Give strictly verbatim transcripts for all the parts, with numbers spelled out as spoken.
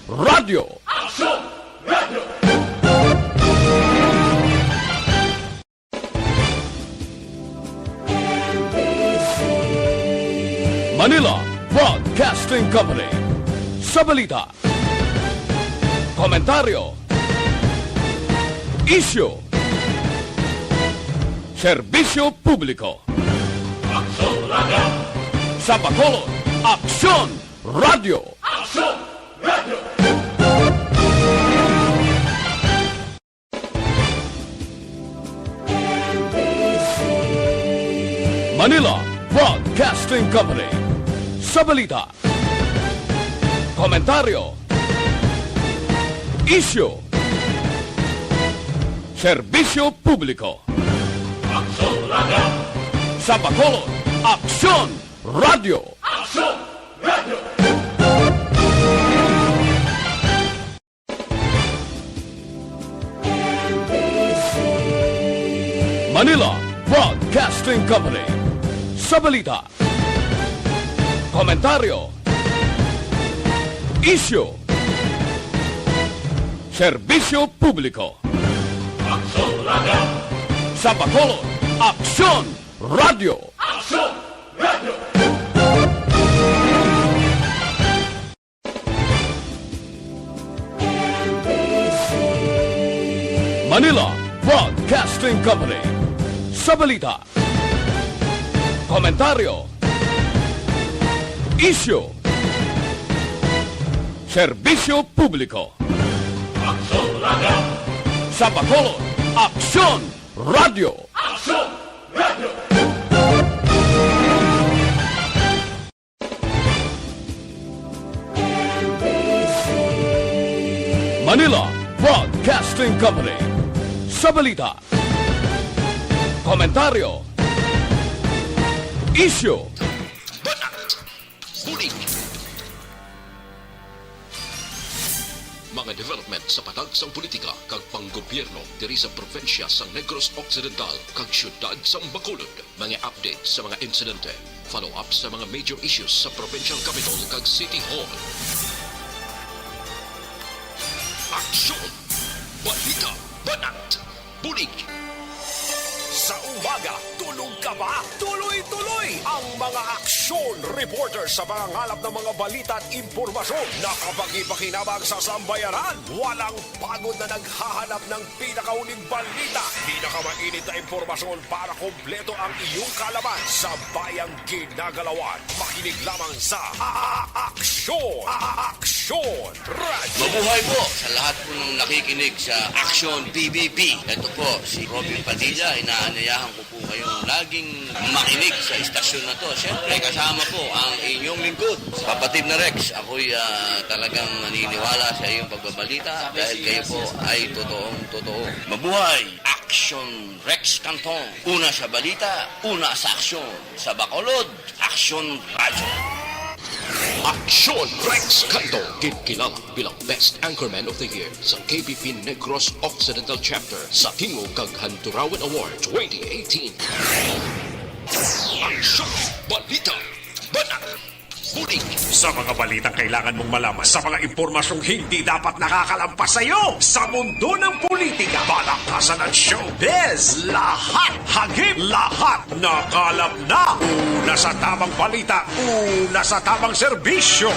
Radyo. Aksyon! Radyo! Manila Broadcasting Company. Sa balita, komentaryo, isyu, serbisyo publiko. Aksyon Radyo! Sa Bacolod, Aksyon Radyo! Aksyon Radyo! Manila Broadcasting Company. Sa balita, komentaryo, isyu, serbisyo publiko. Aksyon Radyo! Sa Bacolod, Aksyon Radyo! Aksyon Radyo! Manila Broadcasting Company. Sa balita, komentaryo, isyu, serbisyo publiko. Aksyon Radyo! Sa Bacolod, Aksyon Radyo! Aksyon Radyo! Manila Broadcasting Company. Sa balita, komentaryo, isyu, serbisyo publiko. Aksyon Radyo! Sa Bacolod, Aksyon Radyo! Aksyon Radyo! Manila Broadcasting Company. Sa balita, komentaryo, isyu, banat, bulig. Mga development sa patag sang politika kag panggobyerno diri sa probinsya sang Negros Occidental kag siyudad sang Bacolod. Mga update sa mga insidente, follow-up sa mga major issues sa provincial capital kag city hall. Aksyon! Balita! Banat! Bulig! Sa umaga, tulog ka ba? Tuloy-tuloy ang mga aksyon reporter sa pangangalap ng mga balita at impormasyon na kapakipakinabang sa sambayanan. Walang pagod na naghahanap ng pinakauling balita, pinakamainit na impormasyon para kompleto ang iyong kaalaman sa bayang ginagalawan. Makinig lamang sa A-, A-, Aksyon! A-, A-, Aksyon Radyo! Mabuhay po sa lahat po ng nakikinig sa Aksyon P B P. Ito po si Robin Padilla. Inaanyayahan ko po kayong laging makinig sa istasyon na to. Siyempre, kasama po ang inyong lingkod, Kapatid na Rex. Ako'y, ah, talagang naniniwala sa iyong pagbabalita dahil kayo po ay totoong totoo. Mabuhay! Aksyon Rex Cantong. Una sa balita, una sa aksyon. Sa Bacolod, Aksyon Radyo. Aksyon Rex Cantong, ginkilala bilang Best Anchorman of the Year sa K B P Negros Occidental Chapter sa Tingog kag Handurawan Award twenty eighteen. Aksyon, balita, banat, bulig. Sa mga balitang kailangan mong malaman, sa mga impormasyong hindi dapat nakakalampas sa iyo, sa mundo ng politika, balakasan at showbiz, lahat, hagip, lahat, nakalap na. Una sa tamang balita, una sa tamang serbisyo.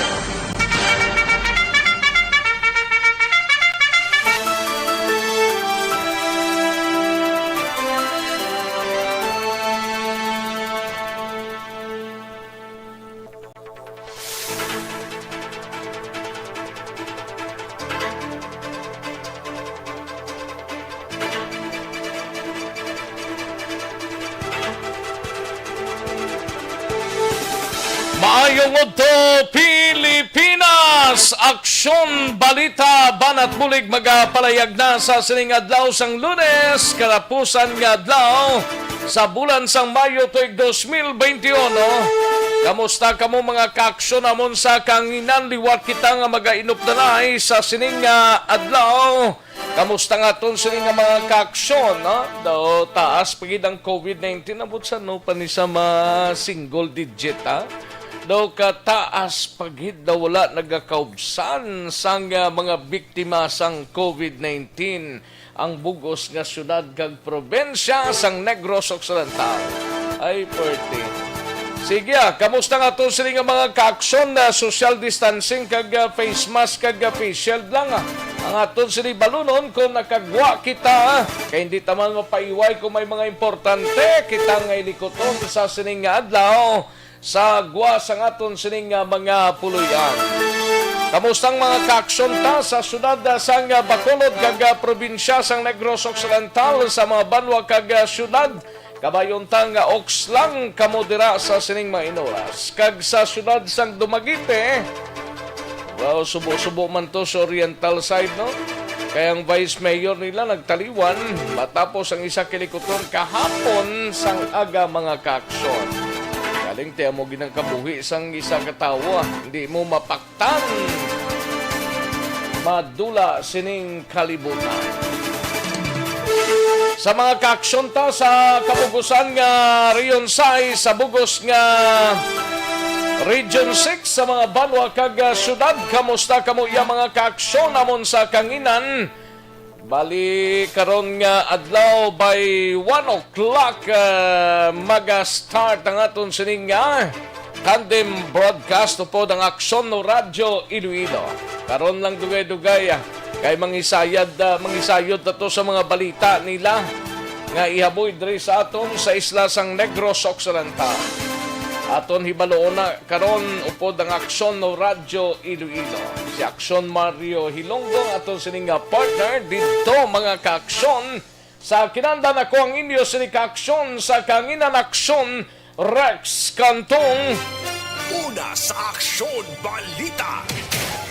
Maayong udto, Pilipinas! Aksyon, balita, banat bulig magapalayag na sa sining adlaw sang Lunes, katapusan nga adlaw sa bulan sang Mayo tuig dos mil beintiuno. Kamusta kamo, mga kaaksyon namon sa kahanginan? Liwat kita nga magainupdanay sa sining nga adlaw. Kamusta nga aton sini nga mga kaaksyon, no? Daw taas pa gid ang covid nineteen, abot sa no pa ni sa mga single digit, ha? to ka taas pa gid na wala nagakaubsan sang, ah, mga biktima sang covid nineteen ang bug-os nga syudad kag probinsya sang Negros Occidental. Ay, perte. Sige, ah, kamusta nga to sini nga mga kaaksyon na social distancing kag, ah, face mask kag, ah, face shield lang, ah, ang aton sini balunon kung nakagwa kita, ah. Kay hindi ta man mapaiway kung may mga importante kita nga ilikuton sa sining nga adlaw sa gwa sang aton sining nga mga puloy-an. Kamusta ang mga kaaksyon ta sa syudad, ah, sang, ah, Bacolod kag, ah, probinsya sang Negros Occidental, sa mga banwa kag, ah, syudad? Kabayon ta nga oks lang kamo dira sa sining mga inoras. Kag sa syudad sang Dumaguete, well, subo-subo man to sa oriental side, no? Kay ang vice mayor nila nagtaliwan matapos ang isa kilikuton kahapon sang aga, mga kaaksyon. Galing ti amo ginang kabuhi sang isa ka tawo, ah. Hindi mo mapak tan madula sining kalibutan. Sa mga kaaksyon ta sa kabugusan nga Region sais, sa bugos nga Region six, sa mga banwa kag, ah, syudad, kamusta kamo iya mga kaaksyon amon sa kanginan? Bali, karon nga adlaw by one o'clock, ah, maga-start ang aton sining nga tandem broadcast upod ang Aksyon no Radyo Iloilo. Karon lang dugay-dugay, ah, kay mangisayad, ah, mangisayod na to sa mga balita nila nga ihaboy diri sa aton sa isla sang Negros Occidental. Aton hibaluon na karon upod ang Aksyon no Radyo Iloilo. Si Aksyon Mario Hilonggo aton sini nga partner didto, mga kaaksyon. Sa kinahanglan, ako ang inyo sini kaaksyon sa kanginan, Aksyon Rex Cantong. Una sa aksyon, balita.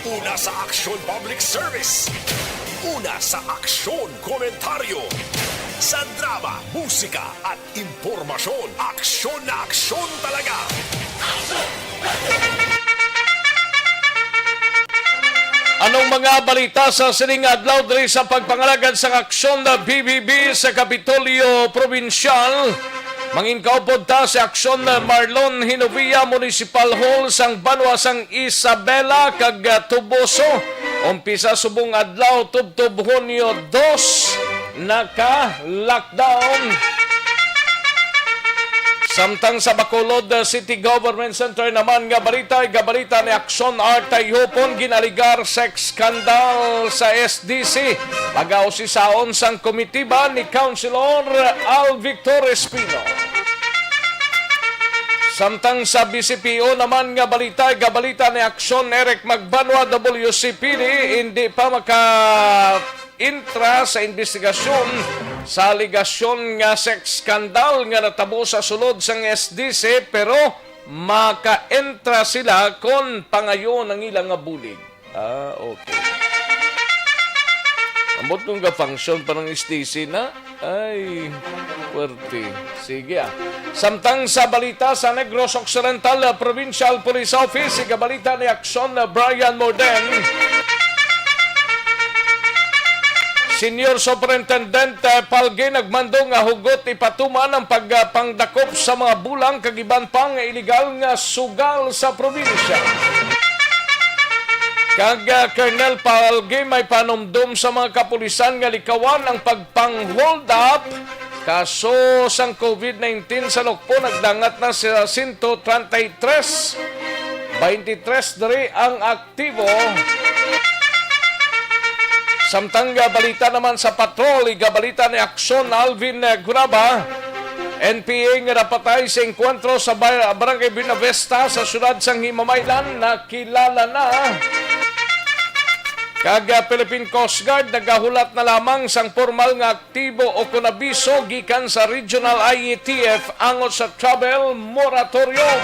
Una sa aksyon, public service. Una sa aksyon, komentaryo. Sa drama, musika, at impormasyon, aksyon na aksyon talaga. Anong mga balita sa sining adlaw diri sa pagpangalagad sang Aksyon na B B B sa Kapitolyo Probinsyal? Mangin kaupod ta sa Aksyon na Marlon Hinovia, Municipal Hall sang banwa sang Isabela kag, ah, Toboso. Umpisa subong adlaw, tubtob Hunyo dos, naka-lockdown. Samtang sa Bacolod City Government Center naman nga balita, igabalita ni Aksyon Art Tayhupon, ginaligar sex scandal sa S D C. Pagausisaon sang komitiba ni Councilor Al Victor Espino. Samtang sa B C P O naman nga balita, igabalita ni Aksyon Eric Magbanwa, W C P D, hindi pa maka intra sa imbestigasyon sa alegasyon nga sex scandal nga natabo sa sulod sang S D C, pero maka-entra sila kon pangayo ang ila nga bulig. Ah, okay. Ambot kung ga-function pa ng S D C na? Ay, puwerte. Sige, ah. Samtang sa balita sa Negros Occidental, ah, Provincial Police Office, igabalita ni Aksyon, ah, Brian Morden. Senior Superintendent, ah, Palgi nagmando nga hugot ipatuman ang pagpangdakop sa mga bulang kag iban pa nga iligal nga sugal sa probinsya. Kag, ah, Colonel Palgi may panumdom sa mga kapulisan nga likawan ang pagpang-hold up. Kaso sang covid nineteen sa Nukpo nagdangat na sa sento treinta y tres, twenty-three diri ang aktibo. Samtang, ah, balita naman sa patrol, igabalita ni Aksyon Alvin, ah, Guraba, N P A nga napatay sa engkwentro sa bar-, Barangay Buenavista sa siyudad sang Himamaylan, nakilala na. Kag, ah, Philippine Coast Guard nagahulat na lamang sang pormal nga aktibo o kon abiso gikan sa Regional I A T F angot sa travel moratorium.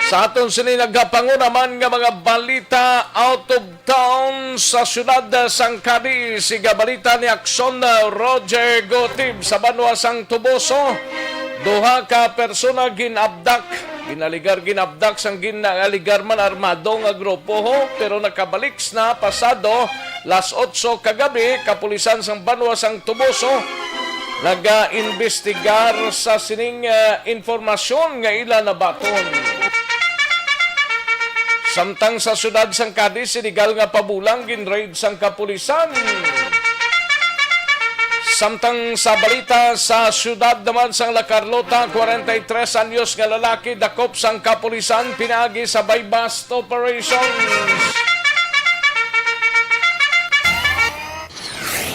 Sa aton sini nagapangunaman nga mga balita out of town, sa siyudad sang Cadiz, igabalita ni Aksyon Roger Gotib sa banwa sang Toboso. Duha ka persona gin-abdak. Ginaligar, gin-abdak sang gin-, ginaligar man armado nga grupo, ho, pero nakabalik na pasado las otso kagabi, kapulisan sang banwa sang Toboso. nagaimbestigar sa sining, ah, impormasyon nga ila nabaton. Samtang sa siyudad sang Cadiz, iligal nga pabulang ginraid sang kapulisan. Samtang sa balita sa siyudad naman sang La Carlota, kwarenta y tres anyos nga lalaki dakop sang kapulisan pinaagi sa buy-bust operations.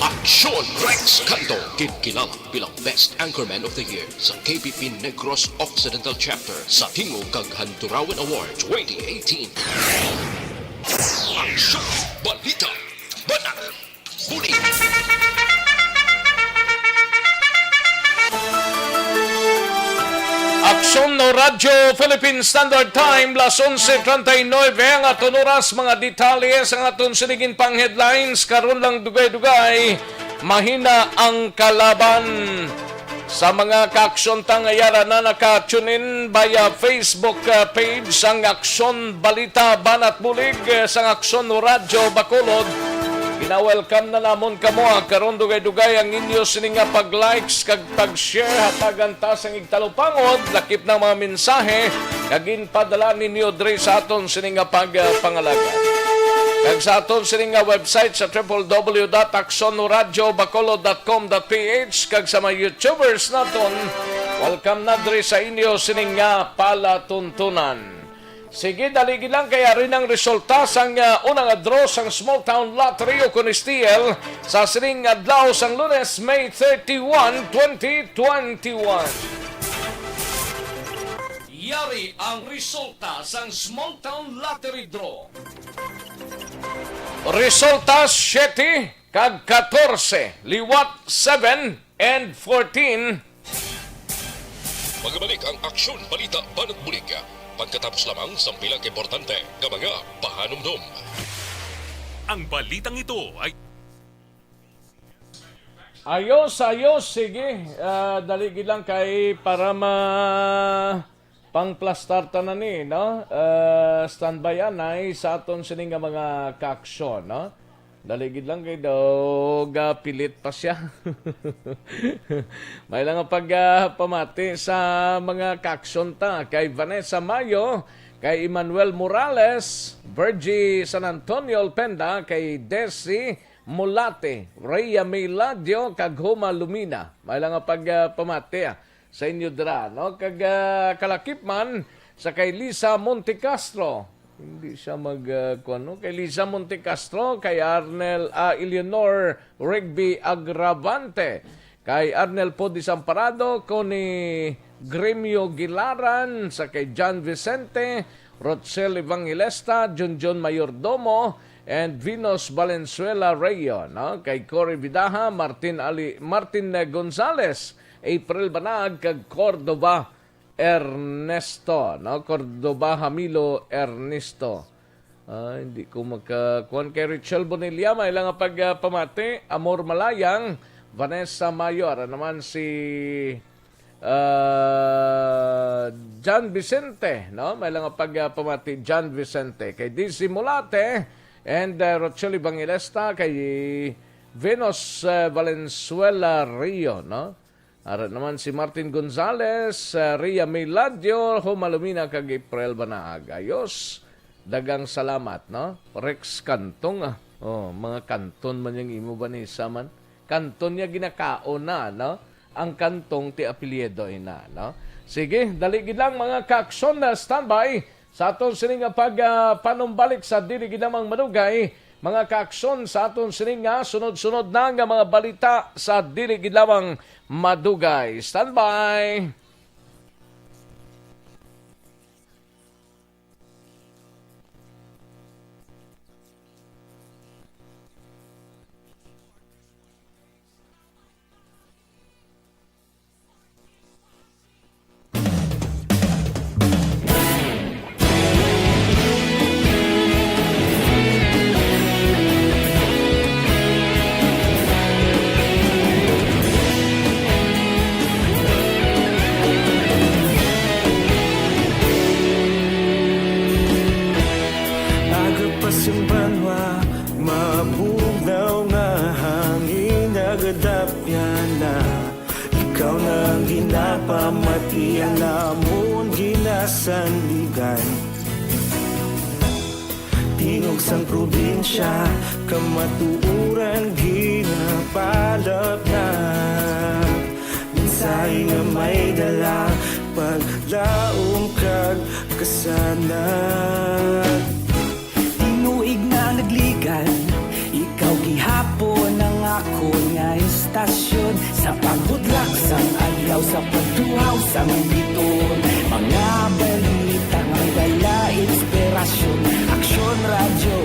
Aksyon Rex Kanto, ginkilalag bilang Best Anchorman of the Year sa K P P Negros Occidental Chapter sa Tingog kag Handurawan Award twenty eighteen. Aksyon, balita, banat, bulig. Aksyon no Radyo Philippine Standard Time, las onse treinta y nueve ang aton oras. Mga detalye sang aton sining pang headlines karon lang dugay-dugay. Mahina ang kalaban. Sa mga kaaksyon ta nga yara na naka-tune in via Facebook, uh, page sang Aksyon Balita Banat Bulig, uh, sang Aksyon Radyo Bacolod, gina-welcome na namon kamo, ah, karon dugay-dugay ang inyo sini nga pag-likes kag pag-share. Hatagan ta sang igtalupangod, lakip na mga mensahe nga ginpadala ninyo diri sa aton sini nga pag, uh, pangalagad. Kag sa aton sini nga website sa triple W dot aksyon radyo bacolod dot com dot P H, kag sa mga YouTubers naton, welcome na diri sa inyo sining nga palatuntunan. Sige, dali gid lang kay ari nang resulta sang, ah, una nga draw sang Small Town Lottery o kon S T L sa sining adlaw sang Lunes, May thirty-one, twenty twenty-one. Yari ang resulta sang Small Town Lottery Draw. Resulta, siyete kag katorse, liwat seven and fourteen. Magabalik ang Aksyon Balita Banat Bulig pagkatapos lamang sang pila ka importante nga mga pahanumdom. Ang balitang ito ay Ayos, ayos. Sige, ah, dali gid lang kay para ma-, pangplastar tanan ni, no? Ah, standby anay sa aton sini nga mga kaaksyon, no? Dali gid lang kay daw gapilit pa siya. May lang nga pag, ah, pamati sa mga kaaksyon ta kay Vanessa Mayo, kay Emmanuel Morales, Virgie San Antonio Alpenda, kay Desi Mulate, Rhea May Ladio, kag Homa Lumina. May lang nga pag, ah, pamati, ah, sa inyo dira, no? Kag, ah, kalakip man sa kay Lisa Montecastro. Hindi siya mag, ah, kuwan, no? Kay Lisa Montecastro, kay Arnel, ah, Eleanor Rigby Agravante, kay Arnel Poe Desamparado, Connie Gremio Gilaran, sa kay John Vicente, Rochelle Evangelista, Junjun Mayordomo, and Venus Valenzuela Rayo, no? Kay Cory Vidaja, Martin Ali, Martin Gonzales, April Banag, kag Cordova Ernesto, no? Cordova Hamilo Ernesto. Ah, hindi ko makakuan kay Richel Bonilla, may lang nga pag, ah, pamati, Amor Malayang, Vanessa Mayo, ara naman si, ah, John Vicente, no? May lang nga pag, ah, pamati, John Vicente, kay Dizzy Mulate, and, ah, Rochelle Evangelista, kay Venus, ah, Valenzuela Rio, no? Ara naman si Martin Gonzales, ah, Ria May Ladio, Humalumina kag April Banaag. Ayos. Dagang salamat, no? Rex Cantong, ah. Oh, mga kanton man yang imo, Vanessa, man. Kanton niya ginakaon na, no? Ang Cantong ti apelyido ina, no? Sige, dali gid lang, mga kaaksyon, na standby. Sa aton sini nga pag, ah, panumbalik sa dili gid lamang madugay, mga kaaksyon, sa aton sini nga sunod-sunod na nga mga balita sa dili gid lamang madugay. Standby! Agapas ang banwa, mabugnaw nga hangin, nagadapyan na. Pamatian namon ginasandigan, tingog sang probinsya, kamatuoran ginapalapnag. Mensahe nga may dala, paglaom kag kasanag. Tinuig na nagligan, ikaw gihapon ang akon nga estasyon. Sa pagbudlak sang adlaw, sa pagtuhaw sang biton, mga balita nga may dala inspirasyon. Aksyon Radyo,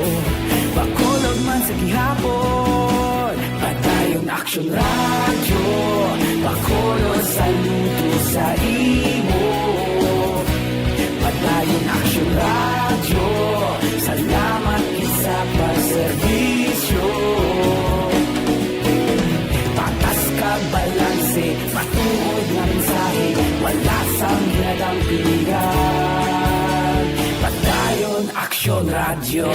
Bacolod man sa gihapon. Padayon Aksyon Radyo, Bacolod, saludo sa imo. Padayon Aksyon Radyo, salamat gid sa pagserbisyo. Patas kag balanse, matuod nga mensahe, wala sang ginadampigan. Padayon Aksyon Radyo.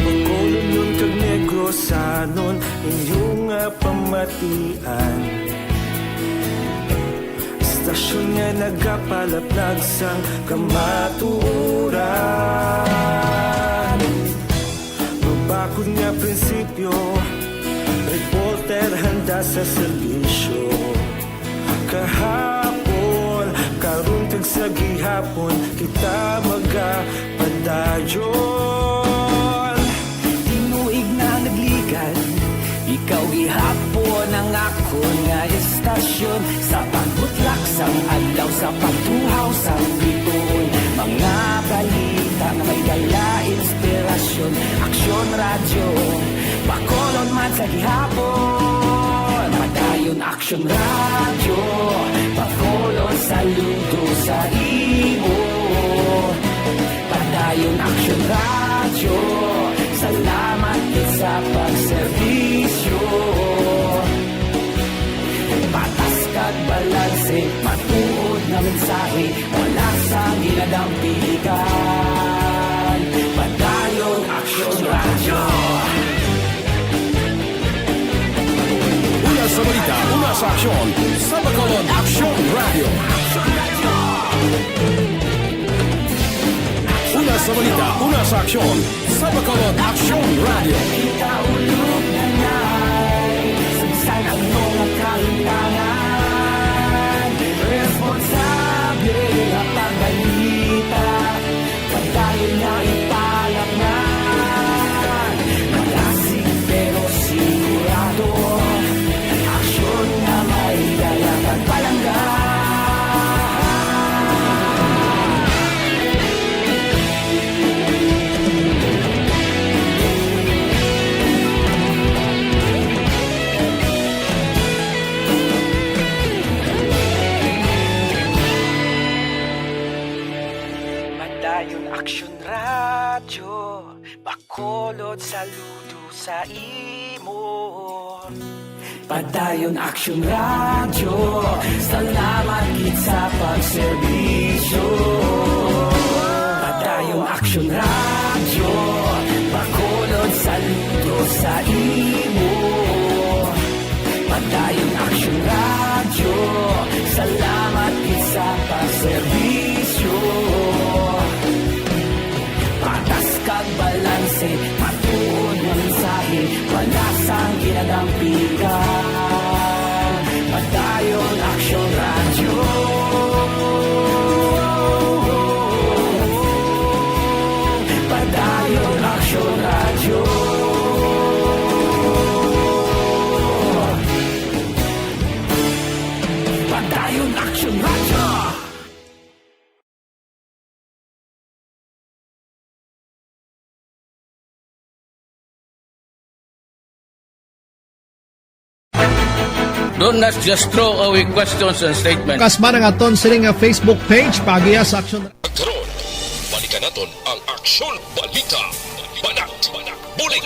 Bacolodnon kag Negrosanon, inyo nga pamatian. Estasyon nga nagapalaplag sang kamatuoran. Mabakod nga prinsipyo, reporter handa sa serbisyo. Kahapon, karon kag sa gihapon, kita magapadayon. Tinuig na nagligan, ikaw gihapon ang akon nga estasyon. Sa pagbutlak sang adlaw, sa pagtuhaw sang bituon, mga balita nga may dala inspirasyon. Aksyon Radyo, Bacolod man sa gihapon. Padayon Aksyon Radyo, Bacolod, saludo sa imo. Padayon Aksyon Radyo, salamat gid sa pagserbisyo. Patas kag balanse, matuod nga mensahe, wala sang ginadampigan. Padayon Aksyon Radyo. Una sa balita, una sa aksyon, sa Bacolod Aksyon Radyo. Una sa balita, una sa aksyon, sa Bacolod Aksyon Radyo. Kita ulog na nai, sabisan ang mga kalimtangan. Responsable nga pagbalita, padayon nga ipalapngan. Malasig pero sigurado, aksyon nga may dala kag palangga. Padayon Aksyon Radyo, Bacolod, saludo sa imo. Padayon Aksyon Radyo, salamat gid sa pagserbisyo. Padayon Aksyon Radyo, Bacolod, saludo sa imo. Padayon Aksyon Radyo, salamat gid sa pagserbisyo. Patas kag balanse, matuod nga mensahe, wala sang ginadampigan. Padayon Aksyon Radyo. Padayon Aksyon Radyo. Padayon Aksyon Radyo. Don't not just throw away questions and statements. Kasman ang aton sini nga Facebook page, paagiha sa Aksyon. Karon, balikan naton ang Aksyon Balita. Banat, bulig.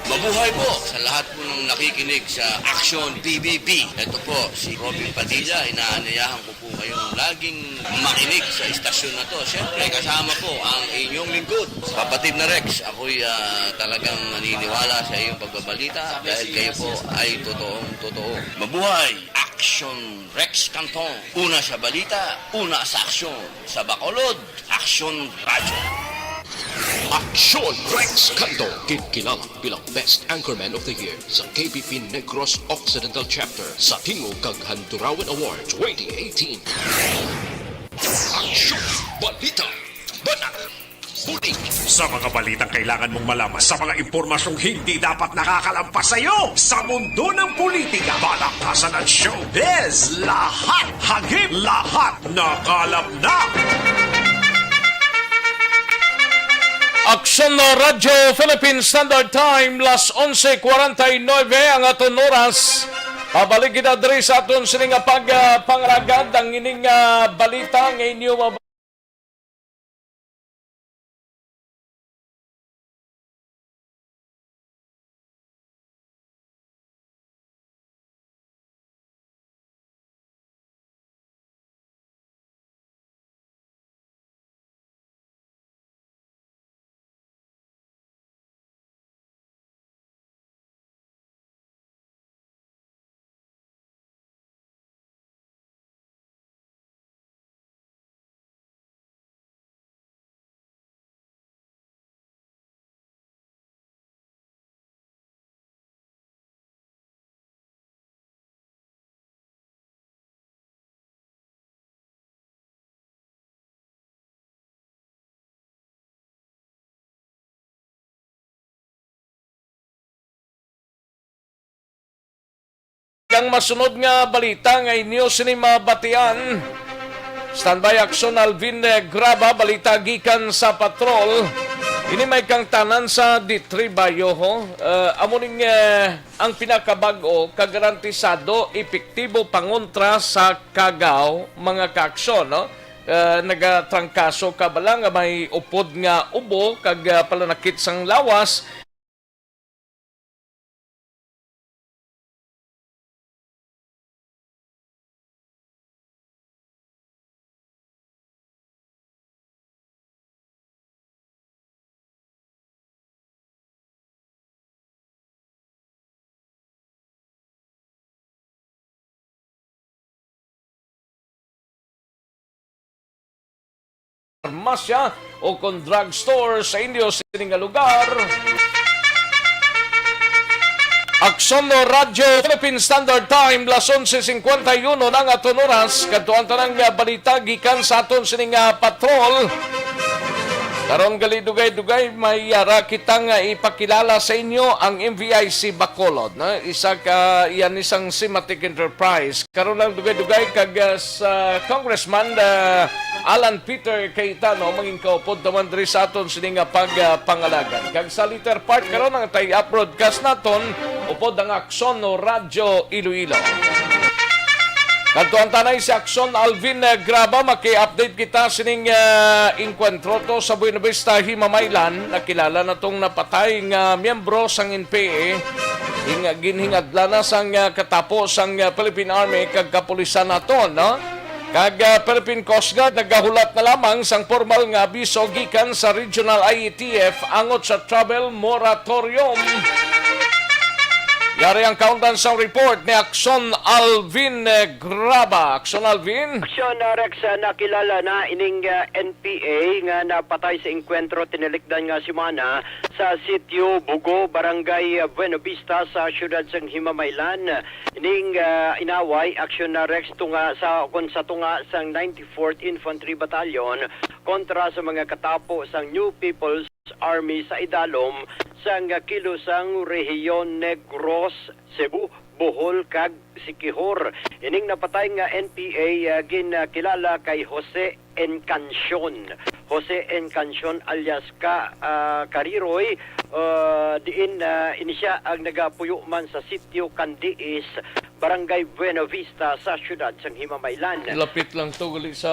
Mabuhay po sa lahat po ng nakikinig sa Action P B B. Ito po si Robin Padilla. Inaanyayahan ko po kayong laging makinig sa istasyon na to. Siyempre, kasama po ang inyong lingkod, Kapatid na Rex. Ako'y ah, talagang naniniwala sa iyong pagbabalita dahil kayo po ay totoong totoo. Mabuhay! Action Rex Canton. Una sa balita, una sa aksyon. Sa Bacolod, Action Radyo. Action Rex Canto, ginkilala bilang Best Anchorman of the Year sa K P P Negros Occidental Chapter sa Tingog kag Handurawan Award twenty eighteen. Action! Balita! Banat! Bulig! Sa mga balitang kailangan mong malaman, sa mga impormasyong hindi dapat nakakalampas sa iyo, sa mundo ng politika, balaktasan at showbiz, lahat hagip, lahat nakalap na. Aksyon na Radyo Philippine Standard Time, las onse cuarenta y nueve ang aton oras. Pabalik kita diri sa aton sini nga pag, ah, pangalagad ang ining, ah, balita nga inyo mab- Ang masunod nga balita nga inyo sini mabatian. Standby, Aksyon Alvin, eh, Graba, balita gikan sa patrol. Ini may kangtanan sa Ditribayo, ho. Eh, amo ning, eh, ang pinakabag-o, kagarantisado, epektibo pangontra sa kagaw, mga kaaksyon, no? Eh, nagatrangkaso ka bala nga may upod nga ubo kag, ah, palanakit sang lawas. Farmasya o kon drugstore sa inyo sini nga lugar. Aksyon Radyo Philippine Standard Time, las onse cincuenta y uno na ang aton oras. Kadto ang tanang, ah, balita gikan sa aton sini nga patrol. Karon gali dugay-dugay, may yara kita nga ipakilala sa inyo ang M V I C Bacolod, no? Isa ka, iyan isang Simatic Enterprise. Karon lang dugay-dugay kag, ah, sa Congressman, ah, Alan Peter Cayetano mangin kaupod taman diri sa aton sini nga pag, ah, pangalagad. Kag sa later part karon ang tie-up broadcast naton upod ang Aksyon no Radyo Iloilo. Kadto ang tanay si Aksyon Alvin, ah, Graba, maki-update kita sining, ah, engkwentro to sa Buenavista, Himamaylan. Nakilala na tong napatay nga miyembro sang N P A. Hing-, ginhingadla na sang, ah, katapo sang, ah, Philippine Army kag kapulisan naton, no? Kag, ah, Philippine Coast Guard nagahulat na lamang sang pormal nga abiso gikan sa Regional I A T F angot sa travel moratorium. Yari ang kaundan sang report ni Aksyon Alvin, eh, Graba. Aksyon Alvin. Aksyon, ah, Rex, ah, nakilala na ining, ah, N P A nga napatay sa engkwentro tinilikdan nga semana sa Sitio Bugo, Barangay Buenavista sa siyudad sang Himamaylan. Ning, ah, inaway, Aksyon na Rex, tunga sa, kon sa tunga sang ninety-fourth Infantry Battalion kontra sa mga katapo sang New People's Army sa idalom sang kilosang rehiyon Negros, Cebu, Bohol, kag Siquijor. Ining napatay nga N P A, ah, ginkilala kay Jose Encancion. Jose Encancion alias Ka, ah, Kariroy, ah, diin, ah, ini siya ang nagapuyo man sa Sitio Candiis, Barangay Buenavista sa siyudad sang Himamaylan. Lapit lang to gali sa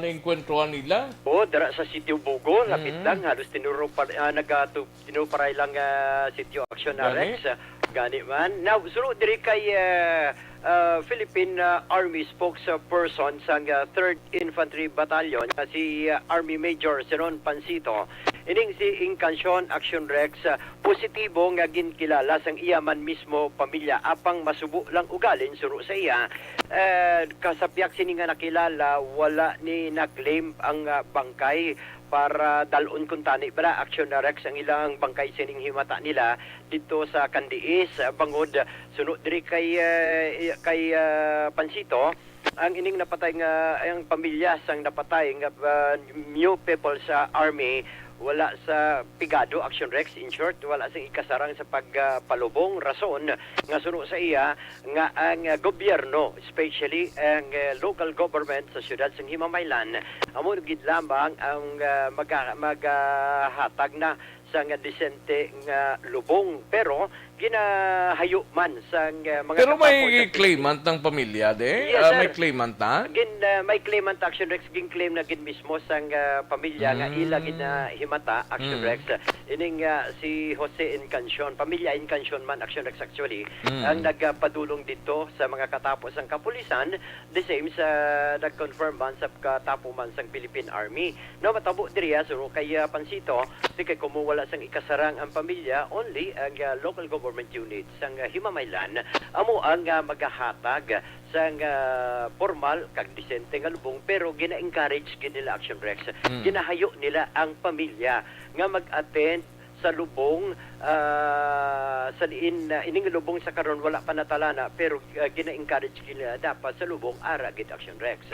naengkwentruhan nila. O, dira sa Sitio Bugo, lapit Mm. lang, halos tinuro pa, ah, nagatu-, tinuparay lang, ah, Sitio Action Gani? Rex. Gani man. Now, suno diri kay, ah, ah, Philippine, ah, Army spokesperson sang, ah, Third Infantry Battalion, nga si, ah, Army Major Zenon Pancito. Ining si Encancion Action Rex, ah, positibo nga ginkilala sang iya man mismo pamilya, apang masubo lang ugalin suno sa iya. Eh, kasapyak sini nga nakilala, wala ni na-claim ang, ah, bangkay para dal-on kuntani bala, Action Rex, ang ilang bangkay sining himata nila didto sa Candiis, ah, bangod, ah, suno diri kay, ah, kay, ah, Pancito, ang ining napatay nga, ang pamilya sang napatay nga, ah, New People's, ah, Army, wala sa pigado, Action Rex, in short, wala sa ikasarang sa pag, ah, palubong. Rason nga suno sa iya nga ang, ah, gobyerno, especially ang, ah, local government sa siyudad sang Himamaylan, amo gid lamang ang, ah, maga-, magahatag na sang disente nga lubong, pero ginahayo man sang, ah, mga Pero may katapo sa claimant ang pamilya, de? Yes, Ah, may sir. claimant na? Gin-, ah, may claimant, Action Rex, gin-claim na gid mismo sang, ah, pamilya nga Mm. ila gid na himata, Action Mm. Rex. Ining, ah, si Jose Encancion, pamilya Encancion man, Action Rex, actually, Mm. ang nagpadulong dito sa mga katapo sang kapulisan, the same sa nag-confirm man sa katapo man sang Philippine Army. No, matabo diri, ah, suno kay, ah, Pancito, di kay kumo wala sang ikasarang ang pamilya, only ang, ah, local government unit sang, ah, Himamaylan amo ang, ah, magahatag sang, ah, formal kag disente nga lubong, pero gina-encourage gid nila, Action Rex. Mm. Ginahayo nila ang pamilya nga mag-attend sa lubong, ah, sa diin, ah, ining lubong sa karon wala pa natalana, pero, ah, gina-encourage nila dapat sa lubong ara gid, Action Rex.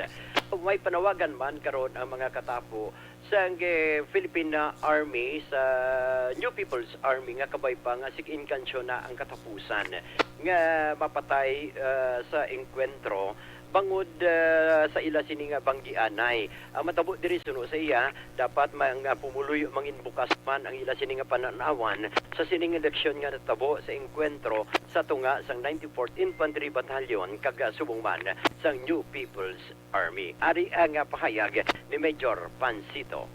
May panawagan man karon ang mga katapo sang, eh, Philippine, ah, Army sa New People's Army nga kabay pa nga si Encancion na ang katapusan nga mapatay, ah, sa engkwentro bangod, ah, sa ila sini nga banggianay. Ang matabo diri suno sa iya, dapat mga pumuluyo mangin bukas man ang ila sini nga panan-awan sa sining eleksyon nga natabo sa engkwentro sa tunga sang ninety-fourth Infantry Battalion kag, ah, subong man sang New People's Army. Ari ang, ah, pahayag ni Major Pancito.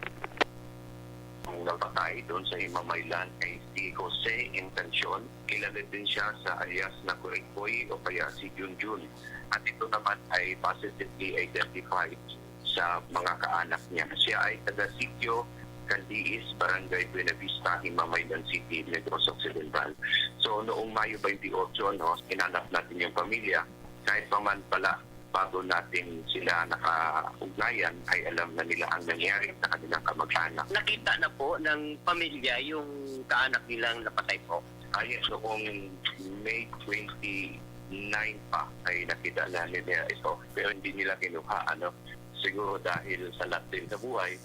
Ang napatay doon sa Himamaylan ay si Jose Encancion. Kilala din siya sa alias na Koy Koy o kaya si Junjun. At ito naman ay positively identified sa mga kaanak niya. Siya ay taga Sitio Candiis, Barangay Buenavista, Himamaylan City, Negros Occidental. So, noong Mayo twenty-eight, no, hinanap natin yung pamilya. Kahit pa man pala bago natin sila nakaugnayan, ay alam na nila ang nangyari sa kanilang kamag-anak. Nakita na po ng pamilya yung kaanak nilang napatay po? Ah, yes, noong May twenty-nine pa ay nakita na nila ito. Pero hindi nila kinuha, ano, siguro dahil salat din sa buhay.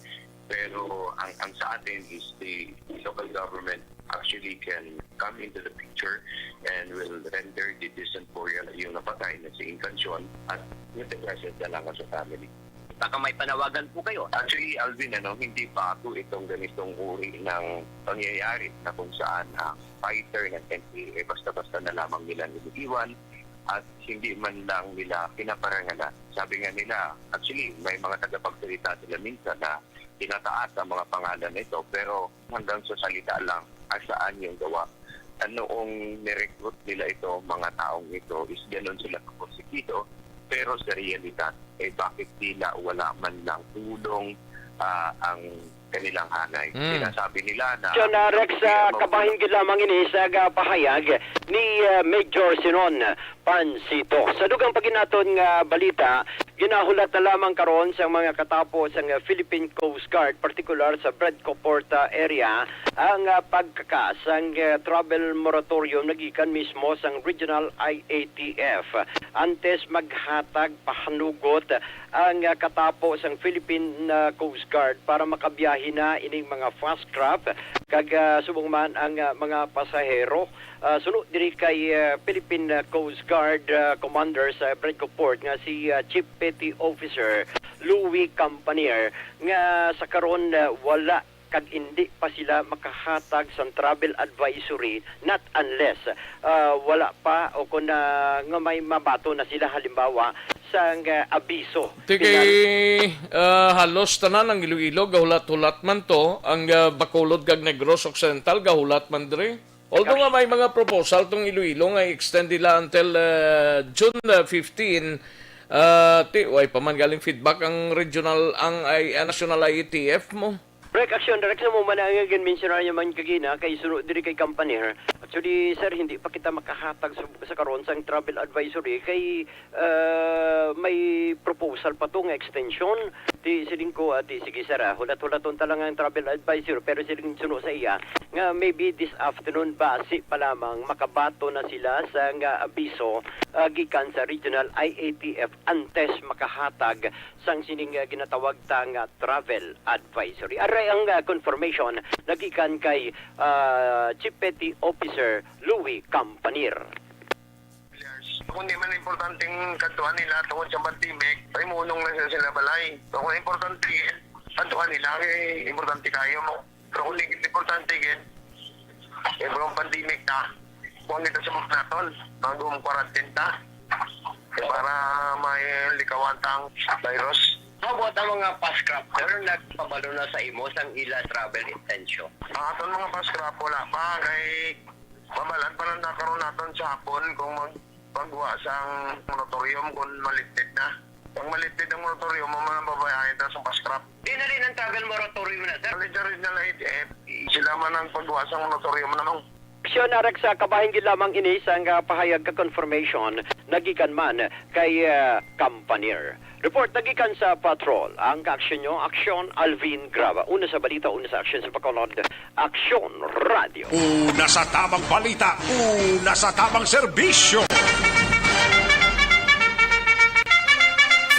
Pero ang, ang sa atin is the local government actually can come into the picture and will render the decent burial yung napatay na si Encancion at with the presence na lang sa family. Baka may panawagan po kayo. Actually, Alvin, ano, hindi bago itong ganitong uri ng pangyayari na kung saan ang fighter ng N P A basta-basta na lamang nila iniiwan at hindi man lang nila pinaparangalan. Sabi nga nila, actually, may mga tagapagsalita sila minsan na tinataas ang mga pangalan nito, pero hanggang sa salita lang, asaan yung gawa? At noong nirecruit nila ito, mga taong ito, is ganun sila kaporsigido, pero sa realidad, eh, bakit tila wala man lang tulong, ah, ang kanilang hanay? Mm. Sinasabi nila na John, ah, ang Rex, ah, gobyerno kabahin gid lamang ini sa, ah, pahayag ni, ah, Major Zenon Pancito. Sa dugang pa gid naton nga balita, ginahulat na lamang karon sa mga katapo sang, ah, Philippine Coast Guard, partikular sa Bredco Port, ah, area, ang, ah, pagkaka sang, ah, travel moratorium nagikan mismo sang Regional I A T F. Antes maghatag pahanugot ang, ah, katapo sang Philippine, ah, Coast Guard para makabiyahe na ining mga fast craft kag, ah, subong man ang, ah, mga pasahero. Ah, suno diri kay, ah, Philippine, ah, Coast Guard, ah, Commander sa Bredco Port nga si, ah, Chief Petty Officer Louis Campanier, nga sa karon, ah, wala kag indi pa sila makahatag sang travel advisory, not unless, ah, wala pa o kung, ah, nga may mabaton na sila, halimbawa, sang, ah, abiso. Ti kay, ah, halos tanan ang Iloilo, gahulat-hulat man to, ang, ah, Bacolod kag Negros Occidental, gahulat man diri. Although nga may mga proposal tong Iloilo nga i-extend nila until, ah, June, ah, fifteen, ah, ti, way pa man galing feedback ang regional, ang, ay, ah, national I A T F mo. Correct, Action Direct, sa mo man ang ginmensyonar niya man kagina, kay suno diri kay Campanier. Actually, sir, hindi pa kita makahatag sa, sa karon sang travel advisory kay, ah, may proposal pa to nga extension. Ti siling ko, ah, ti, sige, sir, ah, hulat-hulaton ta lang ang travel advisory, pero siling suno sa iya nga maybe this afternoon, basi pa lamang makabaton na sila sa nga abiso, ah, gikan sa regional I A T F antes makahatag sang sining, ah, ginatawag ta nga travel advisory. Aray ang, ah, confirmation nagikan kay, ah, Chief Petty Officer Louis Campanier. Kung di man importanteng kadtuan nila tungod sa pandemic, pahimunong lang sila, sila balay. So, kung importante, kadtuan nila, kay importante kayo mo. Pero kung di importante, gid, eh, bro, pandemic na. Kung dito sa mga naton, mag-home quarantine ta. Eh, para may likawan tang virus. How about ang mga pascrap, sir, nagpabalo na sa imo sang ila travel intention? Ang aton mga pascrap, wala pa. Kay mabalaan pa lang na karon naton sa hapon kung magpagawa sang moratorium kung malipted na. Kung malipted ang moratorium, mo man ang babayahin ta sa pascrap. Di na rin ang travel moratorium na, sir. Alin sa regional I A T F, sila man ang pagawa sang moratorium na, no? Aksyon, Rex, sa kabahin gid lamang ini sang, ah, pahayag ka confirmation nagikan man kay, ah, Campanier. Report nagikan sa Patrol. Ang kaaksyon nyo, Aksyon Alvin Graba. Una sa balita, una sa aksyon sa Bacolod, Aksyon Radio. Una sa tamang balita, una sa tamang serbisyo.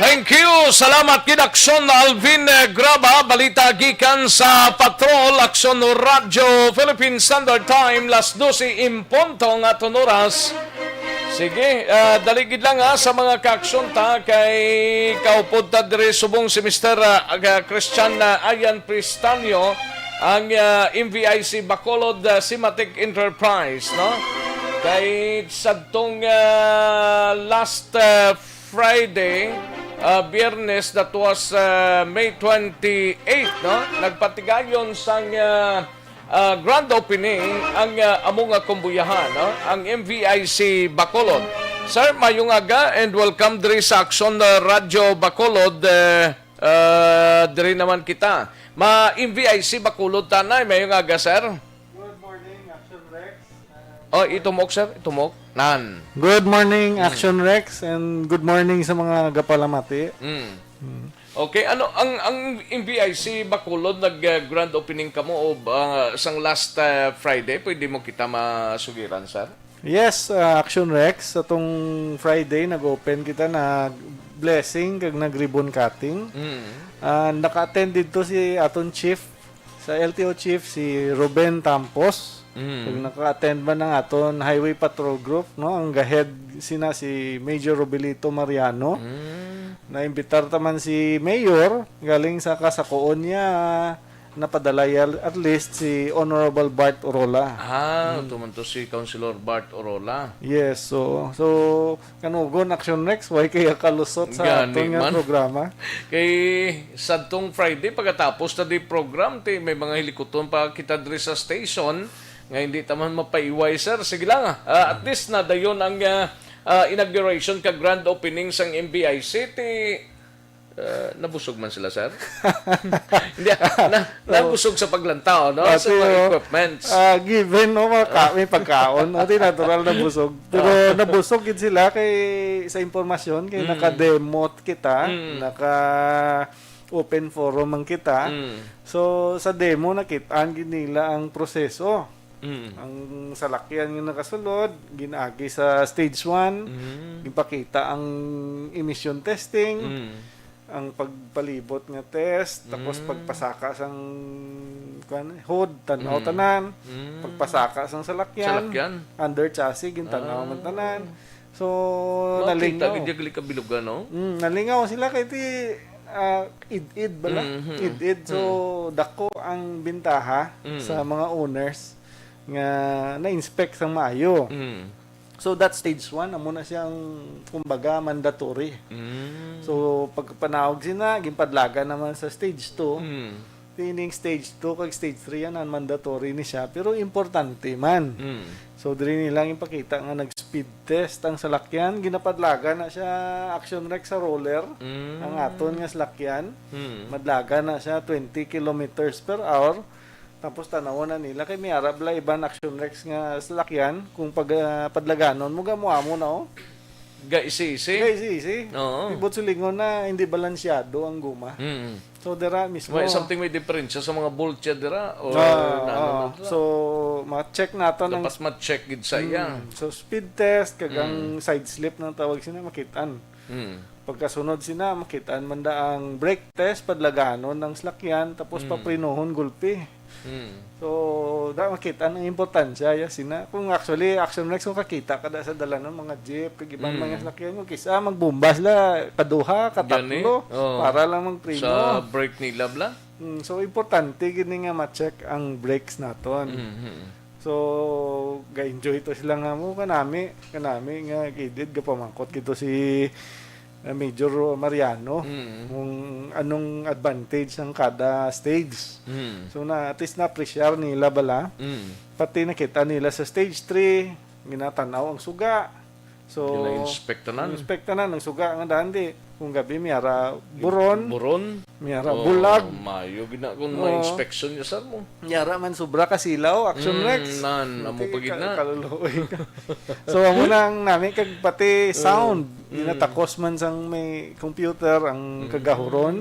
Thank you. Salamat gid, Aksyon Alvin, eh, Graba. Balita gikan sa Patrol, Aksyon Radyo Philippine Standard Time, las dose en punto nga aton oras. Sige, ah, dali gid lang, ha, sa mga kaaksyon ta, kay kaupod ta diri subong si Mister, ah, aga-, Christian, ah, Ayan Pristanio, ang, ah, M V I C Bacolod, ah, Simatic Enterprise, no? Kay sadtong, ah, last, ah, Friday, ah, Biyernes, that was, ah, May twenty-eight, no? Nagpatigayon sang, ah, ah, grand opening ang, ah, amo nga kumbuyahan, no? Ang M V I C Bacolod. Sir, mayong aga and welcome diri sa Aksyon, ah, Radyo Bacolod. Eh, ah, diri naman kita. Ma-M V I C Bacolod tanay. Mayong aga, sir. Good morning, Action Rex. Oh, itumok, sir. Itumok. Nan. Good morning, Mm. Action Rex, and good morning sa mga gapalamati. Mm. Mm. Okay, ano ang, ang M V I C Bacolod nag, uh, grand opening kamo o, uh, sang last, uh, Friday? Pwede mo kita masugiran, sir? Yes, uh, Action Rex, sa tong Friday nag-open kita, nag-blessing kag nag-ribbon cutting. Mm. Uh, naka-attend dito si aton chief, sa L T O chief, si Ruben Tampos. Mm. Kag naka-attend man ang aton Highway Patrol Group, no? Ang ga-head sina si Major Robelito Mariano. Mm. Naimbitar ta man si Mayor, galing sa kasakoon niya, napadala ya at least si Honorable Bart Orola. Ah, Mm. tuman to si Councilor Bart Orola. Yes, so, so, kanugon, Action Rex, why kaya kalusot sa Gani aton nga man. programa? Kay sadtong Friday, pagkatapos ta di program, ti may mga hilikuton pa kita diri sa station nga hindi ta man mapaiway, sir. Sige lang, ah, at least na dayon ang, ah, ah, inauguration ka grand opening sang M V I C, ti, ah, nabusog man sila, sir? Hindi, na, Oo. nabusog sa paglantaw, no? Sa Ate, mga oh, equipments. Ah, given, no, mga ka-, may pagkaon, no? Di natural na busog. Pero Ah. nabusog gid sila kay sa impormasyon, kay Mm. naka-demo kita, Mm. naka-open forum man kita. Mm. So, sa demo, nakit-an gid nila ang proseso. Mm. Ang salakyan nga nakasulod, ginaagi sa stage one, Mm. gipakita ang emission testing, Mm. ang pagpalibot nga test, tapos Mm. pagpasaka sang, kuwan, hood, tan-aw Mm. tanan, Mm. pagpasaka sang salakyan, Salakyan. under chassis, gintanaw Ah. man tanan. So, Makita nalingaw. gid yung kabilugan, no? Mm, nalingaw sila kay ti, ah, id-id bala. Mhm. Id-id. So, Mm. dako ang bintaha Mm. sa mga owners nga na-inspect sang maayo. Mm. So, that stage one, amo na siyang, kumbaga, mandatory. Mm. So, pagpanawag sina, ginpadlagan naman sa stage two. Mm. Tining stage two kag stage three yan ang mandatory ni siya, pero importante man. Mm. So, diri nila ipakita nga nag-speed test ang salakyan, ginapadlagan na siya, Action Rex, sa roller. Mm. Ang aton nga salakyan, Mm. madlagan na siya twenty kilometers per hour. Tapos tanawon na nila kay may ara bala iban, Action Rex, nga salakyan, kung pag, ah, padlaganon mo, gamo-amo na, oh. Gaisi-isi? Gaisi-isi. Oo. Ibot silingon na hindi balansyado ang guma. Mm. So, dira mismo. May something, may diferensya sa mga bolt siya dira? Or Ah, nano ah. na dira? So, ma-check naton ang Dapat ma-check gid sa iya. Mm. So, speed test, kag ang Mm. side slip na tawag sina, makitaan. Mm. Pagkasunod sina, makitaan man da ang brake test, padlaganon ang salakyan, tapos Mm. paprinohon gulpi. Mm. So, da, makitaan ang importansya, ya, sina. Kung actually, Action Rex, kung kakita ka da sa dalanon, mga jeep, kag iban Mm. mga salakyan, kung kisa, magbomba sila, kaduha, Gani? katatlo, Oo. para lang magpreno. Sa brake nila, bla? Mm, so, importante gini nga ma-check ang brakes naton. Mhm. So, ga-enjoy to sila nga mo, kanami, kanami nga gidid, gapamangkot kito si, uh, Major Mariano, Mm. kung anong advantage ang kada stage. Mm. So, na, at least na-appreciate nila bala. Mm. Pati nakita nila sa stage three, ginatanaw ang suga. So, Gina-inspect tanan. inspect tanan ang suga nga daan di. Kung gabi, may ara buron, Buron? may ara Oh, bulag. Mayo gina kung Oo. ma-inspection niya sa mo. May ara man sobra ka silaw, Action Mm, Rex. nan, amo Hindi pa gid ka na. kaluluoy ka. So, amo na ang nami kag pati sound. Mm. Ginatakos man sang may computer ang Mm. kagahuron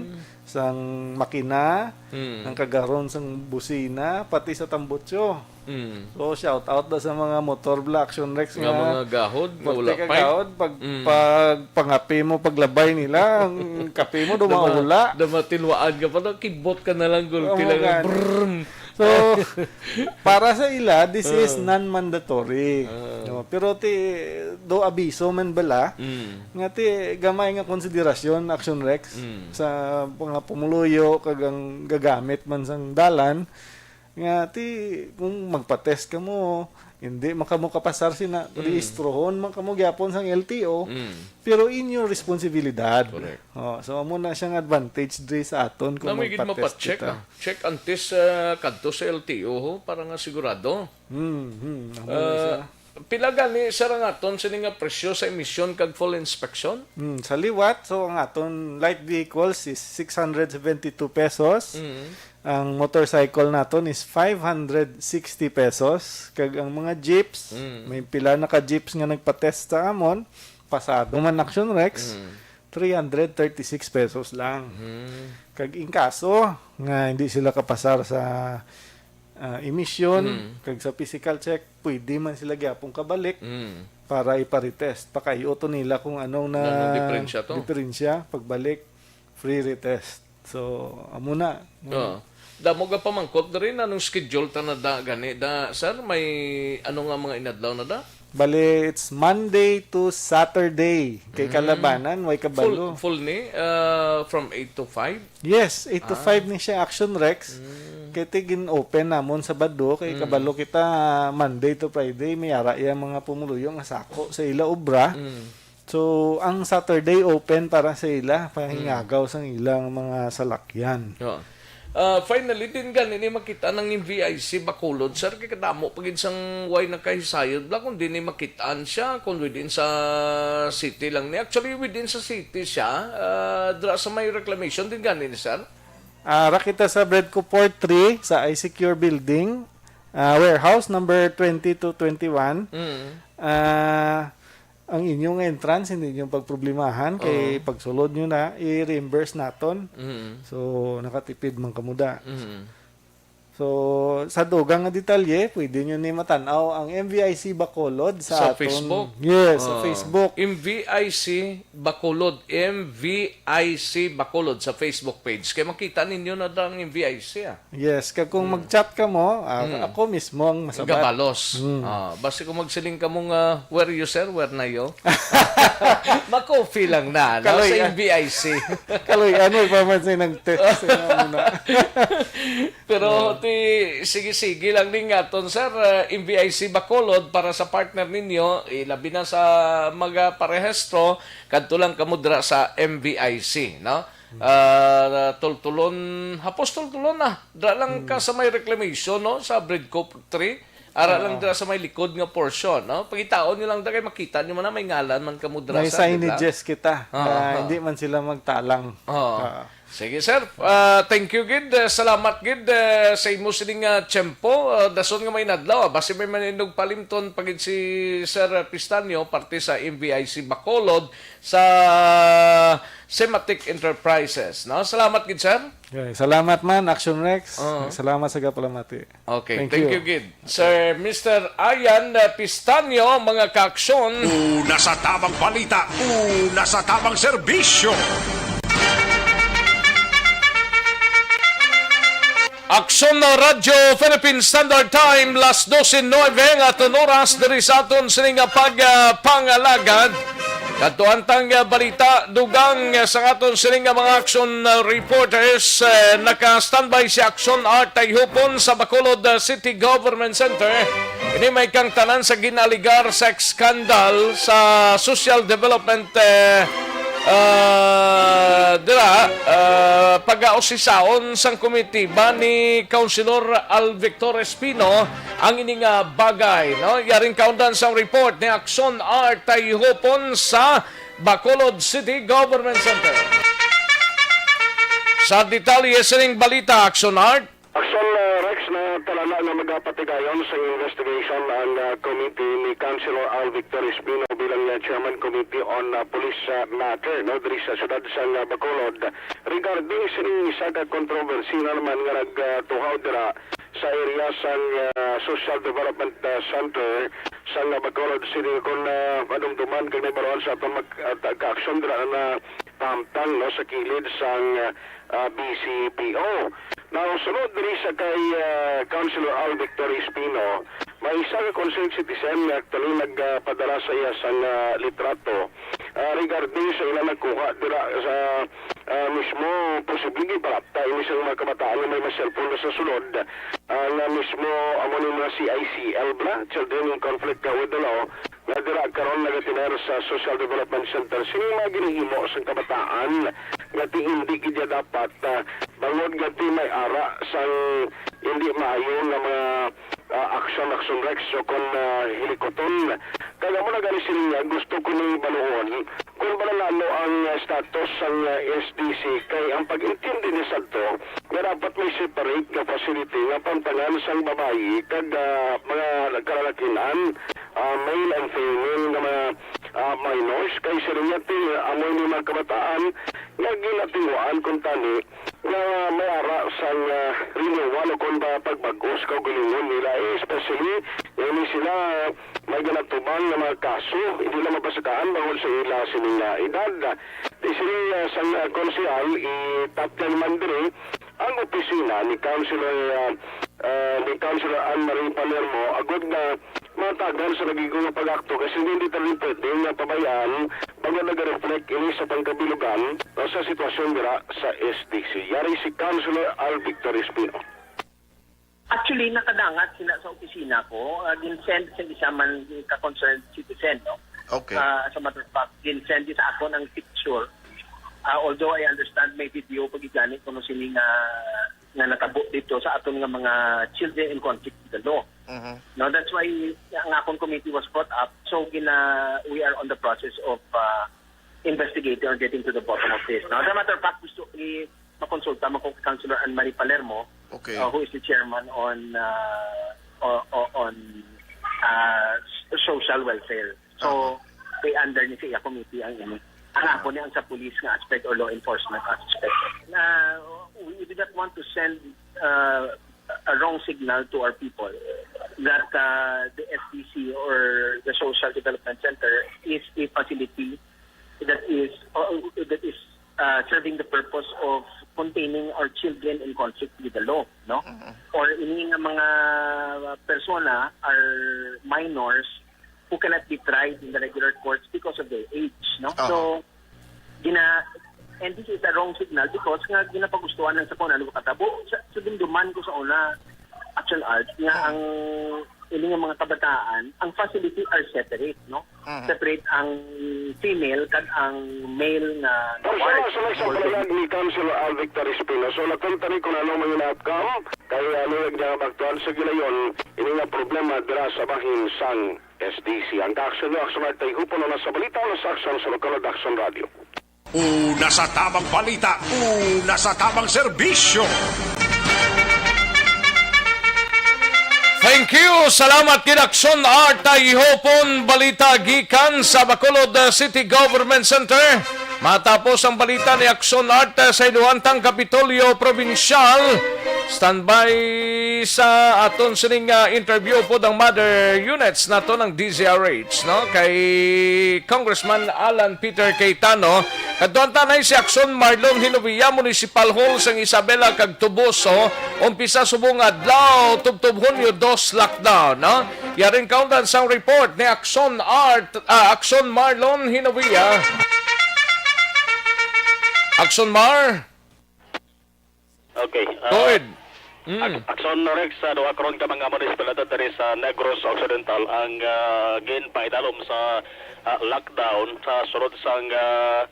sang makina, Mm. ang kagahuron sang busina, pati sa tambutso. Mm. So, shout out da sa mga motor bla, Action Rex Nga nga mga gahod, nga forte wala ka pa. gahod, pag, Mm. pag pangape mo, paglabay nila, ang kape mo, Dama-, dumaula. damatilwaan ka pa, nakibot ka na lang, gulpi Amo lang, gani. brrrm. So, para sa ila, this is Ah. non-mandatory. Ah. No, pero ti, do abiso man bala, Mm. nga ti gamay nga konsiderasyon, Action Rex, Mm. sa mga pumuluyo, kag ang gagamit man sang dalan, nga ti, kung magpa-test ka mo, hindi man kamo kapasar sina, Mm. rehistrohon man kamo gyapon sang L T O, Mm. pero inyo responsibilidad. Correct. Oh, so, amo na siyang advantage diri sa aton kung Nami gid magpa-test mapacheck, kita. ah. Check antes, ah, kadto sa L T O, ho, para nga sigurado. Hmm, hmm, amo na Ah, siya. pila gani, sir, ang aton sini nga presyo sa emission kag full inspection? Hmm, sa liwat, so, ang aton light vehicles is six hundred seventy-two pesos. Mm. Ang motorcycle naton is five hundred sixty pesos. Kag ang mga jeeps, Mm. may pila na ka jeeps nga nagpa-test sa amon, pasado man, Action Rex, Mm. three hundred thirty-six pesos lang. Mm. Kag in kaso nga hindi sila kapasar sa, ah, emission, Mm. kag sa physical check, pwede man sila gyapon kabalik Mm. para ipa-retest. Pakay-o to nila kung anong na Anong diferensya to? diferensya. Pagbalik, free retest. So, amo na. Oo. Damo ga pamangkot diri, anong schedule ta na da gani da, sir? May ano nga mga inadlaw na da? Bali, it's Monday to Saturday. Kay Mm. kalabanan, way kabalo. Full, full ni, uh, from eight to five? Yes, eight to Ah. five ni siya, Action Rex. Mm. Kay ti gin-open namon Sabado, kay Mm. kabalo kita, Monday to Friday, may ara iya mga pumuluyo nga sako sa ila obra. Mm. So, ang Saturday open para sa ila, pahingagaw Mm. sang ilang mga salakyan. Oo. Ah, finally, din gani ni makita ang V I C Bacolod, sir, kay kadamo pa gid sang way nakahisayod bla, kung di ni makitaan siya, kung within sa city lang ni. Actually, within sa city siya, ah, dra sa may reclamation din gani ni, sir. Ah, ra kita sa Bredco four three, sa I C Q Building, ah, warehouse number twenty to twenty-one. Mm. Ah, ang inyong entrance, hindi niyo pagproblemahan, kay Oo. pagsulod niyo na, i-reimburse naton. Mm. So, nakatipid man kamo da. Mm. So, sa dugang nga detalye, pwede nyo ni matan-aw ang M V I C Bacolod sa Sa aton Facebook? Yes, sa Ah, Facebook. M V I C Bacolod, M V I C Bacolod sa Facebook page. Kay makita ninyo na ang M V I C, ah. Yes, kag kung mag-chat ka mo, ah, Hmm. ako mismo ang masabat. Gabalos. Hmm. Ah, basta kung magsiling ka mo nga, "Where you, sir? Where na you?" Makopi lang na, no? Kaloy, Sa ah. M V I C. Kaloy, ano pa man sa nag-text sa inyo muna? Pero ti, sige-sige lang ning aton, sir, uh, M V I C Bacolod para sa partner ninyo, ilabi na sa mga parehistro, kadto lang kamo dira sa M V I C, no? Ah, tultulon, hapos tultulon na. Dira lang ka sa may reclamation, no? Sa Breadco three. Ara lang Oo. dira sa may likod nga portion, no? Pangitaon nyo lang dira kay makita nyo man na may ngalan man kamo dira May sa, di ba? signages kita Oo, na oo. hindi man sila magtalang. Oo. Oo. Sige, sir. Ah, thank you gid. Eh, salamat gid, eh, sa imo sining, ah, tiyempo. Ah, dason nga may nadlaw, ah. Basi may manindog palimton pa gid si Sir Pistanyo, parte sa M V I C Bacolod sa Sematic Enterprises, no? Salamat gid, sir. Okay, salamat man, Action Rex. Oo. Salamat sa kapalamati. Okay, Thank thank you. you gid. Sir Mister Ayan, uh, Pistanyo, mga kaaksyon. Una sa tamang balita, una sa tamang serbisyo. Aksyon na Radyo Philippine Standard Time, las dose nuebe nga aton oras diri sa aton sining nga pag, ah, pangalagad. Kadto ang tang, ah, balita, dugang, ah, sa aton sining nga mga action, ah, reporters, eh, naka-standby si Action Art Tayhupon sa Bacolod, ah, City Government Center. Ini may kang tanan sa ginaligar sa skandal sa social development, eh, ah, dira, ah, pag-ausisaon sang komitiba ni Councilor Al Victor Espino ang ini nga bagay, no? Yaring kaundan sang report ni Action Art Tayhupon sa Bacolod City Government Center. Sa detalye sining balita, Action Art. Action, uh, Rex, na talana nga magapatigayon sa investigation ang, uh, committee ni Councilor Al Victor Espino bilang, uh, Chairman Committee on, uh, Police, uh, Matter, no, diri sa siyudad sang, uh, Bacolod regarding sining isa ka kontrobersiya naman nga nagtuhaw dira sa area sang, ah, Social Development, ah, Center sang, ah, Bacolod City, kon, ah, madumduman kag nahibaluan sa aton mag-, ah, ta-, kaaksyon dira na nahamtang, no, sa kilid sang, ah, B C P O. Now, sunod diri sa kay, ah, Councilor Al Victor Espino, may isa ka concerned citizen nga actually nagpadala sa iya sang, ah, litrato, ah, regarding sa ila nakuha dira sa ah, mismo posible ginpalapta ini sang mga kabataan nga may mga cellphone na sa sulod, ah, nga mismo amo ni mga C I C L bala, Children in Conflict, ah, with the Law, nga dira karon nagatener sa Social Development Center. Sini mga ginahimo sang kabataan nga ti hindi gid ya dapat, ah, bangod nga ti may ara sang hindi maayo nga mga, ah, action, action, Rex, o kon, ah, hilikuton. Kag amo na gani sini nga gusto ko ni baluon, kung bala nano ang, ah, status sang, ah, S D C, kay ang pag-intindi ni sadto nga dapat may separate nga facility nga pantangan sang babayi kag, ah, mga kalalakin-an, ah, male and female nga mga, ah, minors, kay sila nga ti, ah, amo ni mga kabataan nga ginatinguan kuntani nga may ara sang, ah, renewal o kon ba pagbag-os kaugalingon nila, eh, especially, eh, ni sila may ginatubang nga mga kaso, hindi na mapasakaan bangod sa ila sining, ah, edad. Di sini, ah, sang, ah, konsehal, itapyan man diri ang opisina ni Councilor, ah, ah, ni Councilor Anne Marie Palermo, agud nga matagan sa nagigong nga pag-akto, kasi hindi ta rin pwede nga pabayaan bangod nag-reflect ini sa pangkabilugan, no, sa sitwasyon dira sa S D C. Yari si Councilor Al Victor Espino. Actually, nakadangat sila sa opisina ko. Ah, gin-send sa isa man ka concerned citizen, no? Okay. Ah, as a matter of fact, gin-send sa akon ang picture. Ah, although I understand may video pa gid gani kuno sini nga, nga natabo dito sa aton nga mga children in conflict with the law. Mhm. No, that's why ang akon committee was brought up. So, gina-, we are on the process of, ah, investigating or getting to the bottom of this. Now, as a matter of fact, gusto i makonsulta mo kung Councilor Anne Marie Palermo, Okay. uh, who is the chairman on, uh, o-, o-, on, uh, s-, social welfare. So, Uh-huh. kay under ni sa iya committee ang ini. Ang Uh-huh. ako ni ang sa police nga aspect or law enforcement aspect. Na we, we do not want to send, uh, a wrong signal to our people that uh, the S D C or the Social Development Center is a facility that is uh, that is uh, serving the purpose of containing our children in conflict with the law, no? Or ini nga mga persona are minors who cannot be tried in the regular courts because of their age, no? So, gina and this is a wrong signal because nga ginapagustuhan lang sa kung ano makatabo. Sa, sa dumduman ko sa una, Action Art, nga ang ini nga mga kabataan, ang facility are separate, no? Separate ang female kag ang male nga Ang sala sa may sa pahayag ni Councilor Alvic Taris Pino. So, nakuntani kung ano may na-outcome, kay ano yung nga magtuan sa gilayon, ini nga problema dira sa bahin sang S D C. Ang kaaksyon nyo, Action Art, tay hupon na sa balita, na sa Action sa lokal, Action Radio. Una sa tamang balita, una sa tamang serbisyo. Thank you. Salamat kay Action Art Tayhopon. Balita gikan sa Bacolod, uh, City Government Center. Matapos ang balita ni Action Art, uh, sa Iluantang Kapitolyo Probinsyal. Standby sa aton sining, uh, interview po ang mother units nato ng D Z R H, no? Kay Congressman Alan Peter Cayetano. Kadtuan tanay si Action Marlon Hinovia, Municipal Hall sang Isabela kag Toboso, umpisa subong adlaw, tubtob Hunyo dos, lockdown, no? Yaring kaundan sang report ni Action Art, ah, Action Marlon Hinovia. Action Mar? Okay, ah, Go ahead. Mm. Ak-, Akson Rex, sa duha karon ka mga munisipalidad diri sa Negros Occidental ang, ah, ginpaidalom sa, ah, lockdown sa sulod sang, ah,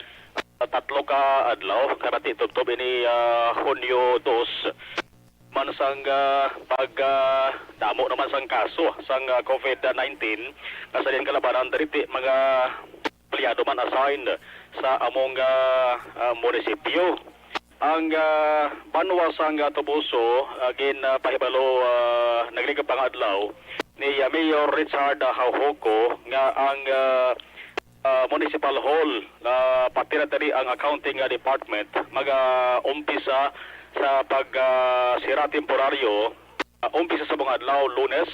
tatlo ka adlaw, kabati tubtob ini, ah, Hunyo dos. Man sang, ah, pag, ah, damo naman sang kaso sang, ah, covid nineteen nga sa diyan kalabanan diri ti mga empleyado man assigned sa among, ah, ah, munisipyo. Ang, ah, banwa sang, ah, Toboso, ah, gin, ah, pahibalo, ah, nagligad pa nga adlaw ni, ah, Mayor Richard, ah, Jaujoco nga ang, ah, ah, municipal hall, ah, pati na diri ang accounting, ah, department, mag, ah, umpisa sa pag, ah, sira temporaryo, ah, umpisa sa mga adlaw, Lunes.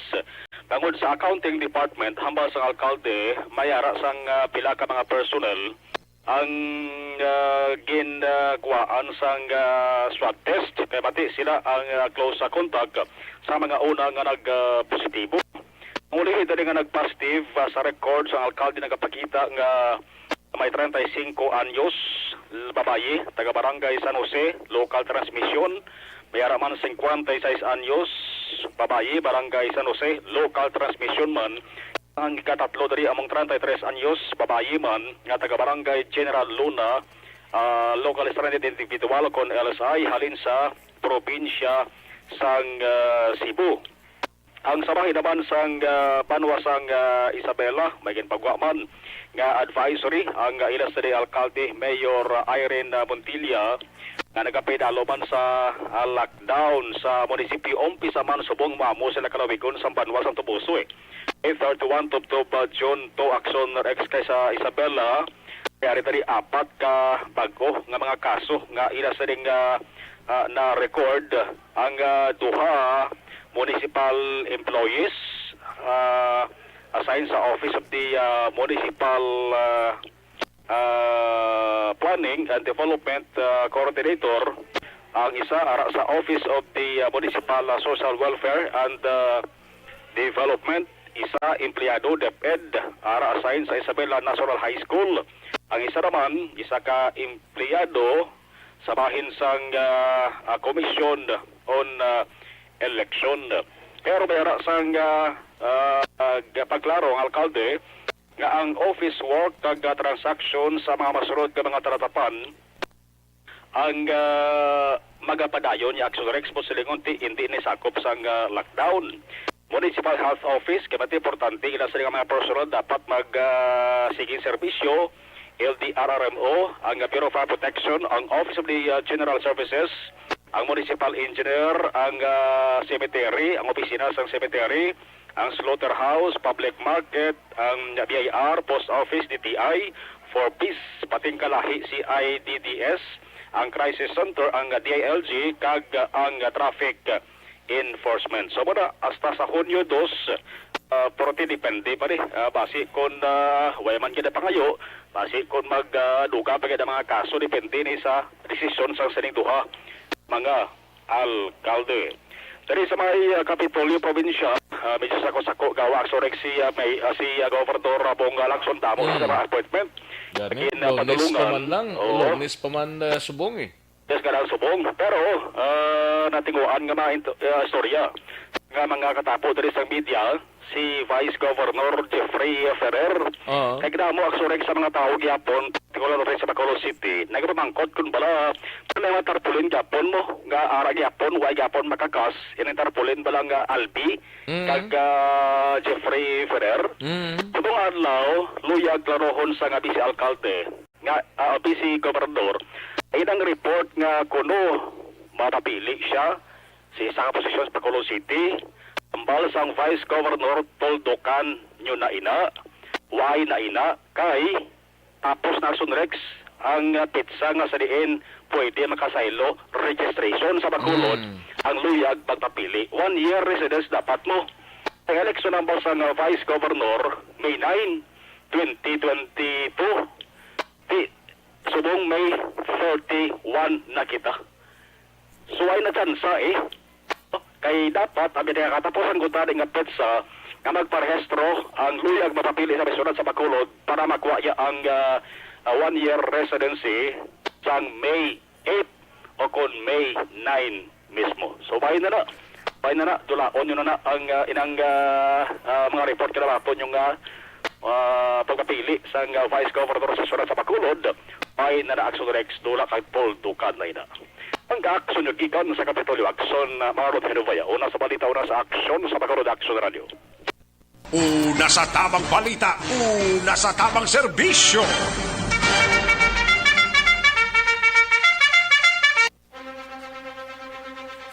Tungod sa accounting department, hambal sang alkalde, may ara sang, ah, pila ka mga personnel ang, ah, ginkuhaan sang, ah, swab test. Kay bati sila ang, ah, close sa contact sa mga una nga nag, ah, positibo. Ang ulihi dali nga nag-positive, ah, sa record sang alkalde nagapakita nga may treinta y cinco anyos, l-, babayi, taga Barangay San Jose, local transmission. May ara man cincuenta y seis anyos, babayi, Barangay San Jose, local transmission man. Ang ikatatlo diri among treinta y tres anyos, babayi man, nga taga Barangay General Luna, ah, local stranded individual kon L S I, halin sa probinsya sang, ah, Cebu. Ang sa bahin naman sang, ah, banwa sang, ah, Isabela, may ginpagwa man nga advisory ang, ah, ila city alkalde, Mayor, ah, Irene, ah, Montilla, nga nagapahidalo man sa, ah, lockdown sa munisipyo. Umpisa man subong maamo sila kalawigon sang banwa sang Toboso, eh. May thirty-one tubtob, ah, June two, Akson Rex, kay sa Isabela, may ari dali apat ka bag-o nga mga kaso nga ila sining, ah, ah, na-record. Ang, ah, duha municipal employees, ah, assigned sa Office of the, ah, Municipal, ah, ah, Planning and Development, ah, Coordinator. Ang isa ara sa Office of the, ah, Municipal, ah, Social Welfare and, ah, Development, isa empleyado DepEd, ara assigned sa Isabela National High School. Ang isa naman, isa ka empleyado sa bahin sang, ah, ah, Commission on, ah, Election. Pero may ara sang, ah, ah, ah, pagklaro ang alkalde nga ang office work kag, ah, transaksyon sa mga masunod nga mga talatapan ang, ah, magapadayon ni Akson Rex, posilingon ti indi ni sakop sang, ah, lockdown. Municipal Health Office, kay mati importante, ila sila nga mga personal dapat mag, ah, sige serbisyo, L D R R M O, ang Bureau of Fire Protection, ang Office of the, ah, General Services, ang Municipal Engineer, ang, ah, cemetery, ang opisina sang cemetery, ang slaughterhouse, public market, ang B I R, post office, D T I, Four Ps, pating kalahi, C I D D S, ang crisis center, ang D I L G, kag ang traffic. enforcement. So, muna, hasta sa Hunyo dos, ah, forty, depende pa ni, ah, basi kung, ah, way man gid pangayo, basi kung mag, ah, duga pa gid ang mga kaso, depende ni sa desisyon sang sining duha mga alkalde. Diri sa may, ah, Kapitolyo Provincial, ah, medyo sako-sako gawa, sorry, si, ah, may, ah, si, ah, Gobernador Bongo Lacson, damo Mm. sa mga appointment. Gani, Lakin, ah, Lunes pa padulungan. man lang. Oo. Lunes pa man, ah, subong eh. Yes, ka lang subong. Pero, ah, natinguan nga mga into-, ah, istorya nga mga katapo diri sa media, si Vice Governor Jeffrey Ferrer. Oo. Kay gidamo ang surek sa mga tawo gihapon, partikular diri sa Bacolod City, nagapamangkot kung bala may mga tarpaulin gihapon mo, nga ara gihapon, way gihapon makakas, ining tarpaulin bala nga Albi, Mm. kag, ah, Jeffrey Ferrer. Mm. Subong adlaw, luyag klarohon sa nga vice alkalde nga, ah, vice gobernador, inang report nga kuno mapapili siya sa isa ka posisyon sa Bacolod City, ambal sang Vice Governor Toldo Can. Nyo na ina, why na ina, kay tapos na, Action Rex, ang, ah, petsa nga sa diin pwede makasaylo registration sa Bacolod Mm. ang luyag magpapili. One year residence dapat mo. Ang eleksyon ambal sang, ah, Vice Governor, May nine, twenty twenty-two. Di, subong May thirty-one na kita. So, ay na tsansa, eh. Kay dapat, ang pinakatapusan ko tani nga petsa nga magparehistro ang luyag mapapili sa syudad sa Bacolod para makuha niya ang, ah, ah, one-year residency sang May eight o kon May nine mismo. So, bahin na na. Bahin na na. Dulaon nyo na na ang, ah, inang, ah, ah, mga report ka na po nyo nga, ah, pagpapili sang, ah, Vice Governor sa syudad sa Bacolod. Bahin na na, Action Rex, Dula kag Paul Dukan na ina. Ang kaaksyon nyo gikan sa Kapitolyo Action, ah, mga Rod Hinubaya. Una sa balita, una sa aksyon sa Bacolod Action Radio. Una sa tamang balita, una sa tamang serbisyo.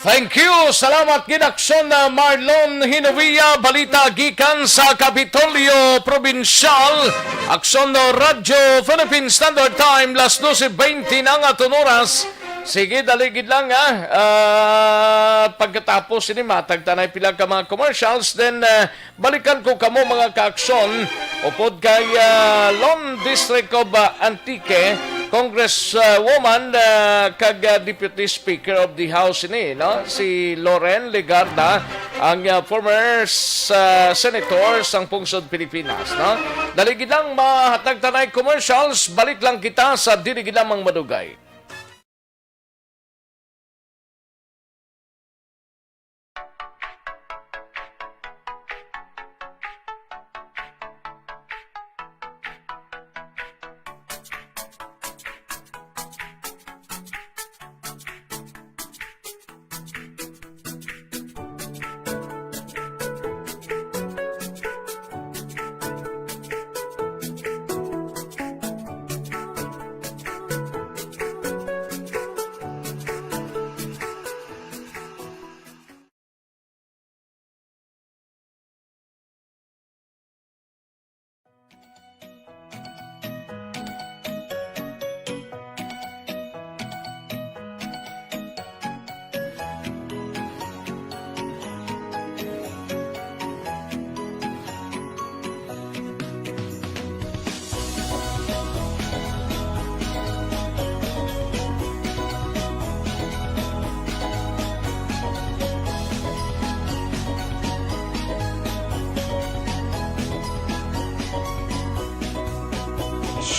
Thank you. Salamat gid, Aksyon na Marlon Hinovia. Balita gikan sa Kapitolyo Probinsyal. Aksyon na Radyo Philippine Standard Time, las doce veinte na nga aton oras. Sige, dali gid lang, ah. Ah, pagkatapos ini, matag tanay pila ka mga commercials, then, ah, balikan ko kamo, mga kaaksyon, upod kay, ah, Lone District of, ah, Antique, Congress, ah, woman, ah, kag, ah, Deputy Speaker of the House ini, no? Si Loren Legarda, ang, ah, former, ah, senator sang pungsod Pilipinas, no? Dali gid lang, mahatag tanay commercials, balik lang kita sa dili gid lamang madugay.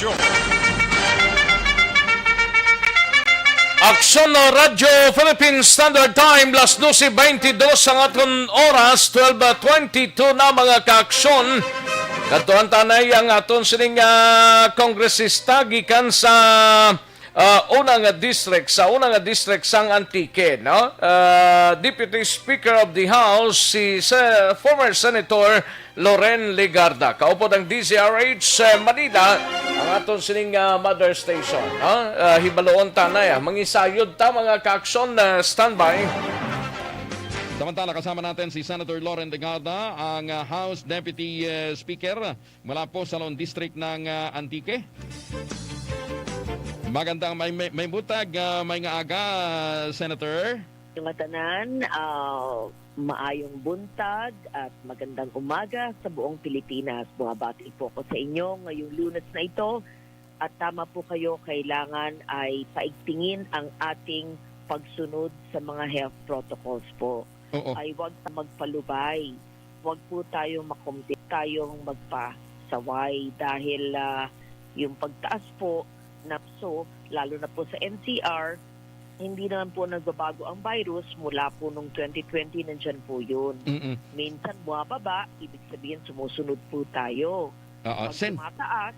Show. Aksyon na Radyo Philippine Standard Time, las doce veintidós ang aton oras, twelve twenty-two na, mga kaaksyon. Kadtuan tanay ang aton sining, ah, kongresista gikan sa, ah, una nga district, sa una nga district sang Antique, no? Ah, Deputy Speaker of the House, si Se-, former Senator Loren Legarda. Kaupod ang D Z R H, eh, Manila, ang aton sining, ah, mother station, no? Ah, hibaloon ta na, ah. Mangisayod ta, mga kaaksyon, ah, standby. Samantala, kasama natin si Senator Loren Legarda, ang, ah, House Deputy, eh, Speaker mula po sa Lone District ng, ah, Antique. Magandang may, may, may butag, ah, may nga aga, Senator. Mga tanan, ah, maayong buntag at magandang umaga sa buong Pilipinas. Bumabati po ako sa inyo ngayong Lunes na ito. At tama po kayo, kailangan ay paigtingin ang ating pagsunod sa mga health protocols po. Oo. Ay huwag magpalubay. Huwag po tayo makumpi, tayong magpasaway dahil, ah, yung pagtaas po na so, lalo na po sa N C R, hindi naman po nagbabago ang virus mula po nung twenty twenty, nandyan po yun. Mm-mm. Minsan bumababa, ibig sabihin sumusunod po tayo. Oo, Pag Sen. tumataas,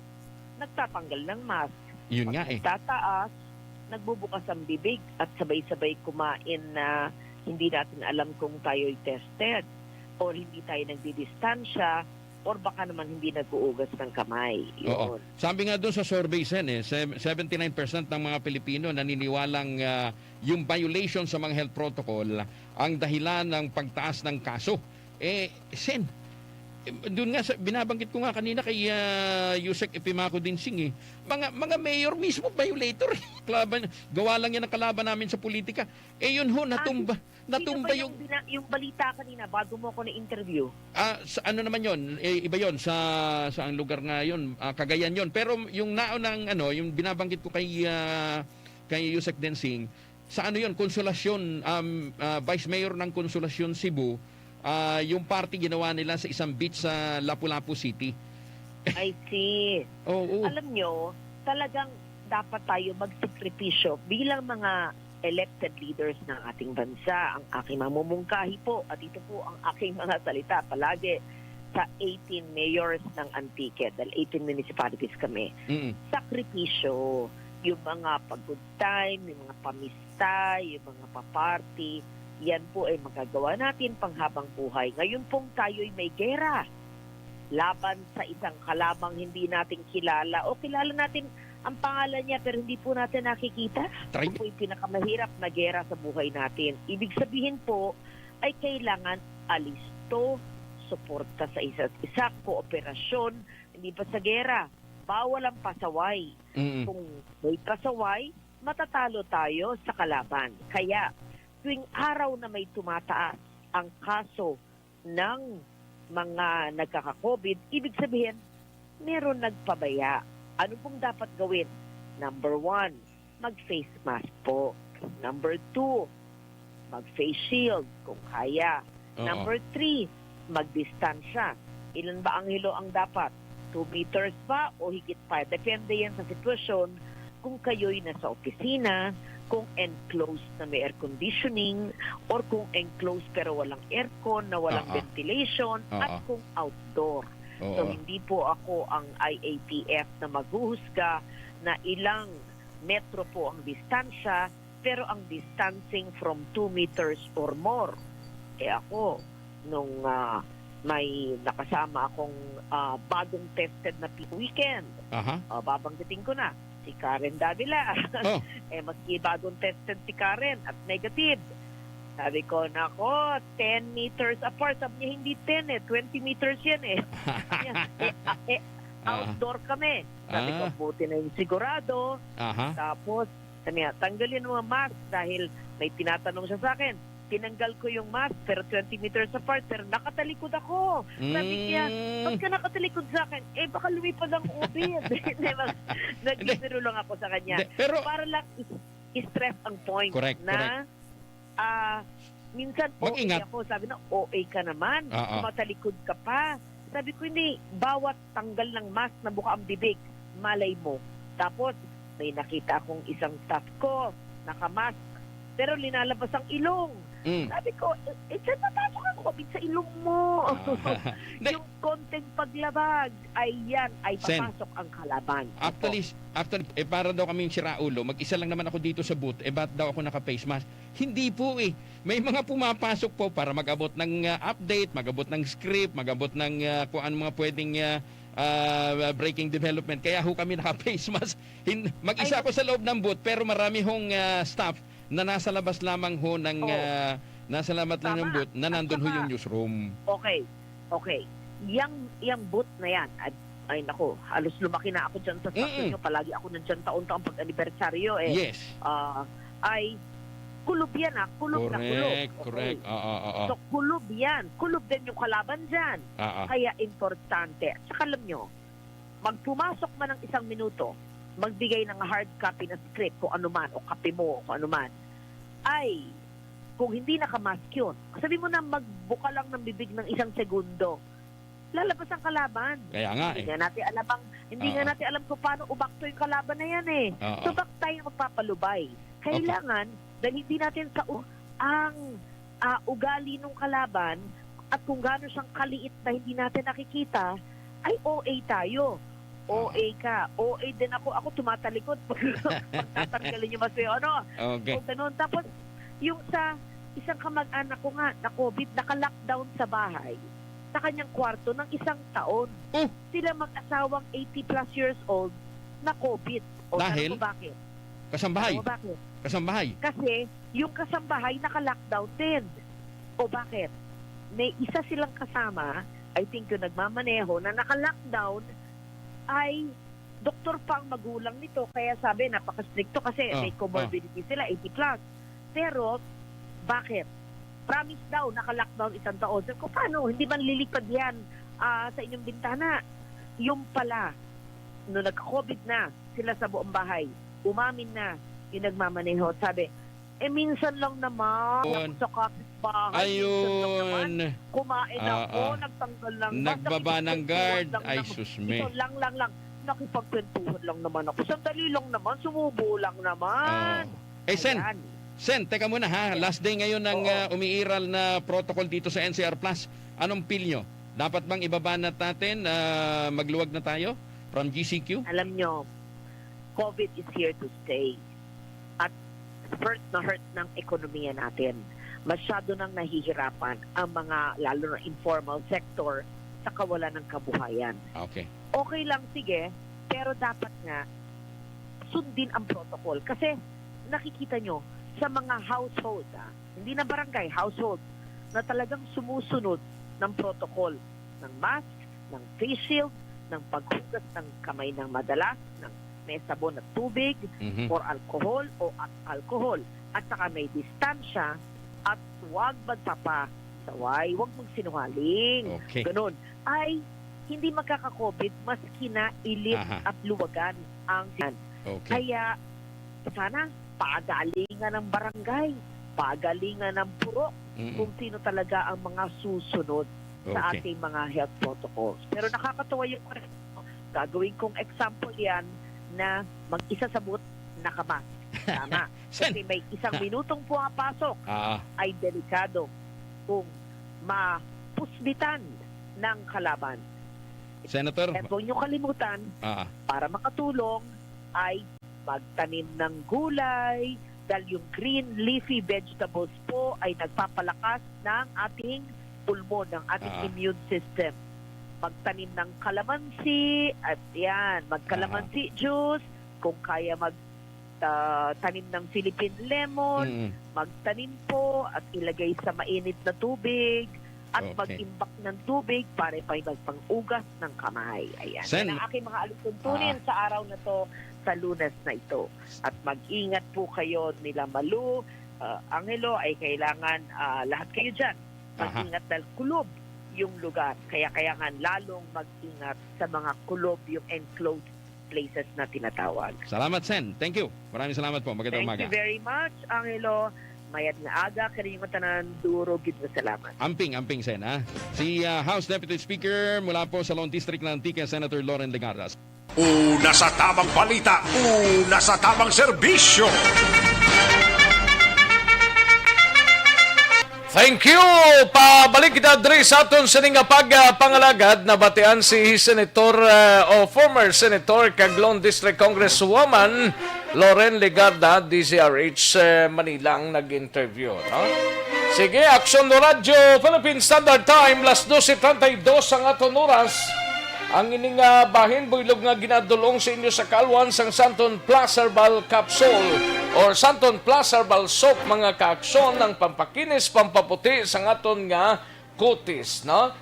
nagtatanggal ng mask. Yun Pag nga eh. nagtataas, nagbubukas ang bibig at sabay-sabay kumain na hindi natin alam kung tayo'y tested or hindi tayo nagdidistansya or baka naman hindi nag-uugas ng kamay. Oo. Yun. Sabi nga doon sa survey, Sen, eh, sev-, seventy-nine percent ng mga Pilipino naniniwalang, ah, yung violation sa mga health protocol ang dahilan ng pagtaas ng kaso. Eh, Sen, eh, doon nga sa, binabanggit ko nga kanina kay, ah, Yusek Epimaco Dinsing, eh, mga, mga mayor mismo violator, eh. Kalaban, gawa lang yan ang kalaban namin sa politika. Eh, yun ho, Ah, natumba, sino ba natumba yung yung bina-, yung balita kanina bago mo ako na-interview? Ah, sa ano naman yon? Eh, iba yon sa, sa ang lugar nga yon, ah, Cagayan yon. Pero yung naon ng ano, yung binabanggit ko kay, ah, kay Yusek Densing, sa ano yon, Consolacion, um, ah, Vice Mayor ng Consolacion, Cebu, ah, yung party ginawa nila sa isang beach sa Lapu-Lapu City. I see. Oo. Alam nyo, talagang dapat tayo magsakripisyo bilang mga elected leaders ng ating bansa. Ang aking mamumungkahi po, at ito po ang aking mga salita palagi sa eighteen mayors ng Antique, dahil eighteen municipalities kami. Mm. Sakripisyo, yung mga pag-good time, yung mga pamista, yung mga pa-party, yan po ay magagawa natin panghabang buhay. Ngayon pong tayo'y may gera laban sa isang kalabang hindi natin kilala o kilala natin ang pangalan niya pero hindi po natin nakikita. Try Ito po yung pinakamahirap na gera sa buhay natin. Ibig sabihin po ay kailangan alisto, suporta sa isa't isa, kooperasyon, hindi pa sa gera. Bawal ang pasaway. Mm. Kung may pasaway, matatalo tayo sa kalaban. Kaya, tuwing araw na may tumataas ang kaso ng mga nagkaka-COVID, ibig sabihin, meron nagpabaya. Ano pong dapat gawin? Number one, mag-face mask po. Number two, mag-face shield kung kaya. Oo. Number three, magdistansya. Ilan ba ang hilo ang dapat? Two meters ba o higit pa? Depende yan sa sitwasyon kung kayo'y nasa opisina, kung enclosed na may air conditioning, or kung enclosed pero walang aircon, na walang Oo. ventilation, at Oo. kung outdoor. Oo. So, hindi po ako ang I A T F na maghuhusga na ilang metro po ang distansya, pero ang distancing from two meters or more. Eh, ako, nung, ah, may nakasama akong, ah, bagong tested na peak weekend, Aha. ah, babanggitin ko na, si Karen Davila. Oh. Eh, maski bagong tested si Karen at negative, sabi ko, "Nako, ten meters apart." Sabi niya, "Hindi ten eh, twenty meters yan eh." Sabi niya, "Eh, ah, eh, Ah. outdoor kami." Sabi ko, Ah. "Buti na yung sigurado." Aha. Tapos, sabi niya, "Tanggalin mo ang mask," dahil may tinatanong siya sa akin. Tinanggal ko yung mask, pero twenty meters apart, pero nakatalikod ako. Sabi niya, Mm. "Ba't ka nakatalikod sa akin?" "Eh, baka lumipad ang COVID." Hindi, mag-, Hindi. nagbibiro lang ako sa kanya. Hindi, pero Para lang is-, i-stress ang point Correct, na, correct. ah, minsan Mag-ingat. O A ako. Sabi na, "O A ka naman, Oo. tumatalikod ka pa." Sabi ko, "Hindi, bawat tanggal ng mask na buka ang bibig, malay mo." Tapos, may nakita akong isang staff ko, naka-mask, pero linalabas ang ilong. Mm. Sabi ko, "Eh, eh, saan papasok ang COVID sa ilong mo?" Ah. Hindi. Yung konting paglabag, ay yan, ay Sen, papasok ang kalaban. Opo. Actually, s-, actually, eh, para daw kaming siraulo, mag-isa lang naman ako dito sa booth, eh, ba't daw ako naka-face mask? Hindi po eh. May mga pumapasok po para mag-abot ng, ah, update, mag-abot ng script, mag-abot ng, ah, kung ano mga pwedeng, ah, ah, breaking development. Kaya ho kami naka-face mask. Hin-, mag-isa Ay, ako sa loob ng booth, pero marami hong, ah, staff na nasa labas lamang ho ng, Oo. ah, nasa labas lang ng Tama. booth na At nandun ho saka, yung newsroom. Okay. Okay. Yang, yang booth na yan, at, ay nako, halos lumaki na ako dyan sa staff Mm-mm. ninyo. Palagi ako nandyan taon-taon pag anibersaryo eh. Yes. Ah, ay, Kulob yan, ah. Kulob na kulob. Correct, Okay. correct. Oo, oo. So, kulob yan. Kulob din yung kalaban dyan. Oo. Kaya importante. At saka alam nyo, magpumasok man ang isang minuto, magbigay ng hard copy na script, kung ano man, o kape mo, o kung ano man, ay, kung hindi nakamask yun, sabi mo na magbuka lang ng bibig ng isang segundo, lalabas ang kalaban. Kaya nga, Hindi eh. nga natin alam ang, hindi nga Oo. natin alam kung paano umakto yung kalaban na yan, eh. Oo. So, bakit tayo magpapalubay? Kailangan, dahil hindi natin sa u-, ang, ah, ugali ng kalaban at kung gaano siyang kaliit na hindi natin nakikita, ay O A tayo. Oo. O A ka. O A din ako. Ako tumatalikod pag, pag tatanggalin yung mask, ano. Okay. O ganun. Tapos, yung sa isang kamag-anak ko nga na COVID, naka-lockdown sa bahay, sa kanyang kwarto ng isang taon. Oh! Sila mag-asawang eighty plus years old na COVID. O, Dahil? alam mo bakit? Kasambahay. Alam mo bakit? Kasambahay. Kasi yung kasambahay naka-lockdown din. O bakit? May isa silang kasama, I think yung nagmamaneho, na naka-lockdown ay doktor pa ang magulang nito. Kaya sabi, napaka-stricto kasi Ah, may comorbidity sila, eighty plus. Pero, bakit? Promise daw, naka-lockdown isang taon. Sabi ko, paano? Hindi man lilipad yan, ah, sa inyong bintana. Yung pala, no nagka-COVID na sila sa buong bahay, umamin na yung nagmamaneho. Sabi, eh, minsan lang naman, Yun. ako sa kapitbahay, minsan lang naman, Ayun. kumain Ah, ako, ah. nagtanggal ng mask, Nagbaba ng nakipagkwentuhan guard. lang Ay, naman. sus, me. Ito lang, lang, lang. Nakipagkwentuhan lang naman ako. Sandali lang naman, sumubo lang naman. Oo. Eh, Sen, Ayan. Sen, teka muna ha. Yes. Last day ngayon ng, Oo. ah, umiiral na protocol dito sa N C R Plus. Anong feel nyo? Dapat bang ibaba na natin? Ah, magluwag na tayo from G C Q? Alam nyo, COVID is here to stay. At hurt na hurt ng ekonomiya natin. Masyado nang nahihirapan ang mga, lalo na informal sector, sa kawalan ng kabuhayan. Okay. Okay lang, sige, pero dapat nga sundin ang protocol. Kasi nakikita nyo, sa mga household, ah, hindi na barangay, household, na talagang sumusunod ng protocol, ng mask, ng face shield, ng paghugas ng kamay ng madalas, ng may sabon at tubig, Mhm. or alcohol o at alcohol. At saka may distansya at huwag magpapasaway, huwag magsinungaling. Okay. Ganun. Ay, hindi magkaka-COVID, maski na ilid Aha. at luwagan ang Okay. Kaya, sana, pagalingan ng barangay, pagalingan ng purok, Mm-mm. kung sino talaga ang mga susunod sa Okay. ating mga health protocols. Pero nakakatuwa yung, gagawin kong example yan na mag-isa sa booth, nakamask. Tama. Sen. Kasi may isang minutong pumapasok, Ah. ay delikado kung mapuslitan ng kalaban. Senator. At huwag niyo kalimutan, Ah. para makatulong ay magtanim ng gulay, dahil yung green leafy vegetables po ay nagpapalakas ng ating pulmon, ng ating Ah. immune system. Magtanim ng kalamansi, at yan, magkalamansi Ah. juice, kung kaya mag, ah, tanim ng Philippine lemon, Mm. magtanim po at ilagay sa mainit na tubig at Okay. mag-imbak ng tubig para pa magpang-ugas ng kamay. Ayan. Sen. Yan ang aking mga alituntunin Ah. sa araw na to, sa Lunes na ito. At mag-ingat po kayo nila Malu, ah, Angelo, ay kailangan, ah, lahat kayo dyan Aha. mag-ingat dahil kulob yung lugar. Kaya kailangan lalong mag-ingat sa mga kulob, yung enclosed places na tinatawag. Salamat, Sen. Thank you. Maraming salamat po. Magandang Thank umaga. you very much, Angelo. Mayad nga aga, kaninyong tanan, duro gid nga salamat. Amping, amping, Sen, ha? Si, ah, House Deputy Speaker mula po sa Lone District ng Antique, Senator Loren Legarda. Una sa tamang balita, una sa tamang serbisyo. Thank you. Pabalik kita diri sa aton sini nga pagpangalagad. Nabatian si Senator, uh, o former Senator kag Lone District Congresswoman Loren Legarda, D Z R H, uh, Manila, ang nag-interview, no? Sige, Aksyon Radyo Philippine Standard Time, las dose treinta y dos ang aton oras. Ang ini nga bahin, buylog nga ginadulong sa inyo sa kaalwan sang Santon Plus Herbal Capsule or Santon Plus Herbal Soap, mga kaaksyon, ang pampakinis, pampaputi sang aton nga kutis, no?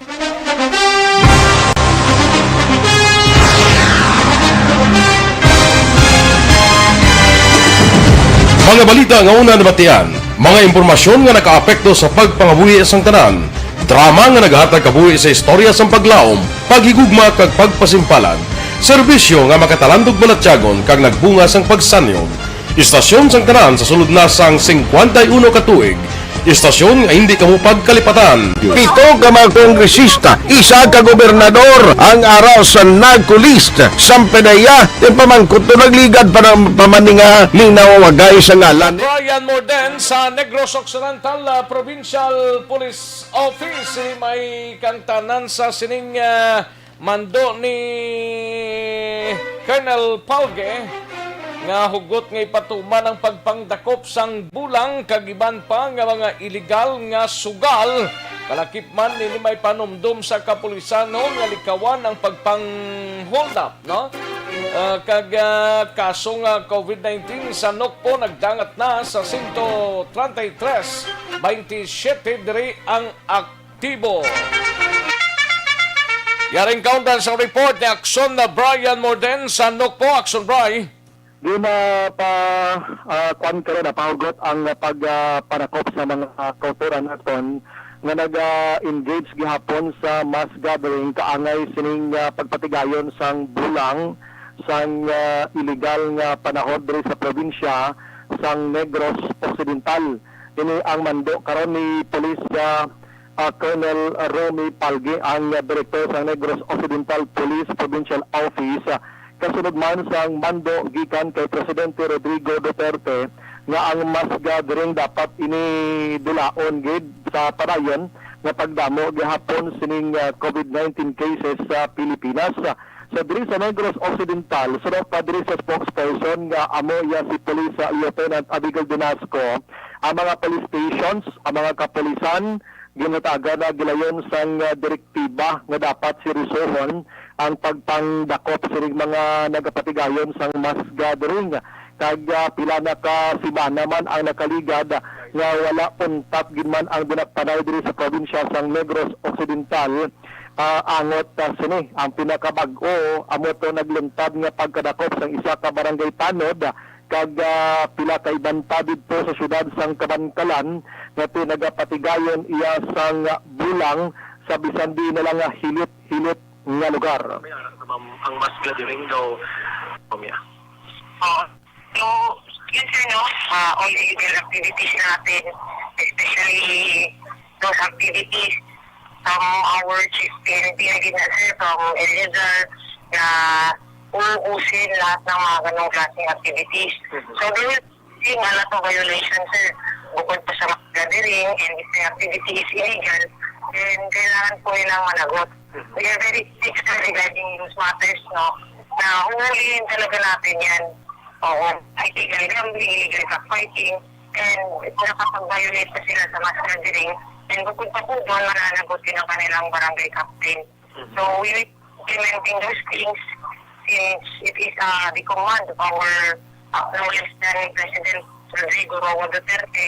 Mga balita nga una nabatian. Mga impormasyon nga nakaapekto sa pagpangabuhi sang tanan. Drama nga naghatag kabuhi sa istorya sang paglaom, paghigugma kag pagpasimpalan. Serbisyo nga makatalandog balatyagon kag nagbunga sang pagsanyog. Istasyon sang tanan sa sulod na sang singkwenta y uno ka tuig. Istasyon nga hindi kamo pagkalipatan. Pito ka mga kongresista, isa ka gobernador ang ara sa NAGCO list. Sampanaya, yung pamangkot to nagligad pa ng pamaninga ning nawawagay sa ngalan. Brian Morden sa Negros Occidental, ah, Provincial Police Office, may kangtanan sa sining, ah, mando ni Colonel Palge nga hugot nga ipatuman ang pagpangdakop sang bulang kag iban pa nga mga iligal nga sugal. Kalakip man nini may panumdom sa kapulisan nga likawan ang pagpang-hold up, no? Ah, kag, ah, kaso nga COVID nineteen sa Nokpo nagdangat na sa sento treinta y tres, baynte siyete diri ang aktibo. Yaring kaundan sa report ni Akson na Brian Morden sa Nokpo. Akson, Bri. Gina pa, ah, kuwan karon, napahugot ang pag, ah, panakop sa mga, ah, kautoran naton nga naga-engage gihapon sa mass gathering kaangay sining, ah, pagpatigayon sang bulang sang, ah, iligal nga panahod diri sa probinsya sang Negros Occidental. Ini ang mando karon ni Police, ah, ah, Colonel Romy Palgi, ang, ah, direktor sang Negros Occidental Police Provincial Office, ah, kasunod man sang mando gikan kay Presidente Rodrigo Duterte nga ang mass gathering dapat ini dulaon gid sa padayon nga pagdamo gihapon sining, ah, COVID nineteen cases sa Pilipinas. So, diri sa Negros Occidental, suno pa diri sa spokesperson nga amo iya si Police, ah, Lieutenant Abigail Dinasco, ang mga police stations, ang mga kapulisan, ginhatagan na gilayon sang, ah, direktiba nga dapat seryosohon ang pagpangdakop sining mga nagapatigayon sang mass gathering. Kag, ah, pila na ka semana man ang nakaligad, ah, nga wala untat gid man ang dinakpanay diri sa probinsya sang Negros Occidental. Ah, angot, ah, sini, ang pinakabag-o amo to nagluntad nga pagkadakop sang isa ka barangay tanod, ah, kag, ah, pila ka iban pa didto sa siyudad sang Kabankalan nga pinagapatigayon iya sang bulang sa bisan diin na lang nga hilit-hilit nga lugar. May aras na ba ang mass gathering daw, Pamya? Oo. So, yun, sir, no? Ah, all illegal activities natin, especially those activities from our chief P N P na gina, sir, from Eleazar, na uusin lahat ng mga ganong klaseng activities. Mhm. So, they will see a lot of violations, sir. Bukod pa sa mga gathering and if the activity is illegal, then kailangan po nilang managot. Mhm. We are very strict, sir, regarding those matters, no? Na huhulihin talaga natin yan. Oo, illegal gambling, illegal cockfighting, and nakapag-violate pa sila sa mass gathering. And bukod pa po doon, mananagot din ang kanilang barangay captain. So, we will implementing those things since it is, uh, the command of our, uh, no less than President Rodrigo Roa Duterte.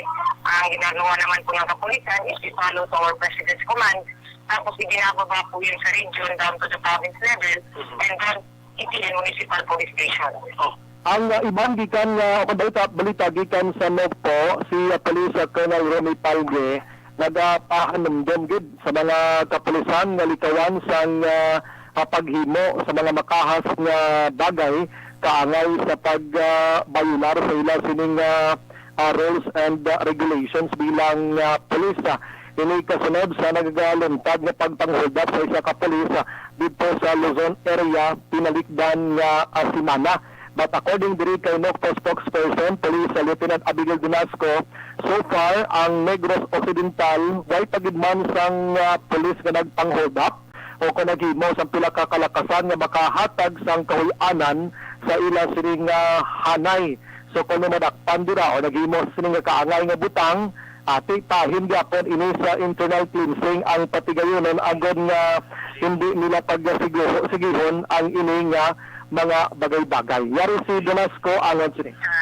Ang ginagawa naman po ng kapulisan is i-follow to our President's command. Tapos, ibinababa po yun sa region, down to the province level, Mhm. and then, Itian Municipal Police Station. Oh. Ang, ah, iban gikan nga, o balita, balita gikan sa Nokpo, si, ah, Police, ah, Colonel Romy Palge, nagapahanumdom gid sa mga kapulisan nga likawan sang, ah, ah, paghimo sa mga makahas nga bagay kaangay sa pag, ah, bayular sa ila sining, ah, ah, rules and, ah, regulations bilang, ah, pulis, ah. Ini kasunod sa nagaluntad nga pagpang-hold up sa isa ka pulis, ah, didto sa Luzon area pinalikdan nga, ah, semana. But according diri kay Nokpo spokesperson, Police Lieutenant Abigail Dinasco, so far, ang Negros Occidental, way pa gid man sang, ah, pulis nga nagpang-hold up o kon naghimo sang pila ka kalakasan nga makahatag sang kahuy-anan sa ila sini nga hanay. So, kon may madakpan dira o naghimo sini nga kaangay nga butang, ati, tahin gyapon ini sa internal cleansing ang patigayonon, agod nga hindi nila pagsigihon ang ini nga mga bagay-bagay. Yari si Damasco angon sini. Sa,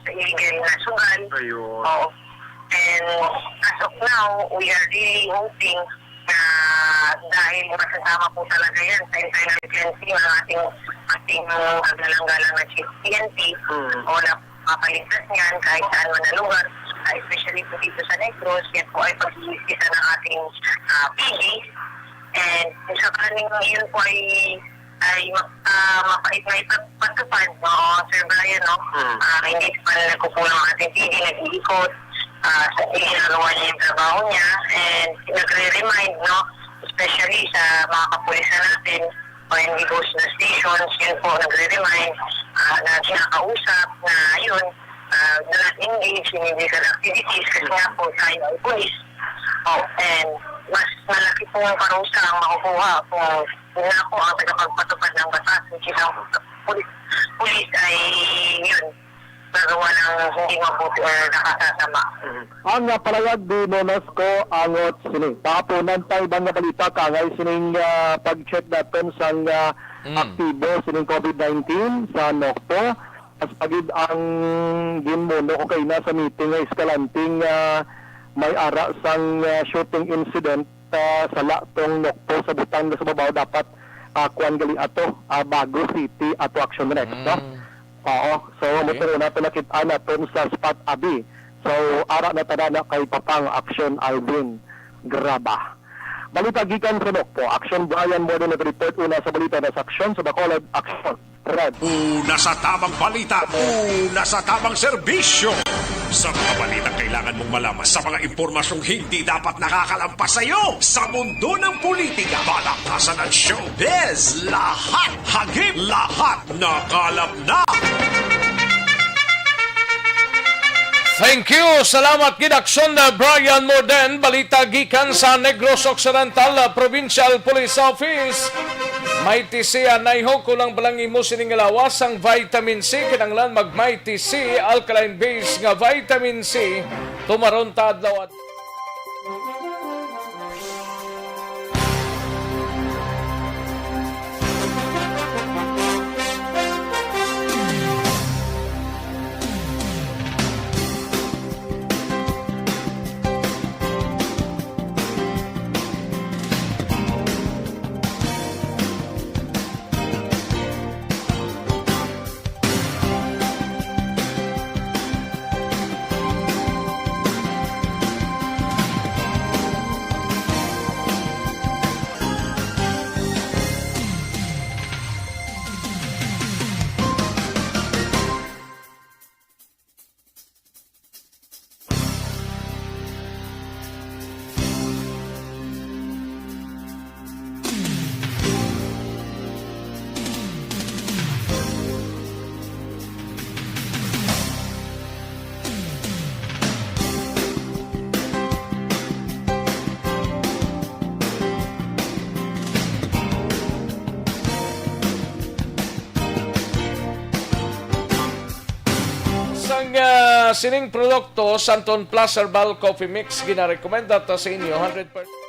sa illegal nga sugal. Ayun. Oo. And as of now, we are really hoping na dahil masasama po talaga yan sa internal cleansing ng ating, ating galang-galang na chief P N P, Hmm. o na mapaligtas niyan kahit saan man na lugar. ah, especially po dito sa Negros, yan po ay pag-iimbestigahan ng ating, ah, P D. And kung sakaling yun po ay, ay ma-, ah, mapait na ipagpatupad, no, Sir Brian, no? Mm. Ah, hindi naman nagkukulang ang ating P D, nag-iikot, ah, sa ginagawa niya yung trabaho niya, and nagre-remind, no, especially sa mga kapulisan natin, when he goes to the stations, yun po, nagre-remind, ah, na kinakausap na yun, ah, do not engage in illegal activities kasi nga po tayo ay pulis. Oh, and mas malaki pong parusa ang makukuha kung yun nga po ang tagapagpatupad ng batas, which is ang pulis, pulis ay yun, nagawa ng hindi mabuti or nakasasama. Ang, ah, palayag ni Nonasco Angot sini. Pahapunan, tay, iban nga balita kaangay sining, ah, pag-check naton sang, ah, Mm. aktibo sining COVID nineteen sa Nocpo. Mas pagid ang ginmuno ko kay na sa meeting nga Escalante nga may ara sang, ah, shooting incident, ah, sa Latong Nocpo sa butang nga sa babaw dapat, ah, kuwan gali ato, ah, Bago City ato action next, no? Mm. Oo. So, Okay. Motor una to nakit-an naton sa spot, abi. So, ara na tanan na kay Papang Action Alvin Graba. Balita gikan sa Nocpo. Action Brian Morden nag-report una sa balita na sa Action sa Bacolod. Action. Red. Una sa tamang balita, una sa tamang serbisyo. Sa mga balitang kailangan mong malaman, sa mga impormasyong hindi dapat nakakalampas sa iyo, sa mundo ng politika, balakasan at showbiz, lahat hagip, lahat nakalap na. Thank you. Salamat gid, Action, uh, Brian Morden. Balita gikan sa Negros Occidental, uh, Provincial Police Office. Mighty C anay ho, kulang pa lang imo sining lawas ang vitamin C. Kinahanglan mag Mighty C, alkaline base nga vitamin C. Tumaron ta adlaw-adlaw. Sang, ah, sining produkto, Santon Plus Herbal Coffee Mix, ginarekomenda ta sa inyo, hundred percent.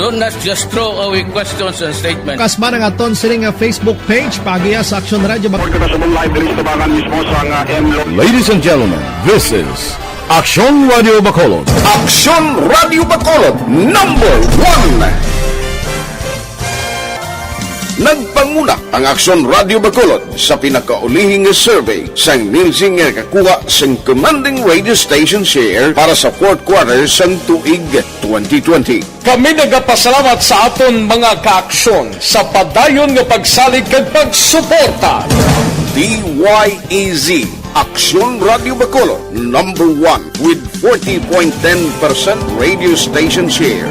Don't, let's just throw away questions and statements. Kasman ang aton sini nga Facebook page, paagiha sa Action Radio Bac- Report kita sa live diri sa tabangan mismo sa nga M Lo- Ladies and gentlemen, this is Action Radio Bacolod. Action Radio Bacolod, number one. Nagpanguna ang Aksyon Radio Bacolod sa pinakaulihi nga survey sang Nielsen nga nakakuha sang commanding radio station share para sa fourth quarter sang tuig twenty twenty. Kami nagapasalamat sa aton mga kaaksyon sa padayon nga pagsalig kag pagsuporta. D Y E Z, Aksyon Radio Bacolod, number one with forty point ten percent radio station share.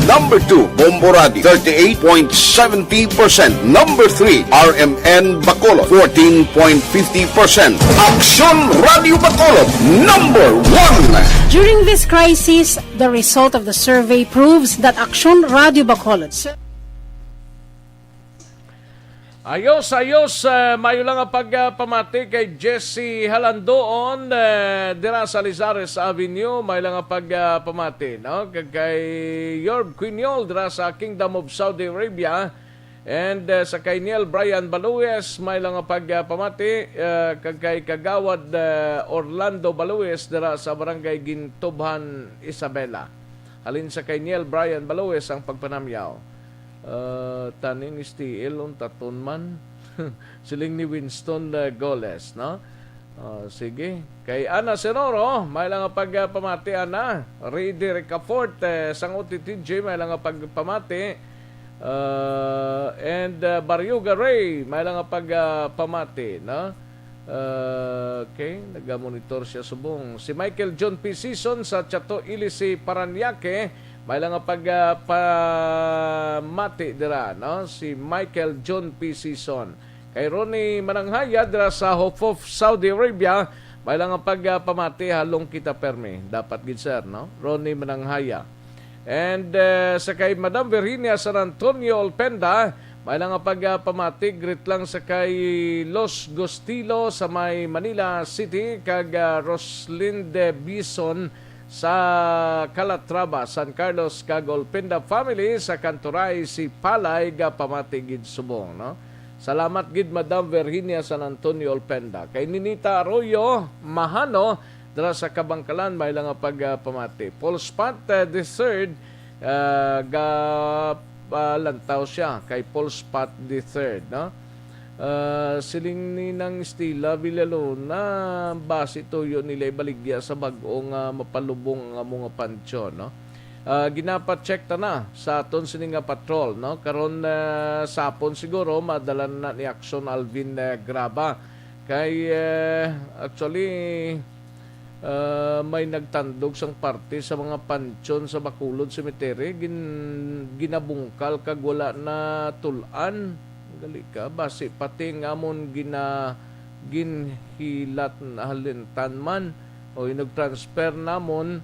Number two, Bombo Radio, thirty-eight point seventy percent. Number three, R M N Bacolod, fourteen point fifty percent. Aksyon Radio Bacolod, number one. During this crisis, the result of the survey proves that Aksyon Radio Bacolod Ayos, ayos. Uh, mayo lang nga pagpamati kay Jesse Halandoon, uh, dira sa Lizares Avenue. Mayo lang nga pagpamati, no? Kag kay Yorb Quiñol dira sa Kingdom of Saudi Arabia. And uh, sa kay Neil Brian Balues, mayo lang nga pagpamati. Uh, kag kay Kagawad uh, Orlando Balues dira sa Barangay Gintubhan, Isabela. Halin sa kay Neil Brian Balues ang pagpanamyaw. Uh, taning S T L, untaton man. Siling ni Winston uh, Goles, no? Uh, sige. Kay Ana Senoro, mayo lang nga pagpamati, Ana. Ray Derek Afort, eh, sang O T T J, mayo lang nga pagpamati. Uh, and uh, Barrio Garay, mayo lang nga pagpamati, no? Uh, okay, nagamonitor siya subong. Si Michael John P. Season sa Chato Ilisi, Parañaque, mayo lang nga pagpamati dira, no? Si Michael John P. Season. Kay Ronnie Mananghaya dira sa Hof of Saudi Arabia, mayo lang nga pagpamati, halong kita permi. Dapat gid, sir, no? Ronnie Mananghaya. And uh, sa kay Madam Virginia San Antonio Olpenda, mayo lang nga pagpamati, greet lang sa kay Los Gustilo sa may Manila City, kag uh, Roslinde Bison sa Calatrava, San Carlos, kag Olpenda family sa Kanturay, si Palay, gapamati gid subong, no? Salamat gid, Madam Virginia San Antonio Olpenda. Kay Ninita Arroyo Mahano, dira sa Kabangkalan, mayo lang nga pagpamati. Paul Spot uh, the third, uh, ga uh, lantaw siya kay Paul Spot the third, no? Uh, siling ni Nang Stella Villalona, basi tuyo nila ibaligya sa bag-o nga mapalubong ang amo nga pansyon, no? Uh, ginapa-check ta na sa aton sini nga patrol, no? Karon uh, sapon siguro madala na ni Action Alvin uh, Graba. Kay uh, actually uh, may nagtandog sang parte sa mga pansyon sa Bacolod Cemetery gin ginabungkal kag wala na tul-an. Gali ka, basi pati ang amon gina ginhilat halintan man o inag-transfer namon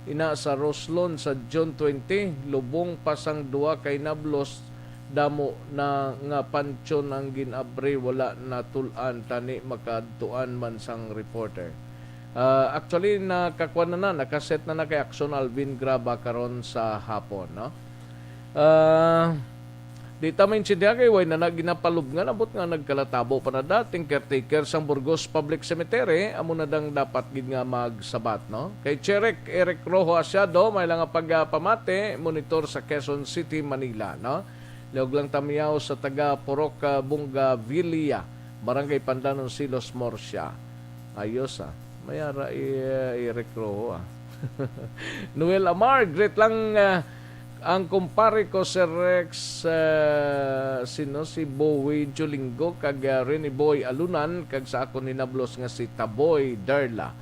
ina sa Roslon sa June twenty, lubong pa sang duha ka hinablos, damo na nga pansyon ang gin-abri, wala natul-an tani makaadtuan man sang reporter. Uh, actually, nakakuan na na, nakaset na na kay Action Alvin Graba karon sa hapon, no? Uh, Di ta maintindihan kay way na na ginapalubngan, abot nga nagkalatabo pa na dating caretaker sang Burgos Public Cemetery, amo na dang dapat gid nga magsabat, no? Kay Cherek Eric Rojo Asiado, may lang nga pagpamati, monitor sa Quezon City, Manila, no? Liog lang tamiyaw sa taga Purok, ah, Bungavilla, Barangay Pandanon, Silos, Murcia. Ayos, ah. May ara i, i Recroho, ah. Noel Amar, greet lang, ah, ang kumpare ko, Sir Rex, ah, sino, si Bowie Julingo, kag, ah, Rene Boy Alunan, kag sa akon hinablos nga si Taboy Darla.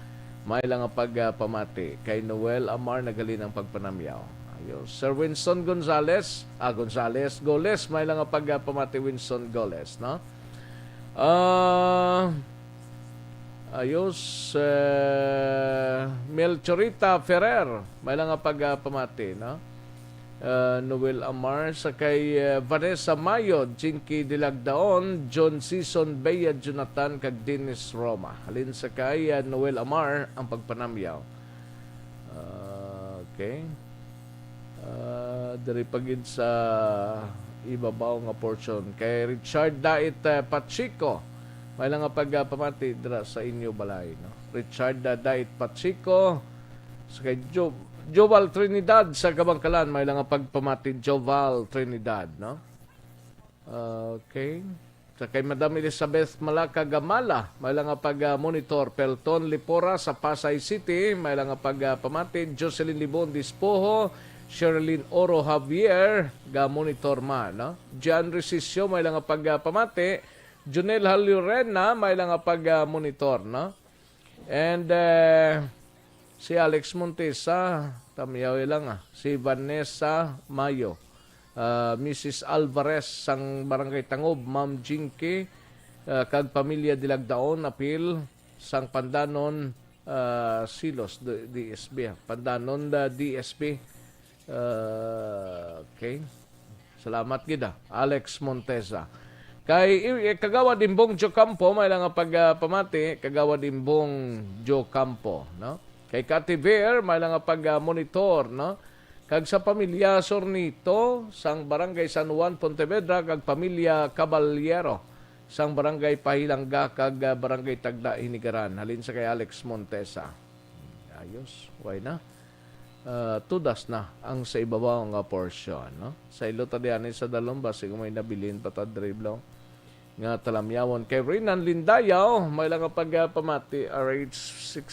May lang nga pag, ah, pamati. Kay Noel Amar, nagalin ang pagpanamyaw. Ayos. Sir Winston Gonzales, ah, Gonzales, Goles, may lang nga pag, ah, pamati, Winston Goles, no? Ah, ayos. Eh, Melchorita Ferrer, may lang nga pag, ah, pamati, no? Ah, Noel Amar, sa kay, eh, Vanessa Mayo, Jinky Dilagdaon, John Season, Bea Jonathan, kag Dennis Roma. Halin sa kay, ah, Noel Amar ang pagpanamyaw. Ah, okay. Ah, diri pa gid sa ibabaw nga portion. Kay Richard Dait, eh, Pacheco, may lang nga pagpamati dira sa inyo balay, no? Richard, ah, Dait Pacheco, sa kay Jo-, Joval Trinidad sa Kabangkalan, may lang nga pagpamati, Joval Trinidad, no? Okay. Sa kay Madam Elizabeth Malaka Gamala, may lang nga pag-monitor. Pelton Lipora sa Pasay City, may lang nga pagpamati. Jocelyn Libon Dispoho, Sherlyn Oro Javier, ga-monitor man, no? John Resisio, may lang nga pagpamati. Junel Halurena, may lang nga pag-monitor, no? And, eh, Si Alex Montesa, tamyaw lang, ah. Si Vanessa Mayo, ah, Missus Alvarez sang Barangay Tangob, Ma'am Jinky, ah, kag pamilya Dilagdaon, apil sang Pandanon, ah, Silos, D-, D S B, ah. Pandanon, ah, D S B. Ah, okay. Salamat gid, ah, Alex Montesa. Kay, i-, i-, Kagawad Imbong Jocampo, may lang nga pag, ah, pamati, Kagawad Imbong Jocampo, no? Kay Kati Ver, may lang nga pag, ah, monitor, no? Kag sa pamilya Sornito, sang Barangay San Juan, Pontevedra, kag pamilya Caballero, sang Barangay Pahilanga, kag, ah, Barangay Tagda, Hinigaran. Halin sa kay Alex Montesa. Ayos, why na? Ah, tudas na ang sa ibabaw nga portion, no? Sa ilo ta diani sa dalom, basi kung may nabilin pa ta diri, blo, nga talamyawon. Kay Renan Lindayaw, may lang nga pag, ah, pamati, R H six,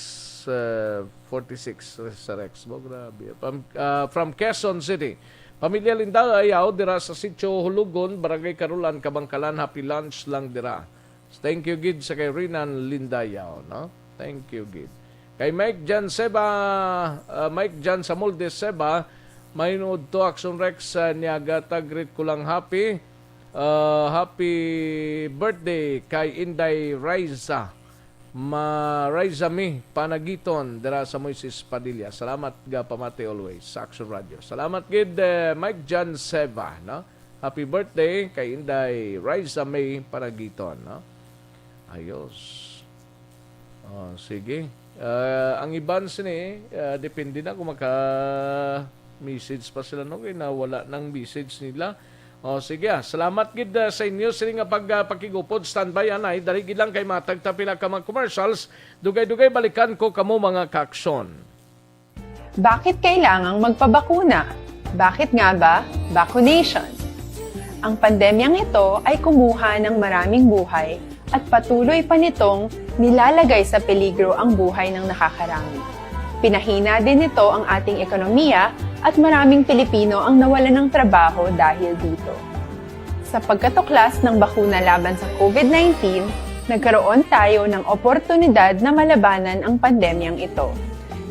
ah, forty-six sa Rexbo, grabe. Pam-, ah, from Quezon City. Pamilya Lindayaw, dira sa Sitio Hulugon, Barangay Karulan, Kabangkalan, happy lunch lang dira. Thank you gid sa kay Renan Lindayaw, no? Thank you gid. Kay Mike Jan Seba, ah, Mike Jan Samulde Seba, may nuod to Action Rex, ah, Niaga, tag-greet ko lang happy, ah, happy birthday kay Inday Raiza. Ma Raiza Mi Panagiton dira sa Moises Padilla. Salamat ga pamati always sa Action Radio. Salamat gid, eh, Mike Jan Seba, no? Happy birthday kay Inday Raiza May Paragiton, no? Ayos. Oh, sige. Ah, ang iban sini, ah, depende na kung maka-message pa sila, no? Kay nawala nang message nila. Oh, sige, ah. Salamat gid, ah, sa inyo sini nga pag, ah, pakigupod. Standby anay, dali gid lang kay matag ta pila ka mga commercials. Dugay-dugay balikan ko kamo, mga kaaksyon. Bakit kailangang magpabakuna? Bakit nga ba vaccination? Ang pandemyang ito ay kumuha ng maraming buhay at patuloy pa nitong nilalagay sa peligro ang buhay ng nakakarami. Pinahina din nito ang ating ekonomiya at maraming Pilipino ang nawalan ng trabaho dahil dito. Sa pagkatuklas ng bakuna laban sa COVID nineteen, nagkaroon tayo ng oportunidad na malabanan ang pandemyang ito.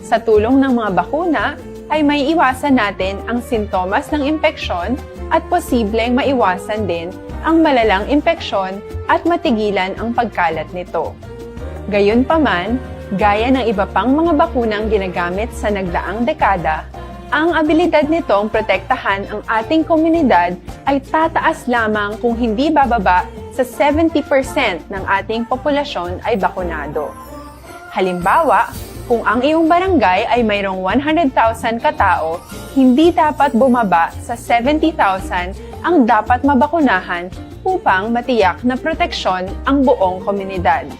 Sa tulong ng mga bakuna, ay maiiwasan natin ang sintomas ng impeksyon at posibleng maiwasan din ang malalang impeksyon at matigilan ang pagkalat nito. Gayunpaman, gaya ng iba pang mga bakunang ginagamit sa nagdaang dekada, ang abilidad nitong protektahan ang ating komunidad ay tataas lamang kung hindi bababa sa seventy percent ng ating populasyon ay bakunado. Halimbawa, kung ang iyong barangay ay mayroong one hundred thousand katao, hindi dapat bumaba sa seventy thousand ang dapat mabakunahan upang matiyak na proteksyon ang buong komunidad.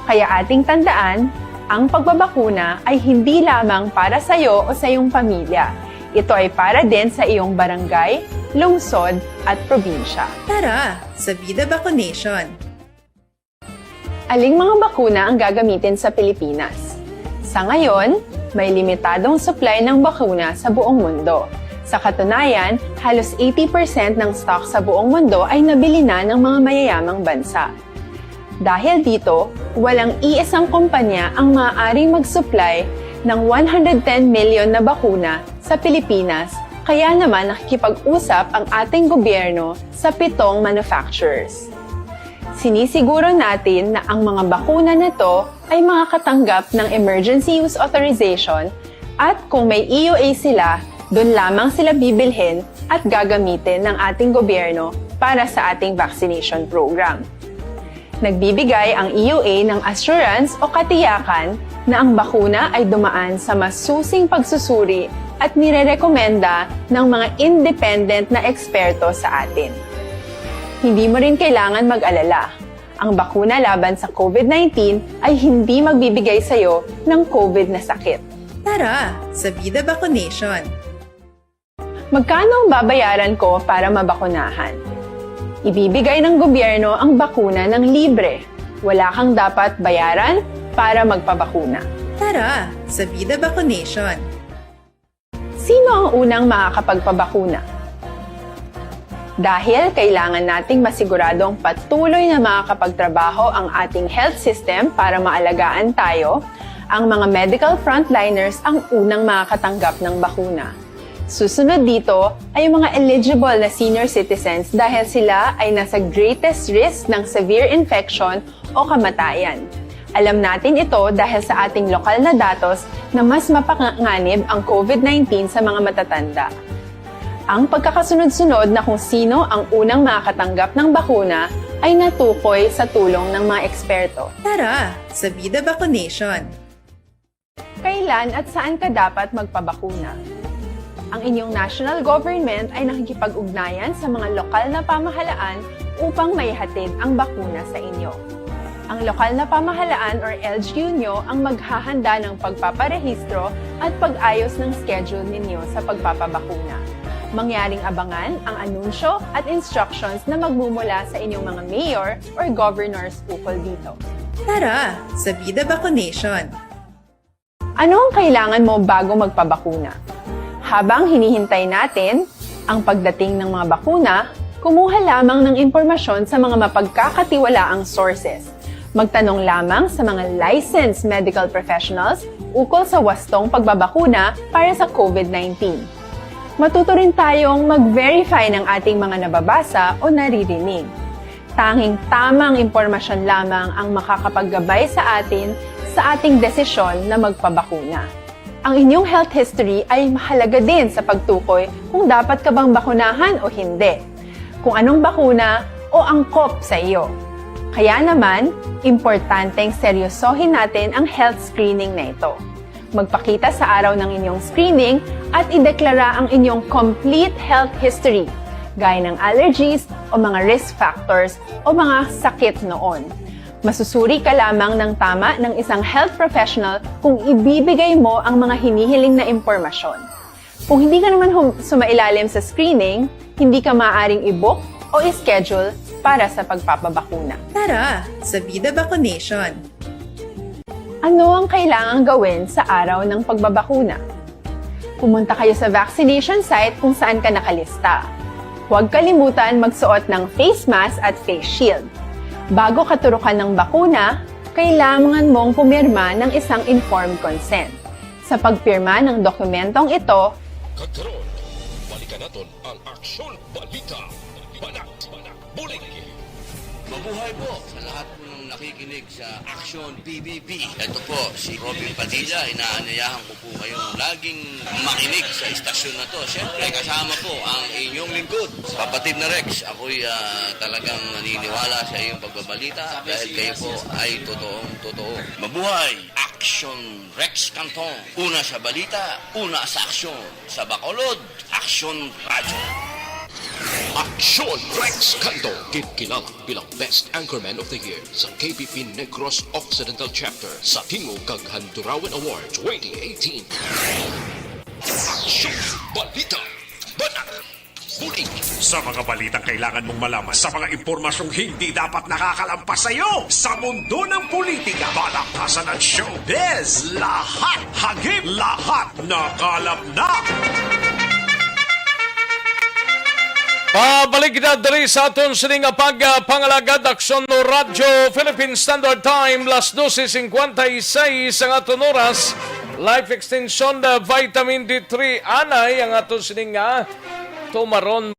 Kaya ating tandaan, ang pagbabakuna ay hindi lamang para sa iyo o sa iyong pamilya. Ito ay para din sa iyong barangay, lungsod, at probinsya. Tara sa Vida Vaccination! Aling mga bakuna ang gagamitin sa Pilipinas? Sa ngayon, may limitadong supply ng bakuna sa buong mundo. Sa katunayan, halos eighty percent ng stock sa buong mundo ay nabili na ng mga mayayamang bansa. Dahil dito, walang iisang kumpanya ang maaaring mag-supply ng one hundred ten million na bakuna sa Pilipinas, kaya naman nakikipag-usap ang ating gobyerno sa pitong manufacturers. Sinisiguro natin na ang mga bakuna na to ay makakatanggap ng Emergency Use Authorization, at kung may E U A sila, dun lamang sila bibilhin at gagamitin ng ating gobyerno para sa ating vaccination program. Nagbibigay ang E U A ng assurance o katiyakan na ang bakuna ay dumaan sa masusing pagsusuri at nirerekomenda ng mga independent na eksperto sa atin. Hindi mo rin kailangan mag-alala. Ang bakuna laban sa COVID nineteen ay hindi magbibigay sa iyo ng COVID na sakit. Tara sa Vida Vaccination! Magkano ang babayaran ko para mabakunahan? Ibibigay ng gobyerno ang bakuna ng libre. Wala kang dapat bayaran para magpabakuna. Tara sa Vida Vaccination! Sino ang unang makakapagpabakuna? Dahil kailangan nating masiguradong patuloy na makakapagtrabaho ang ating health system para maalagaan tayo, Ang mga medical frontliners ang unang makakatanggap ng bakuna. Susunod dito ay ang mga eligible na senior citizens dahil sila ay nasa greatest risk ng severe infection o kamatayan. Alam natin ito dahil sa ating lokal na datos na mas mapanganib ang COVID nineteen sa mga matatanda. Ang pagkakasunod-sunod na kung sino ang unang makakatanggap ng bakuna ay natukoy sa tulong ng mga eksperto. Tara, sa Bida Vaccination! Kailan at saan ka dapat magpabakuna? Ang inyong national government ay nakikipag-ugnayan sa mga lokal na pamahalaan upang maihatid ang bakuna sa inyo. Ang lokal na pamahalaan or L G U nyo ang maghahanda ng pagpaparehistro at pag-ayos ng schedule ninyo sa pagpapabakuna. Mangyaring abangan ang anunsyo at instructions na magmumula sa inyong mga mayor or governors ukol dito. Tara, sa Bida Vaccination! Ano ang kailangan mo bago magpabakuna? Habang hinihintay natin ang pagdating ng mga bakuna, kumuha lamang ng impormasyon sa mga mapagkakatiwalaang sources. Magtanong lamang sa mga licensed medical professionals ukol sa wastong pagbabakuna para sa COVID nineteen. Matuto rin tayong mag-verify ng ating mga nababasa o naririnig. Tanging tamang impormasyon lamang ang makakapaggabay sa atin sa ating desisyon na magpabakuna. Ang inyong health history ay mahalaga din sa pagtukoy kung dapat ka bang bakunahan o hindi, kung anong bakuna o angkop sa iyo. Kaya naman, importanteng seryosohin natin ang health screening na ito. Magpakita sa araw ng inyong screening at ideklara ang inyong complete health history, gaya ng allergies o mga risk factors o mga sakit noon. Masusuri ka lamang ng tama ng isang health professional kung ibibigay mo ang mga hinihiling na impormasyon. Kung hindi ka naman hum- sumailalim sa screening, hindi ka maaaring i-book o i-schedule para sa pagpapabakuna. Tara, sa Bida Vaccination! Ano ang kailangang gawin sa araw ng pagbabakuna? Pumunta kayo sa vaccination site kung saan ka nakalista. Huwag kalimutan magsuot ng face mask at face shield. Bago katurukan ng bakuna, kailangan mong pumirma ng isang informed consent. Sa pagpirma ng dokumentong ito, Kagkaron, balikan naton ang Aksyon Balita. Banat, banat, bulig. Mabuhay po sa lahat po ng nakikinig sa Aksyon P B B. Ito po si Robin Padilla. Inaanyayahan ko po kayong laging makinig sa istasyon na to. Siyempre, kasama po ang inyong lingkod, Kapatid na Rex. Ako'y ah, talagang naniniwala sa iyong pagbabalita dahil kayo po ay totoong totoo. Mabuhay! Aksyon Rex Canton. Una sa balita, una sa aksyon. Sa Bacolod, Aksyon Radyo. Aksyon Rex Canton, ginkilala bilang Best Anchorman of the Year sa K P P Negros Occidental Chapter sa Tingog kag Handurawan Award twenty eighteen. Aksyon Balita. Banat. Bulig. Sa mga balitang kailangan mong malaman, sa mga impormasyong hindi dapat nakakalampas sa iyo, sa mundo ng politika, balakasan at showbiz, lahat hagip, lahat nakalap na. Pabalik na diri sa aton sini nga pagpangalagad, Aksyon Radyo Philippine Standard Time, las doce cincuenta y seis ang aton oras. Life Extension, uh, Vitamin D three, anay ang aton sini nga tumaron.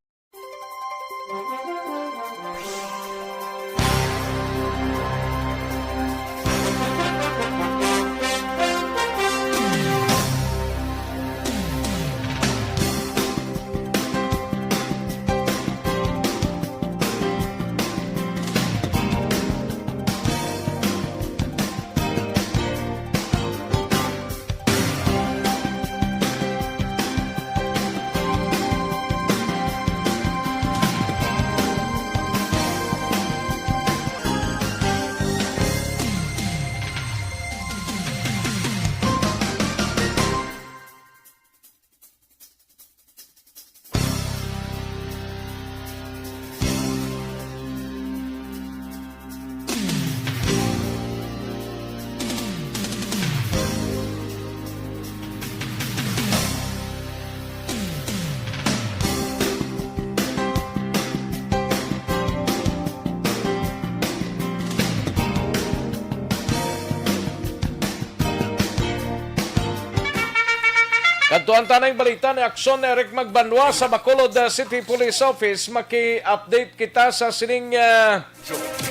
Kadtuan ta na ang balita ni Aksyon Eric Magbanwa sa Bacolod, uh, City Police Office. Maki-update kita sa sining, uh,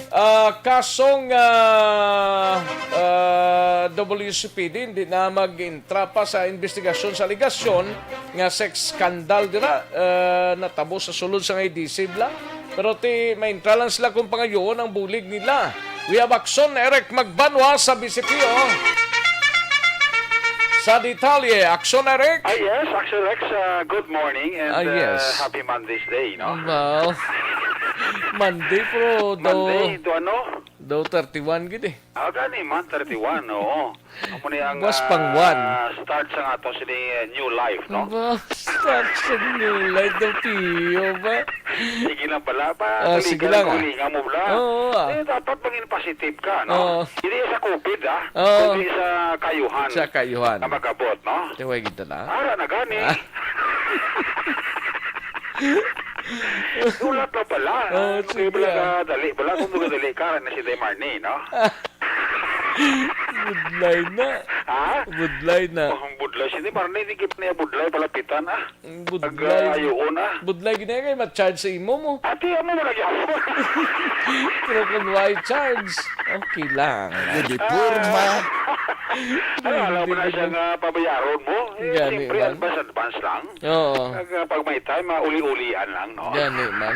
uh, kasong, uh, uh, W C P D. Hindi na mag-intra pa sa investigasyon sa alegasyon nga sex scandal dira, uh, natabo sa sulod sa A D C bala. Pero ti maintra lang sila kung pangayoon ang bulig nila. We have Aksyon Eric Magbanwa sa B C P O. Sa detalye, Aksyon Eric. Ah, yes, Aksyon Rex, uh, good morning and Ah, uh, yes. Happy Monday's Day, no? Well, Monday, pero daw, Monday, do ano? Daw thirty-one gid eh. Ah, gani man, thirty-one, oo. Amo ni ang Buwas pang ah, one. Start sa ato sini eh, new life, no? Ba, start sa new life, daw piyo ba? Sige lang pala, pa, Ah, sige lang, ah. Kulingan mo bala. Oo, ah. Eh, dapat maging positive ka, no? Oo. Hindi sa COVID, ah. Oo. Kundi sa kayuhan Sa kayuhan. Na magabot, no? Tiway gid na. Ara na gani. Ah. Sulat na pala. Oh, sige, bala ah. Dali, bala kung dali ka na si Demarni, no? Budlay na. Ha? Budlay na. Oh, budlay. Sini parang hindi kita niya budlay palapitan, ah. Budlay. Nag-ayuon, ah. Budlay gini kay ma-charge sa imo mo. Ati, amo mo lagi ako. Pero kung why charge, okay lang. Uniforma. Ano, alam mo na siya nga pabayaron mo. Eh, Gani siyempre, man. Advance, advance lang. Oo. Pag, ah, pag may time, ah, uli-ulian lang, no? Gani man.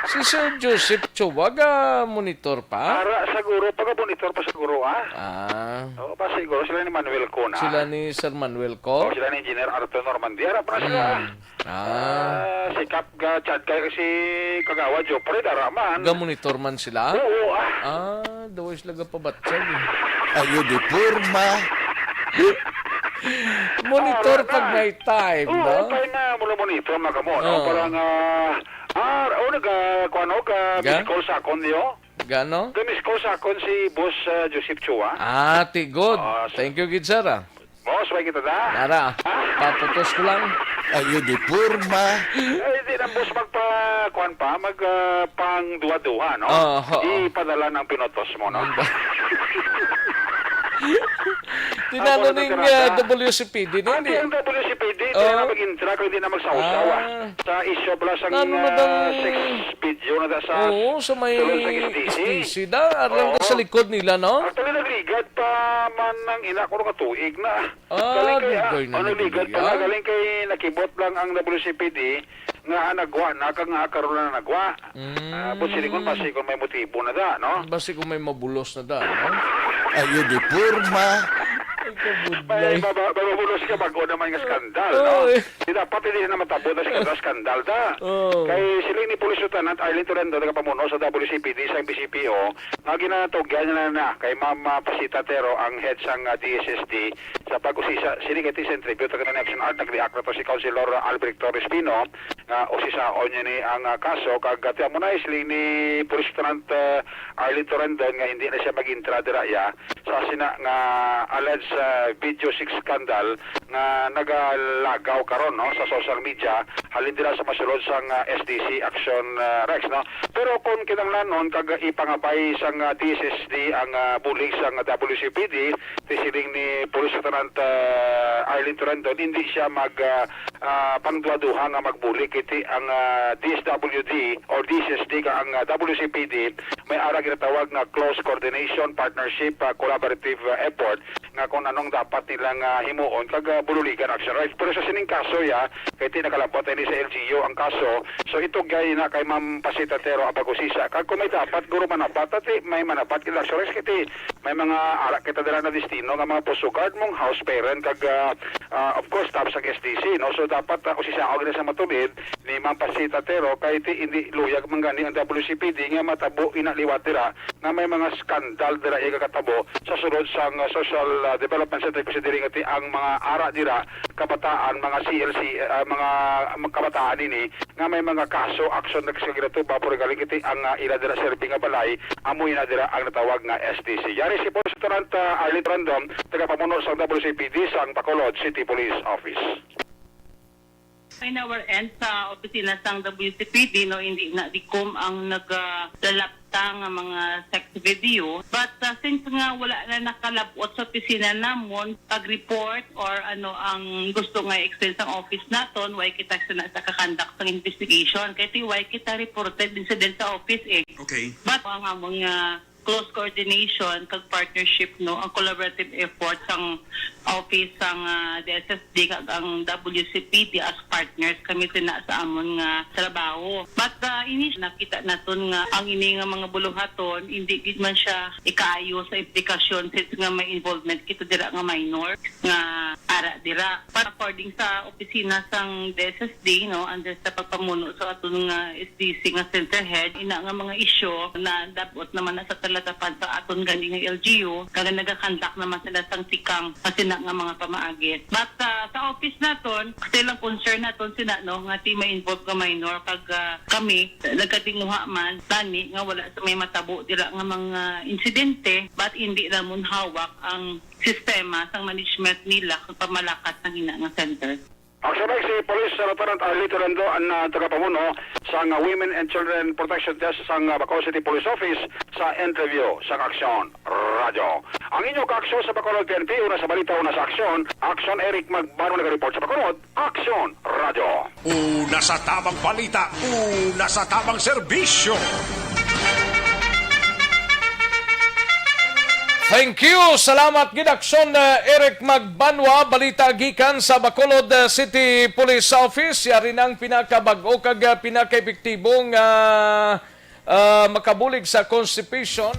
Si Sir Joseph Chua, ga-monitor pa? Ara, siguro, pag-monitor pa siguro, ah. Ah. Oo, pa siguro. Sila ni Manuel Co na. Sila ni Sir Manuel Co? Oo, sila ni Engineer Arthur Normandia. Ara pa na sila. Hmm. Ah. Ah, si Kap ga Chad kay si Kagawa Jopre, dara man. Ga-monitor man sila? Oo, ah. Ah, daw sila gapabatsag eh. Ayo di forma. Monitor pag may time, no? Oo, time na mo monitor na kamo, no? Oo. Parang, ah, ah, o naga, kuan, o, ka Ga? Miss call sa akon niyo. Gano? Ga-miss call sa akon si Boss, ah, Joseph Chua. Ah, ti good. Ah, sa- Thank you, gid, sir, ah. Boss, may kita da. Dara, paputos ko lang. Ayo di forma. Ay, di na, boss, magpa, kuan pa, mag, ah, pang duha-duha, no? Oo, oo. Ipadala ng pinutos mo, no? Tinalo Ako na ning, tinatanda. ah, W C P D, Ah, hindi. Ang W C P D, Oh. Di na mag-intra, kung di na magsawsaw, ah. Ah. Sa issue pala sa, Nano na ah, bang sex video na da sa Oo, sa may sulod sa S D C. S D C da. Aram Oo. Ka sa likod nila, no? Actually, nagligad pa man ang ina ko nga tuig na. Ah, galing kay, ah, dugay na ano, nagligad pa na, nagligad. Galing kay nakibot lang ang W C P D nga nagwa na, kag nga karon na nagwa. Mm. Ah, but silingon, basi kung may motibo na da, no? Basi kung may mabulos na da, no? Ayo di forma. Ay, kabudlay. May maba-, mabulos ka, bago naman nga skandal, no? Oo, eh. Di dapat hindi na matabo na skandal, skandal da. Oo. Kay siling ni Police Lieutenant Arlene Torrendo, nagapamuno sa W C P D sa B C P O, nga ginatugyan na na kay Ma'am, ah, Pasita Tero ang head sang, ah, D S S D sa pag-usisa. Sini kay ti sa interview, taga Action Art, nag-react na to si Councilor Albert Torres Pino, nga usisaon niya ni ang, ah, kaso, kag, ah, tiyan mo na, isli ni Police Lieutenant, ah, Arlene Torrendon nga hindi na siya mag-intra dira, ya, sa sina nga alleged, ah, video sex scandal nga nagalagaw karon, no, sa social media, halin dira sa masulod sang, ah, S D C Action, ah, Rex, no. Pero kung kinahanglanon kag ipangabay sang, ah, D S S D ang, ah, bulig sang W C P D, ti siling ni Police Lieutenant, ah, Arlene Torrendon, hindi siya mag, ah, ah, pangduha-duha nga magbulig kay ti ang, ah, D S W D or D S S D kag ang, ah, W C P D may ara ginatawag nga close coordination, partnership, ah, collaborative, ah, effort nga kung anong dapat nilang, ah, himuon kag, ah, bululigan action rights. Pero sa sining kaso, ya, kay ti nakalabot ini sa L G U ang kaso. So, ito gay na kay Ma'am Pasita Tero ang pag-usisa. Kag kung may dapat, guro manapat, ati may manapat kay action rights kay ti may mga ara kita dira na destino nga mga puso guard mong house parent kag, ah, ah, of course, staff sa S D C, no? So, dapat, ah, usisaon gid sa matulid ni Ma'am Pasita Tero kay ti hindi luyag man gani ang W C P D nga matabo ina liwat dira nga may mga skandal dira iya kakatabo sa sulod sang, ah, Social, ah, Development Center, kasi diri nga ti ang mga ara dira kabataan, mga C L C, ah, mga, mga kabataan ini nga may mga kaso, action na sa ginatuba, pero galing kiti ang, ah, ila dira serbi nga balay, amo ina dira ang natawag nga S D C. Yari si Police Lieutenant, ah, Arlene Random, tagapamuno sang W C P D sang Bacolod City Police Office. In our end, sa opisina sang W C P D, no, hindi na dikom ang naglalapta nga mga sex video. But, ah, since nga wala na nakalab-ot sa opisina namon pag-report or ano ang gusto nga i-explain sang office naton, why kita sina sa kakandak sang investigation? Kay ti why kita reported incident sa office eh. Okay. But ang among, ah, close coordination kag partnership, no, ang collaborative effort sang office sang, ah, D S S D kag ang W C P D as partners kami sina sa amon nga trabaho. But, ah, ini nakita naton nga ang ini nga mga buluhaton, hindi gid man siya ikaayo sa implikasyon since nga may involvement kita dira nga minor nga ara dira. But according sa opisina sang D S S D, no, under sa pagpamuno sa aton nga S D C nga center head, ina nga mga isyu na dab-ot naman na sa talatapan sa aton gani nga L G U, kag nagakandak naman sila sang tikang sa sina nga mga pamaagi. But, ah, sa office naton, still ang concern naton sina, no, nga ti may involved nga minor, kag, ah, kami nagkatinguha man tani nga wala sa may matabo dira nga mga insidente, but hindi namon hawak ang sistema sang management nila kag pamalakat sang ina nga center. Ang sabay si Police Lieutenant Arlito Rando ang, ah, tagapamuno sang, ah, Women and Children Protection Desk sang, ah, Bacolod City Police Office sa interview sang Aksyon Radyo. Ang inyo kaaksyon sa Bacolod P N P, una sa balita, una sa aksyon. Aksyon, Eric Magbano nagareport sa Bacolod. Aksyon Radyo. Una sa tamang balita, una sa tamang serbisyo. Thank you. Salamat gid, Aksyon, uh, Eric Magbanwa. Balita gikan sa Bacolod, uh, City Police Office. Yari na ang pinakabag-o kag, uh, pinakaepektibo nga, uh, makabulig sa constipation.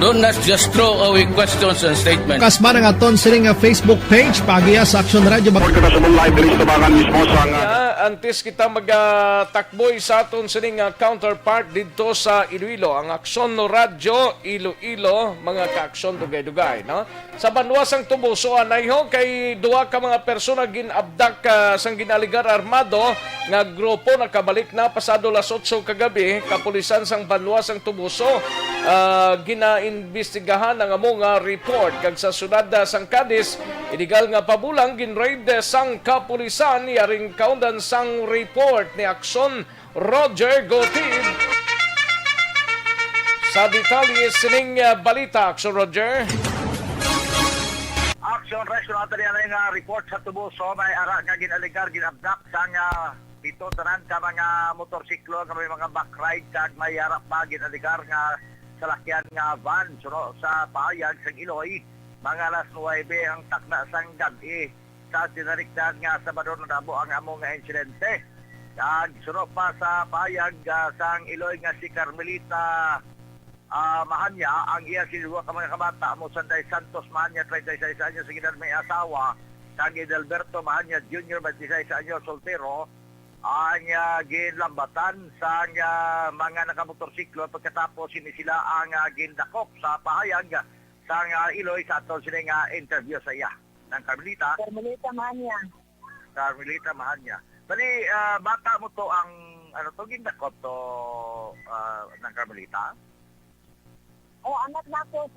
Don't, let's just throw away questions and statements. Kasba na nga ton sini nga Facebook page, paagiya sa Aksyon Radyo. Report kita sa mong live diri sa Tabangan mismo sa nga Ah, antes kita magatakboy sa aton sini nga counterpart didto sa Iloilo, ang Aksyon Radyo Iloilo, mga kaaksyon, dugay-dugay, no? Sa banwa sang Toboso, anay ho, kay duha ka mga persona gin-abdak, ah, sang gin-alegar armado nga grupo nakabalik na pasado las otso kagabi. Kapulisan sang banwa sang Toboso, ah, ginaimbestigahan ang amo nga report, kag sa syudad, ah, sang Cadiz, iligal nga pabulang gin-raid sang kapulisan. Yaring kaundan sang report ni Aksyon Roger Gotid sa detalye sining, ah, balita. Aksyon, Roger. Aksyon, Rex, kung ato niya na yung, ah, report sa Toboso, may ara nga gin-alegar, gin-abdak sang, ah, pito tanan ka mga motorsiklo nga may mga back ride kag may ara pa gin-alegar nga salakyan nga van suno sa pahayag sang Iloy, mga alas nuwebe ang takna sang gab-i. Sa sinarigdan nga Sabado natabo ang amo nga insidente. Kag suno pa sa pahayag, ah, sang Iloy nga si Carmelita, ah, Mahanya, ang iya sini duha ka mga kabata, amo sanday Santos Mahanya, treinta y seis anyos ang edad, may asawa, kag Edalberto Mahanya Junior, twenty-seis anyos, soltero, ang, ah, ginlambatan sang, ah, mga nakamotorsiklo pagkatapos sini sila ang, ah, gindakop sa pahayag sang, ah, Iloy sa aton sini nga interview sa iya. Nang Carmelita? Carmelita Mahanya. Carmelita Mahanya. Bali, ah, bata mo to ang, ano to, gindakop to, ah, nang Carmelita? Oh, anak na ako,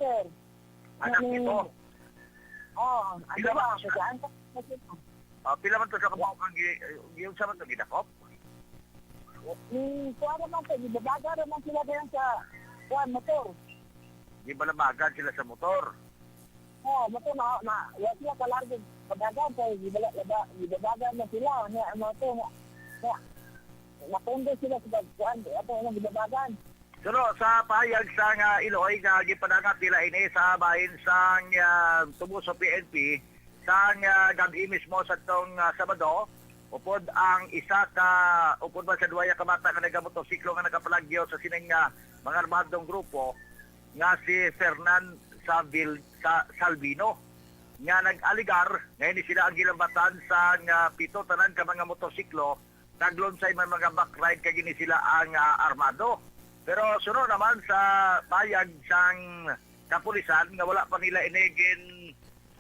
sir. Anak Nani-, nito? Oh, ano Pila ba? ba? Tagaan ka na sila. Ah, pila man to sa kabuok ang gi-, gi-, unsa man to gidakop? Ni, kuha naman sa, gibabaga naman sila diyan sa, kuha, motor. Gibalabagan sila sa motor. Oh, mato na, na, wa sila kalargo padagan kay gibala-, gibala-, gibabagan na sila. Nya, mato na, na, napundo sila sa pagkuan, ato na gibabagan. Pero sa pahayag sang, ah, Iloy nga gipadangat nila ini sa bahin sang, ah, tubo sa P N P, sang, ah, gab-i mismo sa tong, ah, Sabado, upod ang isa ka, upod man sa duwaya ka bata nga nagamotorsiklo nga nakapalagyo sa sining, ah, mga armadong grupo nga si Fernan Savil-, Sa-, Salvino, nga nag-alegar nga ini sila ang gilambatan sang, ah, pito tanan ka mga motorsiklo, naglunsay man mga backride kag ini sila ang, ah, armado. Pero suno naman sa payag sang kapulisan nga wala pa nila ini gin,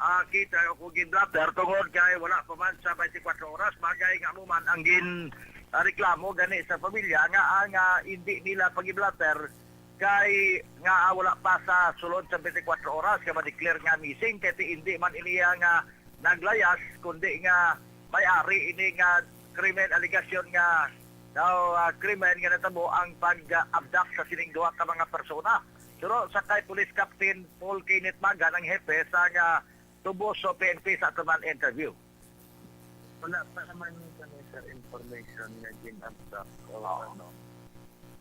ah, kita o kung gin-blotter tungod kay wala pa man sa twenty-four oras, bagay nga amo man ang gin, ah, reklamo gani sa pamilya nga ang, ah, hindi nila pag-blotter kay nga, ah, wala pa sa sulod sa twenty-four oras nga ma-declare nga missing kay ti hindi man iniya nga naglayas, kundi nga may-ari ini nga krimen, alegasyon nga daw, ah, krimen nga natabo ang pag-abduct sa sining duha ka mga persona. Pero sa kay Police Captain Paul Kenneth Magan ang hepe sa nga tubo sa P N P sa atuman interview. Wala pa naman kami sa information nga gin-abduct o Oo. ano,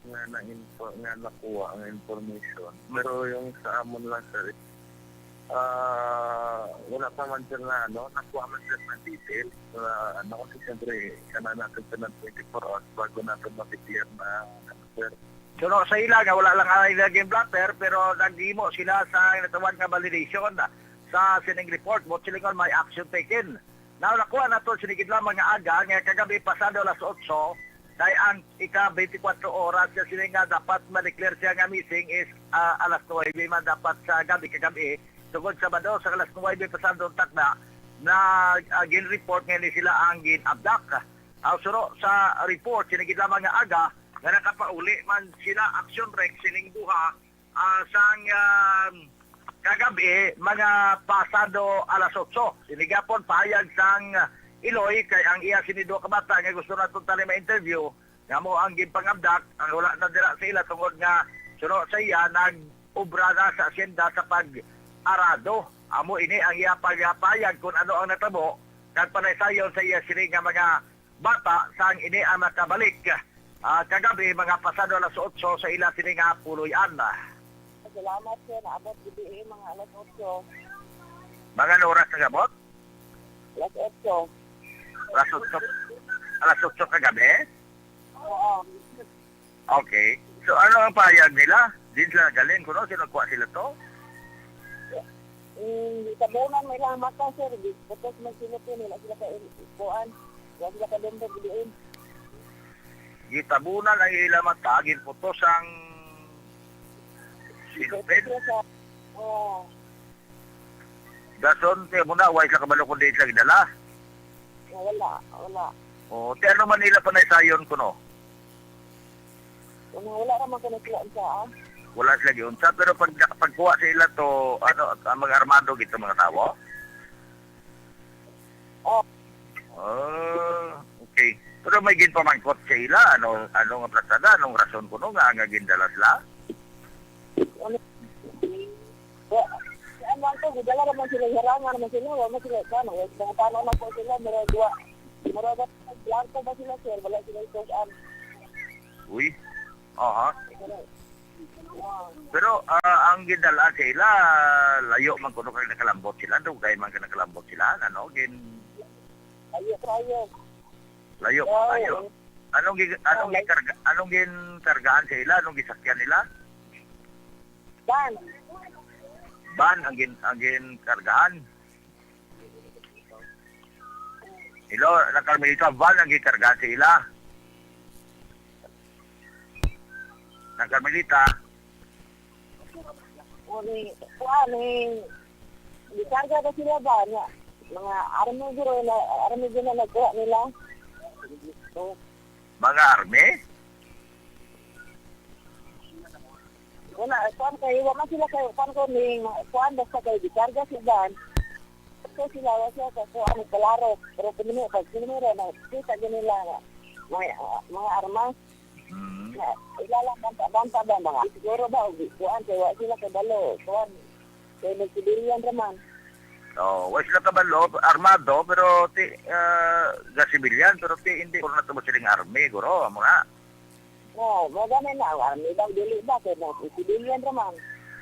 nga na-info-, nga nakuha ang information. Mm. Pero yung sa amon lang, sir, ah, wala pa man, sir, na ano, nakuha man, sir, ng details na ano, kasi siyempre, kailangan natin, sir, ng twenty-four hours bago natin ma-declare na ano, sir. So, no, sa ila nga wala lang ay naging blotter, pero naghimo sila sa natawag nga validation sa sining report, mo silingon may action taken. Now, nakuha nato sini gid lamang nga aga nga kagabi pasado alas otso, kay ang ika twenty-four oras siya sini nga dapat ma-declare siya nga missing is, ah, alas nuwebe man dapat sa gabi kagabi. Tungod sa Sabado sa alas nuwebe pasado ang takna na, ah, gin-report nga ni sila ang gin-abduct. Ang suno sa report, sini gid lamang nga aga nga nakapauli man sila Action Rex sining duha ah, sang, ah, kagabi, mga pasado alas otso. Ini gihapon pahayag sang Iloy kay ang iya sini duha ka bata nga gusto naton tani ma-interview, nga mo ang ginpangabdak, ang wala na dira sa ila tungod nga suno sa iya nag-obra na sa asyenda sa pag-arado. Amo ini ang iya pagpahayag kung ano ang natabo kag panaysayon sa iya sini nga mga bata sang ini ang nakabalik, ah, kagabi, mga pasado alas otso sa ila sini nga puloy-an. Salamat, sir. Naabot gid, eh, mga alas otso. Mga ano oras nag-abot? Alas otso. Alas otso, alas otso kagabi? Oo. Okay. So, ano ang payag nila? Din sila galing kuno, sino kuha sila to? Mm, gitabunan may ilang mata, sir. Di, putos man sila to, nila sila ka, kuan. Wala sila ka lumbo, diin. Gitabunan ang ilang mata, ginputos ang silupin. Putos sila sa, oh. Dason, kaya mo na, wala sila kabalo kung diin sila gidala. Wala, wala. Oh, ti ano man nila panaysayon kuno? Wala, wala naman ko nagkila sa, ah. Wala sila giunsa, pero pag nakapagkuha sa ila to, ano, ang mga armado gito mga tawo? Oh. Ah, okay. Pero may ginpamangkot sa ila, ano, ano nga plasada, anong rason kuno nga, nga gindala sila? Ano? Wa-, si ano ang to, gidala naman sila, harangan naman sila, wala sila, ano, wala sila, tano na po sila, mura dua, mura ba, blanco ba sila, sir? Wala sila ito, ano. Uy, aha. Pero, ah, ang gidala sa ila, layo man kuno kay nakalambot sila, dugay man kay nakalambot sila, ano, gin- Layo, layo. Layo, layo. Anong gi-, anong gikarga-, anong ginkargaan sa ila? Anong gisakyan nila? Van. Van ang gin-, ang ginkargaan. Hello, na Carmelita, van ang ginkargaan sa ila. Na Carmelita. O, ni, kuan, ni, gikarga ba sila ba? Nya, mga army guro na, army guro na nagkuha nila. Mga army? Wala, kuan kay, wa man sila kay, kuan ko ni, kuan basta kay gikarga si van. So sila, wa siya ka, kuan, kalaro. Pero kung pag sumira na, kita gid nila nga, mga, mga armas. Mm. Na, ila lang banta-banta ba, mga siguro ba, o di, kuan, kay wa sila kabalo, kuan, kay nag-civilian ra man. Oh, wa sila kabalo, armado, pero ti, ah, ga civilian, pero ti, hindi ko na tumo siling army, guro, amo na. Oh, mo gani na, army daw, dili ba? Kaya na, civilian ra man.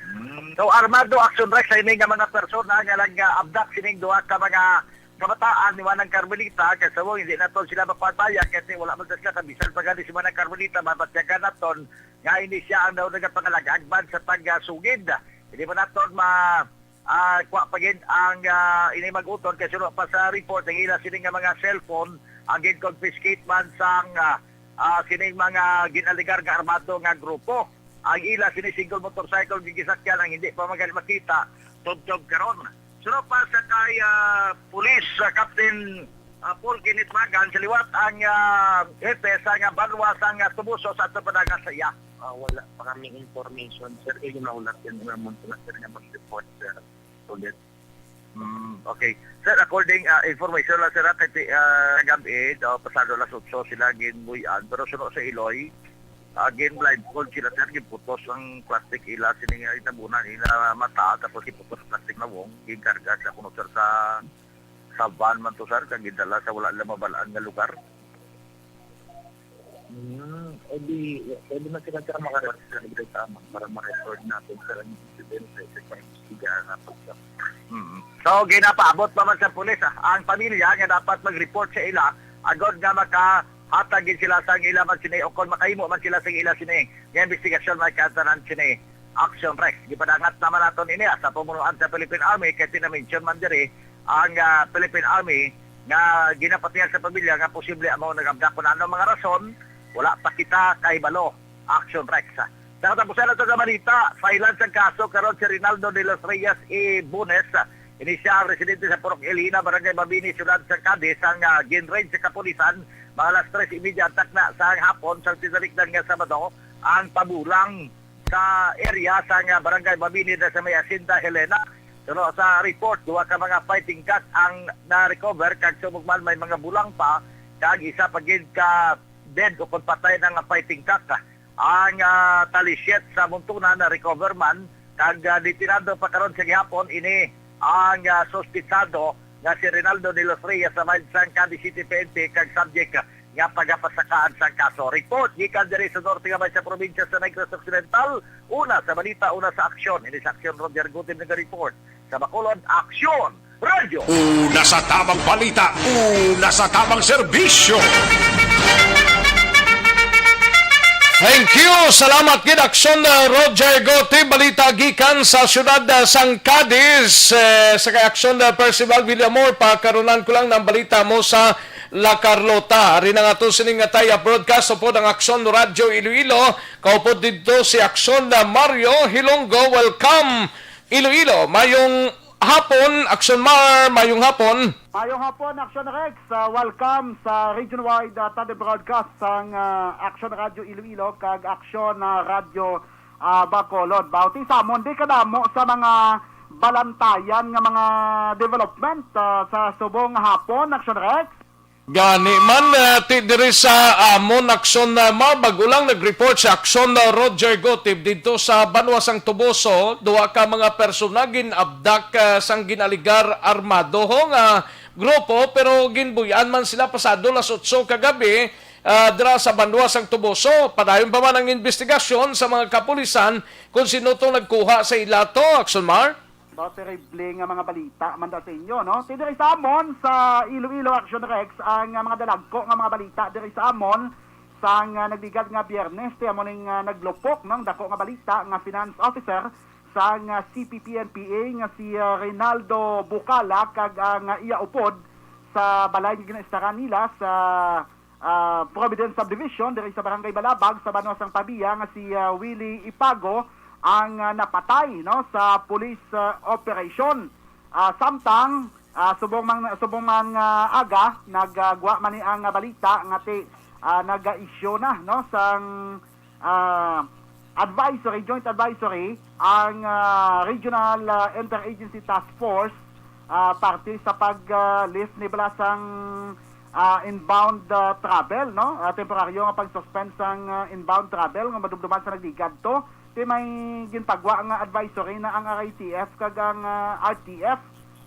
Hmm. So, armado action, Rex, sa ini nga mga persona nga nag-abdak sining duha ka mga kabataan ni Manang Carmelita, kay sa hindi na to sila mapataya, kay ti, wala man sila kabisan pa gani si Manang Carmelita, mabatyagan naton nga ini siya ang daw nagapangalagagban sa taga-sugid. Hindi man naton ma, ah, kuha pa gid ang, ah, ini mag-uton kay suno pa sa report ang ila sini nga mga cellphone ang gin-confiscate man sang, ah, ah, sining mga ginaligar nga armado nga grupo. Ang ila sini single motorcycle nga gisakyan ang hindi pa magali makita tubtob karon. Suno pa sa kay, ah, Police, ah, Captain, ah, Paul Kenneth Magan, sa liwat ang, ah, hepe sa nga banwa sa nga Tubuso sa ato panagan sa iya. Ah, wala pa kami information, sir. Kaya nahulat yan naman sila, sir, nga mag-report, sir. Ulit. Mm, okay. Sir, according, ah, information lang, sir, ah, kay, ah, kagabi, daw, pasado alas otso sila ginbuy-an, pero suno sa Iloy, ah, gin-blindfold sila, sir, ginputos ang plastic ila, sini nga itabunan ila mata, tapos giputos ang plastic na wong, ginkarga sa kuno, sir, sa, sa van man to, sir, kag gidala sa wala nila mabalaan nga lugar. Hmm, eh di, pwede na sila, sir, makarecord sa libre sa amin para ma-record natin, sir, ang incident sa isang pag-imbestiga nga pagsa. Mm. So, ginapaabot pa man sa pulis, ah, ang pamilya nga dapat mag-report sa ila agod nga makahatag gid sila sang ila man sini o kon makahimo man sila sang ila sini nga investigasyon man katanan sini. Action Rex. Gipadangat naman naton ini, ah, sa pamunuan sa Philippine Army kay tinamention man diri ang, ah, Philippine Army nga ginapatihan sa pamilya nga posible amo nag-abdak. Kon ano mga rason, wala pa kita kahibalo. Action Rex. Sa katapusan nato nga balita, file-an sang kaso karon si Rinaldo de los Reyes y Bones. Ini siya ang residente sa Purok Elina, Barangay Mabini, Siyudad sa Cadiz, ang, ah, gin-raid sa kapulisan mga alas tres y media ang takna sa hapon sa tinalikdan nga Sabado ang pabulang sa area sa nga Barangay Mabini na sa may Hacienda Helena. Pero sa report, duha ka mga fighting cock ang na-recover kag subong man may mga bulang pa kag isa pa gid ka dead o kon patay na nga fighting cock. Ang, ah, tali siyete sa buntonan na-recover man kag, ah, detenado pa karon sa gihapon ini ang, ah, suspitsado nga si Rinaldo de los Reyes sa may sang Cadiz City P N P kag subject nga pagapasakaan sang kaso. Report gikan diri sa norte nga may sa probinsya sa Negros Occidental. Una sa balita, una sa aksyon. Ini sa aksyon, Roger Gutim nag-report. Sa Bacolod, aksyon! Radyo! Una sa tamang balita, una sa tamang serbisyo. Thank you. Salamat gid, Aksyon, uh, Roger Gotti. Balita gikan sa siyudad, uh, sang Cadiz. Eh, sa kay Aksyon, uh, Percival Villamor, pakarunan ko lang ng balita mo sa La Carlota. Ari na nga to sining nga tie-up broadcast upod ang Aksyon Radyo Iloilo. Kaupod dito si Aksyon, uh, Mario Hilonggo. Welcome, Iloilo. Mayong hapon, Aksyon Mar. Mayong hapon. Mayong hapon, Action Rex. Ah, welcome sa region-wide, ah, teleprogram broadcast sang, ah, Action Radio Iloilo kag Action, ah, Radio, ah, Bacolod. Bauti sa amon, di kadamo sa mga balantayan nga mga development, ah, sa subong hapon, Action Rex. Gani man, ah, ti diri sa amon, Action, ah, Mar, bag-o lang nag-report sa Action, ah, Roger Gotib dito sa banwa sang Toboso, duha ka mga persona gin-abdak, ah, sang ginaligar armado ho nga grupo, pero ginbuy-an man sila pasado las otso kagabi, ah, dira sa banwa sang Toboso. Padayon pa man ang investigasyon sa mga kapulisan kung sino tong nagkuha sa ila to, Action Mar. Ba, terrible nga mga balita man daw sa inyo, no? Ti diri sa amon sa Iloilo, Action Rex, ang, ah, mga dalagko nga mga balita diri sa amon sang, ah, nagligad nga Biyernes, ti amo ning, ah, naglupok, no? Ang dako nga balita nga finance officer sang, ah, C P P N P A nga si, ah, Reynaldo Bucala kag ang, ah, iya upod sa balay nga ginaistaran nila sa, ah, Providence Subdivision diri sa Barangay Balabag sa banwa sang Pavia nga si, ah, Willie Ipago ang, ah, napatay, no, sa police, ah, operation. Ah, samtang, ah, subong man, subong man nga aga, nagagwa man ni ang, ah, balita nga ti, ah, naga-issue na, no, sang ah, advisory, joint advisory ang, ah, Regional, ah, Interagency Task Force, ah, parte sa pag, ah, lift ni bala sang, ah, inbound, ah, travel, no? Ah, temporaryo nga pag-suspend sang, ah, inbound travel nga madumduman sa nagligad to. Ti may gintagwa nga advisory na ang R I T F kag ang, ah, R T F.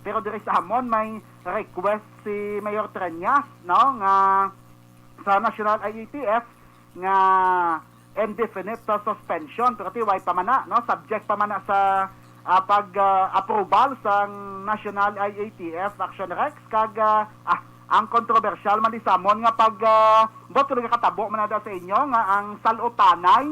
Pero diri sa amon may request si Mayor Treñas, no, nga sa National I A T F nga indefinite sa suspension, pero ti way pa man na, no, subject pa man na sa ah, pag ah, approval sang National I A T F Action Rex, kag ah, ah, ang kontrobersyal man di sa amon nga pag ah, bot kung nagakatabo man na da sa inyo nga ang salutanay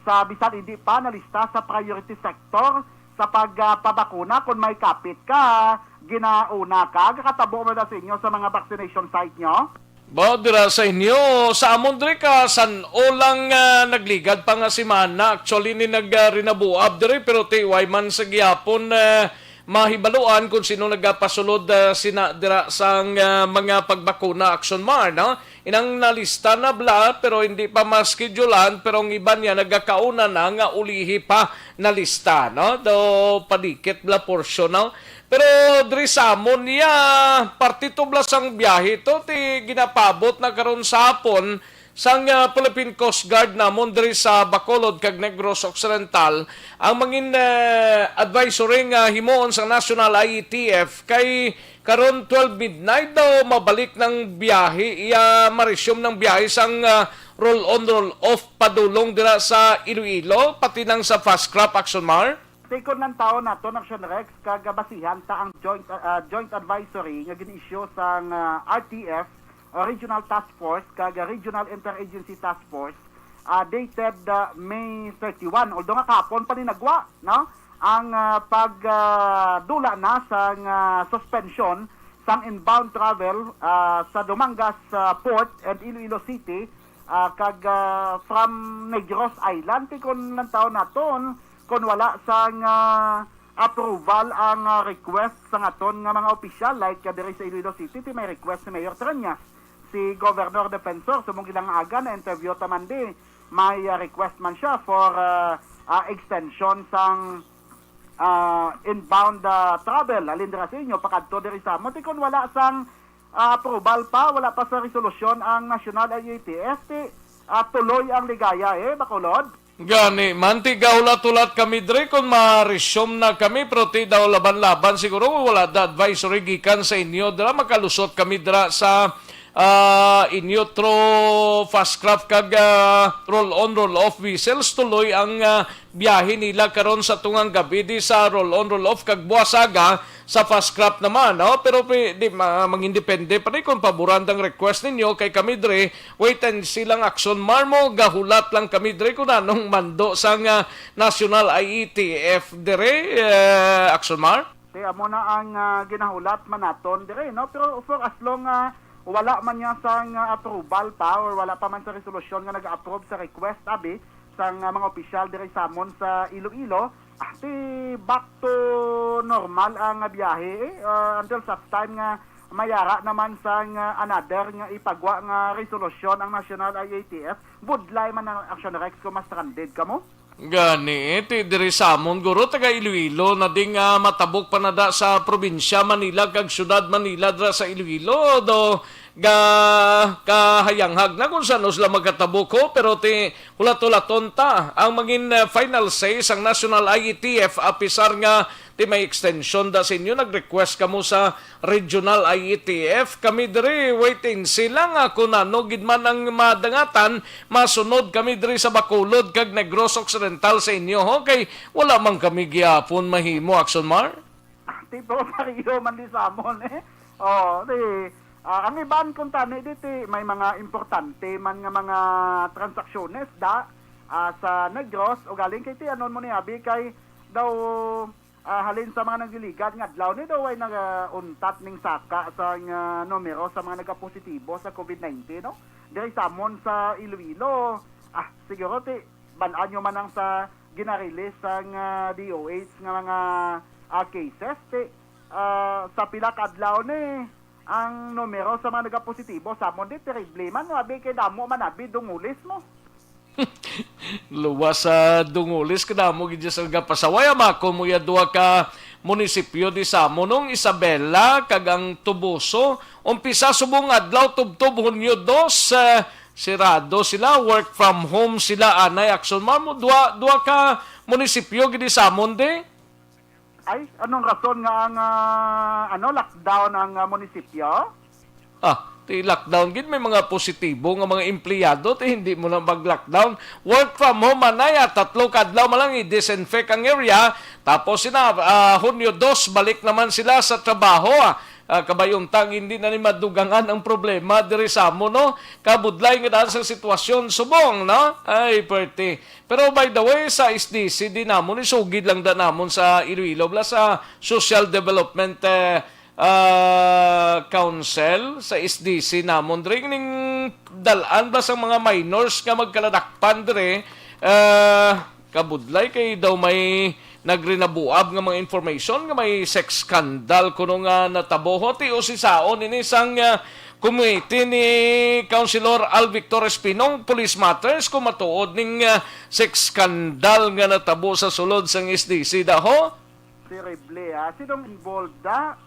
sa bisan hindi pa nalista sa priority sector sa pagpabakuna, kung may kapit ka, ginauna ka, gakatabo man na sa inyo sa mga vaccination site nyo? Ba, dira sa inyo, sa amon diri ka San-o lang, ah, nagligad pa nga semana. Actually, ni nag, ah, rinabuab diri, pero ti way man sa gihapon, ah, mahibaluan kung sino nagapasulod, ah, sina dira sang, ah, mga pagbakuna, Action Mar, no? Inang nalista na bla, pero hindi pa maskidyolan, pero ang iban niya nagakauna na nga ulihi pa nalista, no? Do padikit bla porsyon, no? Pero diri sa amon niya, parte to bla sang biyahe to, ti ginapabot na karon sa hapon sang, ah, Philippine Coast Guard namon diri sa Bacolod kag Negros Occidental ang mangin, ah, advisory nga himuon sa National I A T F kay karon twelve midnight daw mabalik nang biyahe, iya ma-resume nang biyahe sang, ah, roll-on, roll-off padulong dira sa Iloilo, pati nang sa Fast Craft, Action Mar. Tikon lang taon naton, Action Rex, kag basihan ta ang joint, ah, joint advisory nga gin-issue sang, ah, R T F, o Regional Task Force, kag Regional Interagency Task Force, ah, dated, ah, May thirty-one. Although nga kahapon pa ni nagwa, no? Ang, ah, pag, ah, dula na sang, ah, suspension sang inbound travel, ah, sa Dumangas, ah, Port and Iloilo City, ah, kag, ah, from Negros Island, ti kon lang taon naton, kon wala sang, ah, approval ang, ah, request sang aton nga mga opisyal, like, ah, diri sa Iloilo City, ti may request si Mayor Treñas, si Governor Defensor, subong ilang aga na interview ta man di, may, ah, request man siya for, ah, ah, extension sang, ah, inbound, ah, travel halin dira sa inyo pakadto diri sa amon. Ti kon wala sang, ah, approval pa, wala pa sa resolusyon ang National I A T F, ti, ah, tuloy ang ligaya, eh, Bacolod. Gani man, ti gahulat-hulat kami diri kon ma-resume na kami, pero ti daw laban-laban siguro, wala da advisory gikan sa inyo dira, makalusot kami dira sa, ah, inyo through Fast Craft kag, ah, roll-on, roll-off vessels. Tuloy ang, ah, biyahe nila karon sa tungang gabi di sa roll-on, roll-off kag buwasaga sa Fast Craft naman, no? Pero pi-, di, ma-, mangindepende pa ni kung paboran dang request ninyo kay kami diri, wait and see lang, Action Mar, mo gahulat lang kami diri kung anong mando sang, ah, National I A T F diri, eh, Action Mar. Kay amo na ang, ah, ginahulat man naton diri, no? Pero for as long, ah, wala man niya sang, ah, approval pa or wala pa man sa resolusyon nga nag-approve sa request, abi, sang, ah, mga opisyal diri sa amon sa Iloilo, ah, ti back to normal ang, ah, biyahe, eh, ah, until such time nga mayara naman sang, ah, another nga ipagwa nga resolusyon ang National I A T F. Budlay man ang Action Rex kung ma-stranded kamo. Gani, eh, ti diri sa amon, guro, taga Iloilo na ding, ah, matabok pa na da sa probinsya Manila kag siyudad Manila dira sa Iloilo, do ga kahayanghag na kung sano sila magkatabok, ho, pero ti hulat-hulaton ta ang mangin, ah, final say sang National I A T F, apisar nga ti may extension da sa inyo, nag-request kamo sa Regional I A T F. Kami diri, wait and see lang, ah, kung ano gid man ang madangatan, masunod kami diri sa Bacolod kag Negros Occidental sa inyo, ho, kay wala man kami gihapon mahimo, Action Mar. Tipo, pareho man di sa amon, eh. Oh, di, ah, ang iban kung tani di ti may mga importante man nga mga transaksyones da, ah, sa Negros, o galing kay ti anon mo ni abi kay daw, ah, halin sa mga nagliligad nga adlaw ni daw ay nagauntat ning saka sa nga numero sa mga nagapositibo sa covid nineteen, no? Diri sa amon sa Iloilo, ah, siguro ti ban-an nyo man ang sa ginarelease sang, ah, D O H nga mga, ah, cases, ti, ah, sa pila ka adlaw ni ang numero sa mga nagapositibo sa amon di terrible man, no? Abi kay damo man abi dungulis mo. Luwas sa dungulis, kadamo gid sa nagapasaway. Ama ko mo ya duha ka munisipyo di sa amon, nung Isabela kag ang Toboso. Umpisa subong adlaw, tubtob Hunyo dos, eh, sirado sila, work from home sila, anay, Action Mar, mo duha, duha ka munisipyo gid sa amon di. Ay, anong rason nga ang, ah, ano, lockdown ang, ah, munisipyo? Ah, ti lockdown gid, may mga positibo nga mga empleyado, ti hindi mo na mag-lockdown. Work from home man ay, ah, tatlo ka adlaw man lang i-disinfect ang area, tapos sina, ah, Hunyo dos, balik naman sila sa trabaho, ah. Ah, kabay unta nga hindi na ni madugangan ang problema diri sa amon, no? Kabudlay nga daan sa sitwasyon subong, no? Ay, perte. Pero by the way, sa S D C di namon, isugid lang da namon sa Iloilo, bala sa Social Development, eh, ah, Council, sa S D C namon, diri ning dal-an ba sang mga minors nga magkaladakpan diri, ah, kabudlay kay daw may nagrinabuab nga mga information nga may sex scandal kuno nga natabo. Ti usisaon ini sang, ah, committee ni Councilor Al Victor Espino, police matters, kung matuod ning, ah, sex scandal nga natabo sa sulod sang S D C daho. Terrible, ah. Sinong involved, da?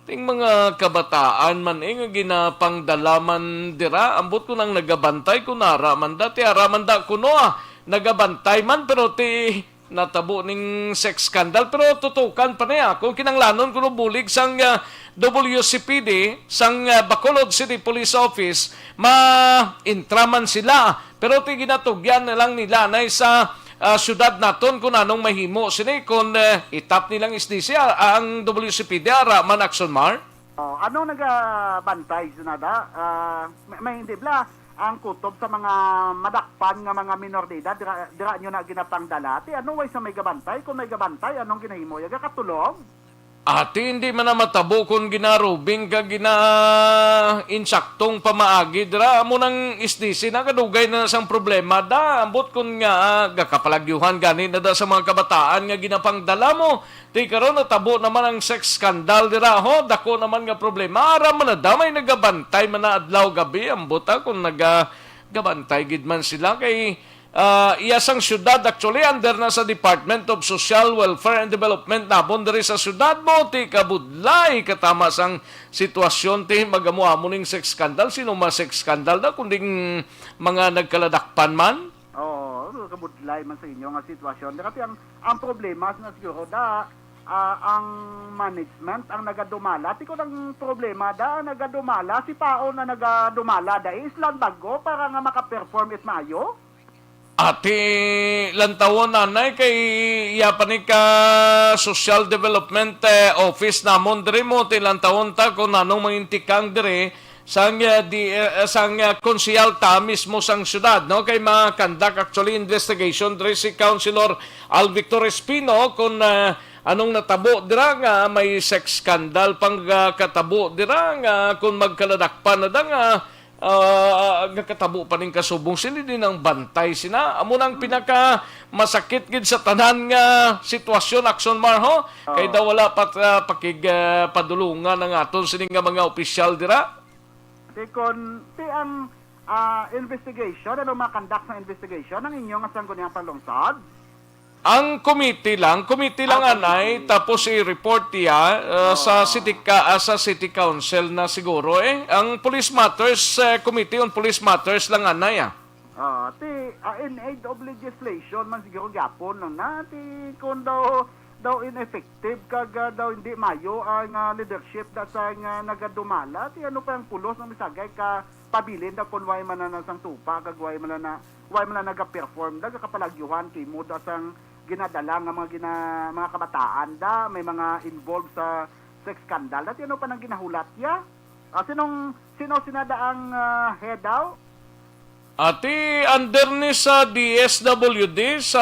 Ting mga kabataan man, eh, nga ginapangdala man dira, ambot ko nang nagabantay kung nara man da, ti ara man da kuno, ah, nagabantay man, pero ti natabo ning sex scandal. Pero tutukan pa niya kung kinanglanon kuno bulig sang, ah, W C P D, sang, ah, Bacolod City Police Office, ma-intra man sila. Pero ti ginatugyan na lang nila na sa, ah, syudad naton kung anong mahimo sini, kung, eh, itap nilang S D C, ah, ang W C P D, ara man, Action Mar? Oh, anong nagabantay, Senada? Ah, may, may hindi bla, ang kutob sa mga madakpan nga mga minor de edad, dira, dira nyo na ginapangdala. Ti ano, way sa may gabantay? Kung may gabantay, anong ginahimo? Yaga katulong? Ati, hindi man na matabo kung ginarubing ka, gina-insaktong pamaagi dira. Amo nang S D C na, kadugay na sang problema da. Ambot kun nga, ah, gakapalagyuhan gani na da sa mga kabataan nga ginapangdala mo. Ti karon natabo naman ang sex scandal dira, ho. Dako naman nga problema. Ara man na da, may nagabantay man na adlaw gabi. Ambot, ah, kung naga-, gabantay gid man sila kay, ah, iya sang syudad, actually, under na sa Department of Social Welfare and Development nabon diri sa syudad mo, ti kabudlay katama sang sitwasyon, ti magamo-amo ning sex scandal. Sino ma sex scandal na, kundi mga nagkaladakpan man? Oo, kabudlay man sa inyo nga sitwasyon. Dati ang, ang problema na siguro da, ah, ang management ang nagadumala. Ti ko ang problema da, ang nagadumala, si Pao na nagadumala da, is lang bago para nga maka-perform it maayo. Ati lantawon, anay, kay iya pa ni ka Social Development, eh, Office namon diri mo, ti lantawon ta kung anong mangintikang diri sang, eh, di, eh, sang, eh, konsehal ta mismo sang syudad, no? Kay ma-conduct actually investigation diri si Councilor Al Victor Espino kung, eh, anong natabo dira nga may sex scandal pang, ah, katabo dira nga kung magkaladakpan na da nga ah, nagkatabo pa ning kasubong, sini din ang bantay sina. Amo na ang pinaka masakit gid sa tanan nga sitwasyon, Action Mar, ho. Kay Oo. daw wala pa, ah, pakig, ah, padulungan ang aton sini nga mga opisyal dira. Ti kon, ti ang, ah, investigation, ano, makandak sa investigation ang inyo nga sangguniang panlungsod? Ang committee lang, committee lang, ah, anay, committee, tapos i-report iya, uh, sa, oo, city ka, ah, sa city council na siguro, eh. Ang police matters, eh, committee on police matters lang, anay, ah. Ah, ti, ah, in aid of legislation man siguro gyapon lang na, ti kung daw, daw ineffective kag, ah, daw hindi mayo ang, ah, leadership da sa nga nagadumala, ti ano pa ang pulos nga misagay ka pabilin da kung way man na sang tupa kag way man na, way man na naga-perform da, kapalagyuhan kimo da sang ginadala nga mga gina-, mga kabataan da, may mga involved sa sex scandal. Dati ano pa nang ginahulat ya? Ah, sinong, sino sinada ang, ah, head daw? Ati, under ni sa D S W D, sa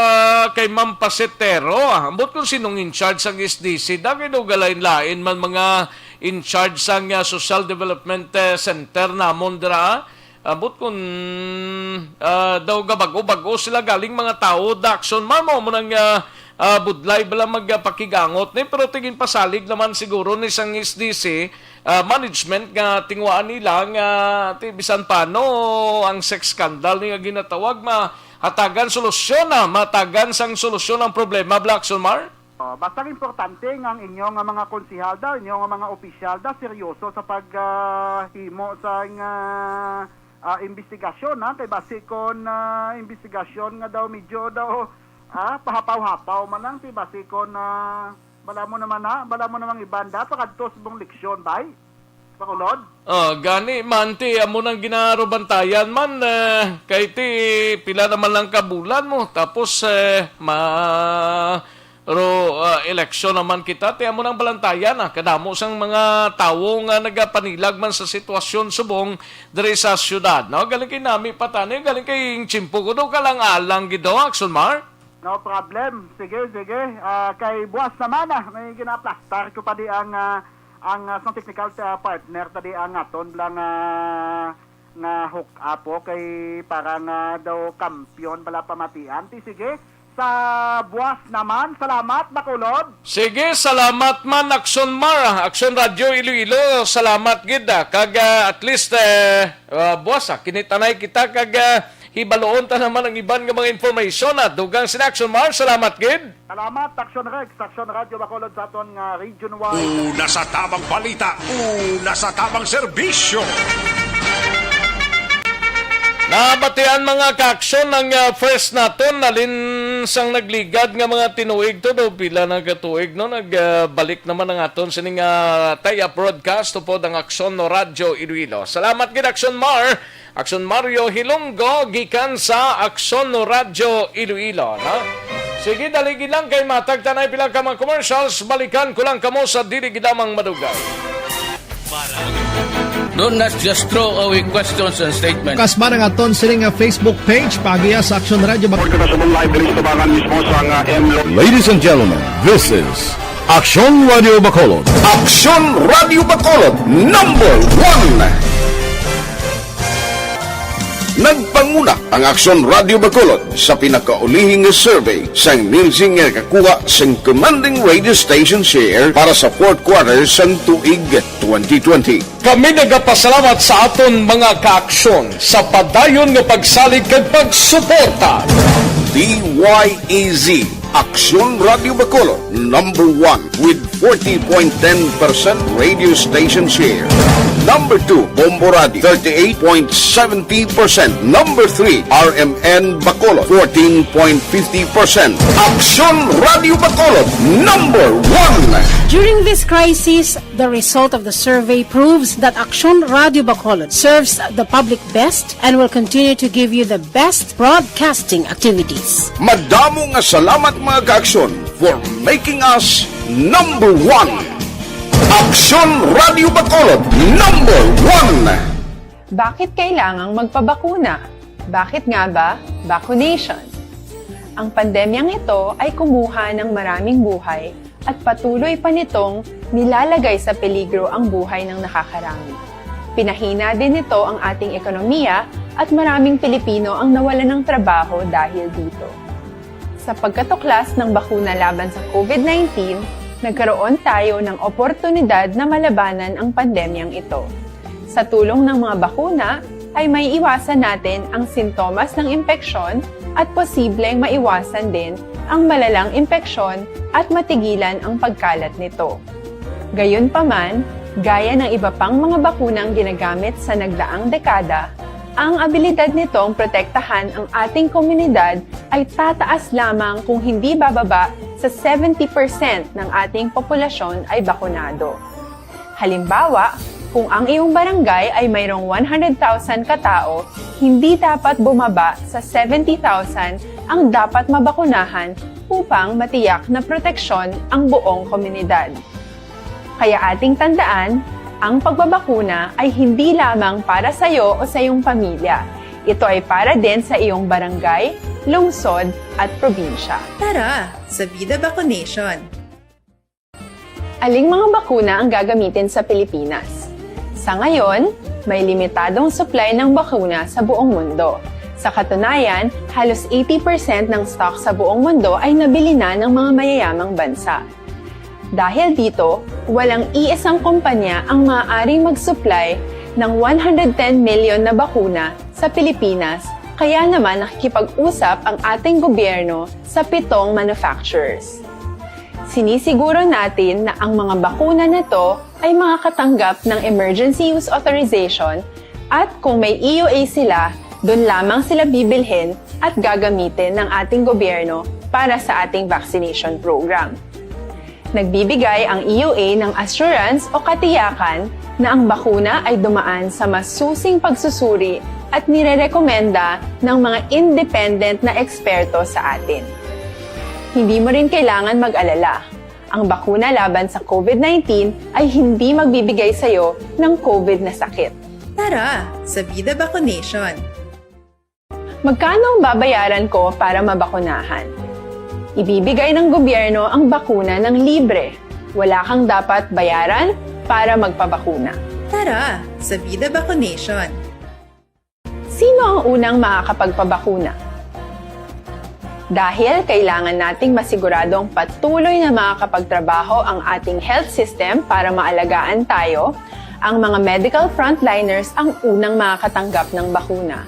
kay Ma'am Pasetero, ah. Ambot kung sinong in charge sang S D C, da kay daw galain-lain man mga in charge sang, ah, Social Development, eh, Center namon dira, ah. Ambot kun, ah, daw gabag-o-bag-o sila galing mga tawo, Daxon, ma'am, mo nang, ah, ah, budlay bala magpakigangot ni, pero tingin pasalig naman siguro ni sang S D C, ah, management nga tingwaan nila nga ti bisan pano ang sex scandal ni nga ginatawag, mahatagan solusyon na, mahatagan sang solusyon ang problema, Blackson Mar? Oh, basta ang importante nga ang inyo nga mga konsehal daw, inyo nga mga opisyal daw, seryoso sa pag, ah, himo sa nga, ah, imbestigasyon, ha? Kay basi kon, ah, imbestigasyon nga daw medyo daw, ah, pahapaw-hapaw man lang, ti basi kon, ah, Bala mo naman na, bala mo namang ibanda, pakadto sa mong leksyon, bay. Bakulod? Oh, gani man, ti, amo nang ginarubantayan man, eh, kay ti, pila naman lang ka bulan mo, tapos, eh, ma-, ro, ah, eleksyon naman kita, ti, amo nang balantayan, ah, kadamo sang mga tawo nga nagapanilag man sa sitwasyon subong diri sa syudad, no? Galing kay nami patani, galing kay tiyempo ko do kalang alang gid do, Action Mar? No problem. Sige, sige. Ah, kay buwas naman, ah, may ginaaplastar ko pa di ang, ah, ang, ah, sang technical, ah, partner ta di ang aton lang, ah, nga hook up, okay, para nga daw kampiyon bala pamatian. Ti sige, sa buwas naman. Salamat, Bakulod. Sige, salamat man, Action Mar, Action Radio Iloilo. Salamat gid, ah. Kag, ah, at least, eh, ah, buwas, ah, kinitanay kita kag, ah, hibaluon ta naman ang iban nga mga information, ah. Dugang sina Action Mar, salamat gid. Salamat, Action Rex, Action Radio Bacolod sa aton nga region wide. Una sa tamang balita, una sa tamang serbisyo. Nabatian, mga ka-aksyon, ang, ah, first naton, nalin sang nagligad nga mga tinuig to, do pila na ka tuig, no? Nag, ah, balik naman ang aton sining, ah, tie-up broadcast upod ang Aksyon no Radyo Iloilo. Salamat gid, Aksyon Mar. Aksyon Mario Hilonggo gikan sa Aksyon Radyo Iloilo, no? Sige, dali gid lang kay matag tanay pila ka mga commercials, balikan ko lang kamo sa dili gid lamang madugay. Don't not just throw away questions and statements. Kasma ang aton sini nga Facebook page, pagiya sa Aksyon Radyo Bacolod. Report na sa live diri sa tubangan mismo sa nga M Lo- Ladies and gentlemen, this is Aksyon Radio Bacolod. Aksyon Radio Bacolod, number one. Nagpanguna ang Aksyon Radio Bacolod sa pinakaulihing nga survey sang Nielsen nga nakakuha sang commanding radio station share para sa fourth quarter sang tuig twenty twenty. Kami nagapasalamat sa aton mga ka-aksyon sa padayon nga pagsalig kag pagsuporta. D Y E Z, Aksyon Radio Bacolod, number one with forty point ten percent radio station share. Number two, Bombo Radio, thirty-eight point seventy percent. Number three, R M N Bacolod, fourteen point fifty percent. Aksyon Radio Bacolod, number one. During this crisis, the result of the survey proves that Aksyon Radio Bacolod serves the public best and will continue to give you the best broadcasting activities. Madamo nga salamat, mga ka-aksyon, for making us number one. Aksyon Radio Bacolod, number one. Bakit kailangang magpabakuna? Bakit nga ba vaccination? Ang pandemyang ito ay kumuha ng maraming buhay at patuloy pa nitong nilalagay sa peligro ang buhay ng nakakarami. Pinahina din nito ang ating ekonomiya at maraming Pilipino ang nawalan ng trabaho dahil dito. Sa pagkatuklas ng bakuna laban sa COVID nineteen, nagkaroon tayo ng oportunidad na malabanan ang pandemyang ito. Sa tulong ng mga bakuna, ay maiiwasan natin ang sintomas ng impeksyon at posibleng maiwasan din ang malalang impeksyon at matigilan ang pagkalat nito. Gayunpaman, gaya ng iba pang mga bakunang ginagamit sa nagdaang dekada, ang abilidad nitong protektahan ang ating komunidad ay tataas lamang kung hindi bababa sa seventy percent ng ating populasyon ay bakunado. Halimbawa, kung ang iyong barangay ay mayroong one hundred thousand katao, hindi dapat bumaba sa seventy thousand ang dapat mabakunahan upang matiyak na proteksyon ang buong komunidad. Kaya ating tandaan, ang pagbabakuna ay hindi lamang para sa iyo o sa iyong pamilya. Ito ay para din sa iyong barangay, lungsod, at probinsya. Tara, sa Vida Vaccination! Aling mga bakuna ang gagamitin sa Pilipinas? Sa ngayon, may limitadong supply ng bakuna sa buong mundo. Sa katunayan, halos eighty percent ng stock sa buong mundo ay nabili na ng mga mayayamang bansa. Dahil dito, walang iisang kumpanya ang maaaring mag-supply ng one hundred ten million na bakuna sa Pilipinas, kaya naman nakikipag-usap ang ating gobyerno sa pitong manufacturers. Sinisiguro natin na ang mga bakuna na to ay makakatanggap ng emergency use authorization at kung may E U A sila, doon lamang sila bibilhin at gagamitin ng ating gobyerno para sa ating vaccination program. Nagbibigay ang E U A ng assurance o katiyakan na ang bakuna ay dumaan sa masusing pagsusuri at nirerekomenda ng mga independent na eksperto sa atin. Hindi mo rin kailangan mag-alala. Ang bakuna laban sa COVID nineteen ay hindi magbibigay sa iyo ng COVID na sakit. Tara sa Vida Vacunation! Magkano ang babayaran ko para mabakunahan? Ibibigay ng gobyerno ang bakuna ng libre. Wala kang dapat bayaran para magpabakuna. Tara sa Vida Vacunation! Sino ang unang makakapagpabakuna? Dahil kailangan nating masiguradong patuloy na makakapagtrabaho ang ating health system para maalagaan tayo, ang mga medical frontliners ang unang makakatanggap ng bakuna.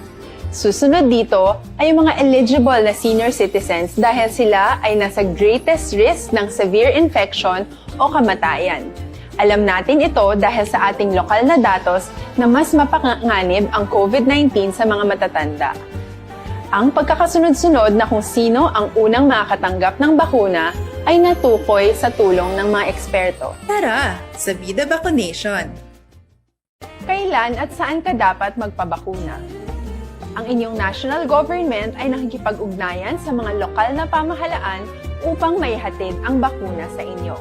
Susunod dito ay ang mga eligible na senior citizens dahil sila ay nasa greatest risk ng severe infection o kamatayan. Alam natin ito dahil sa ating lokal na datos na mas mapanganib ang COVID nineteen sa mga matatanda. Ang pagkakasunod-sunod na kung sino ang unang makakatanggap ng bakuna ay natukoy sa tulong ng mga eksperto. Tara sa Vida Vacunation! Kailan at saan ka dapat magpabakuna? Ang inyong national government ay nakikipag-ugnayan sa mga lokal na pamahalaan upang maihatid ang bakuna sa inyo.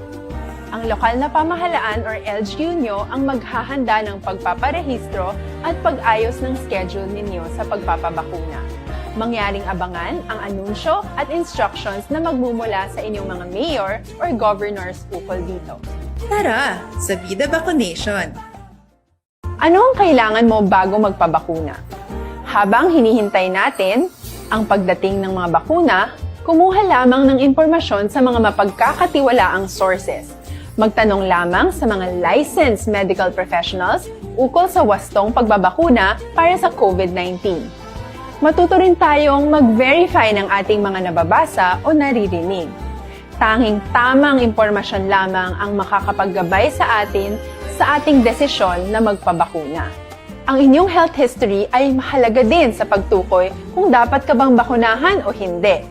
Ang lokal na pamahalaan or L G U nyo ang maghahanda ng pagpaparehistro at pag-ayos ng schedule ninyo sa pagpapabakuna. Mangyaring abangan ang anunsyo at instructions na magmumula sa inyong mga mayor or governors ukol dito. Tara sa Vida Vacunation! Ano ang kailangan mo bago magpabakuna? Habang hinihintay natin ang pagdating ng mga bakuna, kumuha lamang ng impormasyon sa mga mapagkakatiwalaang sources. Magtanong lamang sa mga licensed medical professionals ukol sa wastong pagbabakuna para sa COVID nineteen. Matuto rin tayong mag-verify ng ating mga nababasa o naririnig. Tanging tamang impormasyon lamang ang makakapaggabay sa atin sa ating desisyon na magpabakuna. Ang inyong health history ay mahalaga din sa pagtukoy kung dapat ka bang bakunahan o hindi,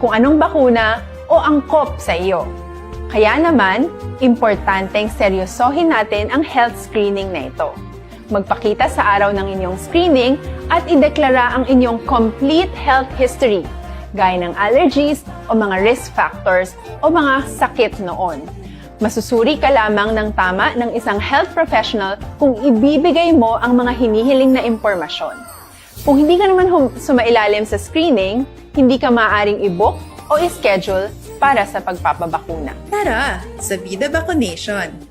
kung anong bakuna o angkop sa iyo. Kaya naman, importanteng seryosohin natin ang health screening na ito. Magpakita sa araw ng inyong screening at ideklara ang inyong complete health history, gaya ng allergies o mga risk factors o mga sakit noon. Masusuri ka lamang ng tama ng isang health professional kung ibibigay mo ang mga hinihiling na impormasyon. Kung hindi ka naman hum- sumailalim sa screening, hindi ka maaaring i-book o i-schedule para sa pagpapabakuna. Tara sa Vida Vacunation!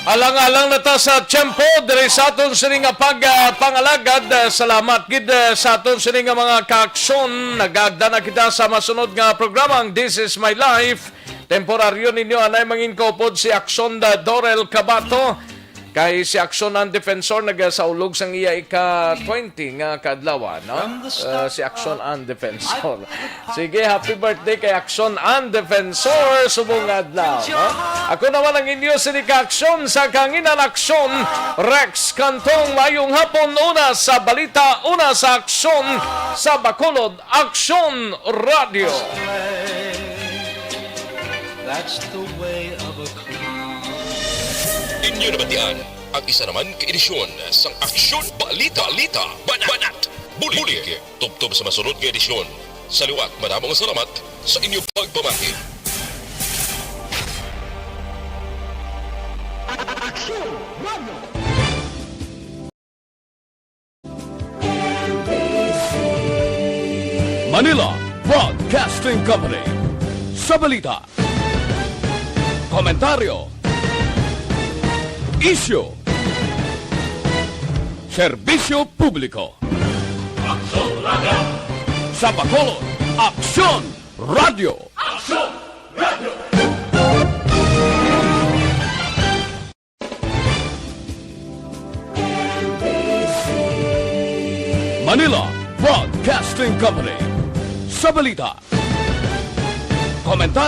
Alang-alang na ta sa tiyempo diri sa aton sini nga pag, ah, pangalagad. Ah, salamat gid, ah, sa aton sini nga mga kaaksyon. Nagaagda na kita sa masunod nga programang This Is My Life. Temporaryo ninyo anay mangin kaupod si Aksyon, ah, Dorel Cabato. Kay si Aksyon ang defensor nagasaulog sang iya ika twenty nga kaadlawan, no? Uh, si Aksyon ang defensor. Sige, happy birthday kay Aksyon ang defensor subong adlaw, no? Ako naman ang inyo sini ka Aksyon sa kanginan, Aksyon, Rex Cantong. Mayong hapon, una sa balita, una sa aksyon, sa Bacolod Aksyon Radio. That's the way of a clown. Inyo nabatian ang isa naman ka edisyon sang Aksyon Balita, Balita, Banat, Banat, Bulig. Bulig. Tubtob sa masunod nga edisyon. Sa liwat, madamo nga salamat sa inyo pagpamati. Aksyon Radio. Manila Broadcasting Company. Sa balita, komentaryo, isyu, serbisyo publiko. Aksyon Radio. Sa Bacolod, Aksyon Radio. Aksyon Radio. Manila Broadcasting Company. Sa balita, komentaryo,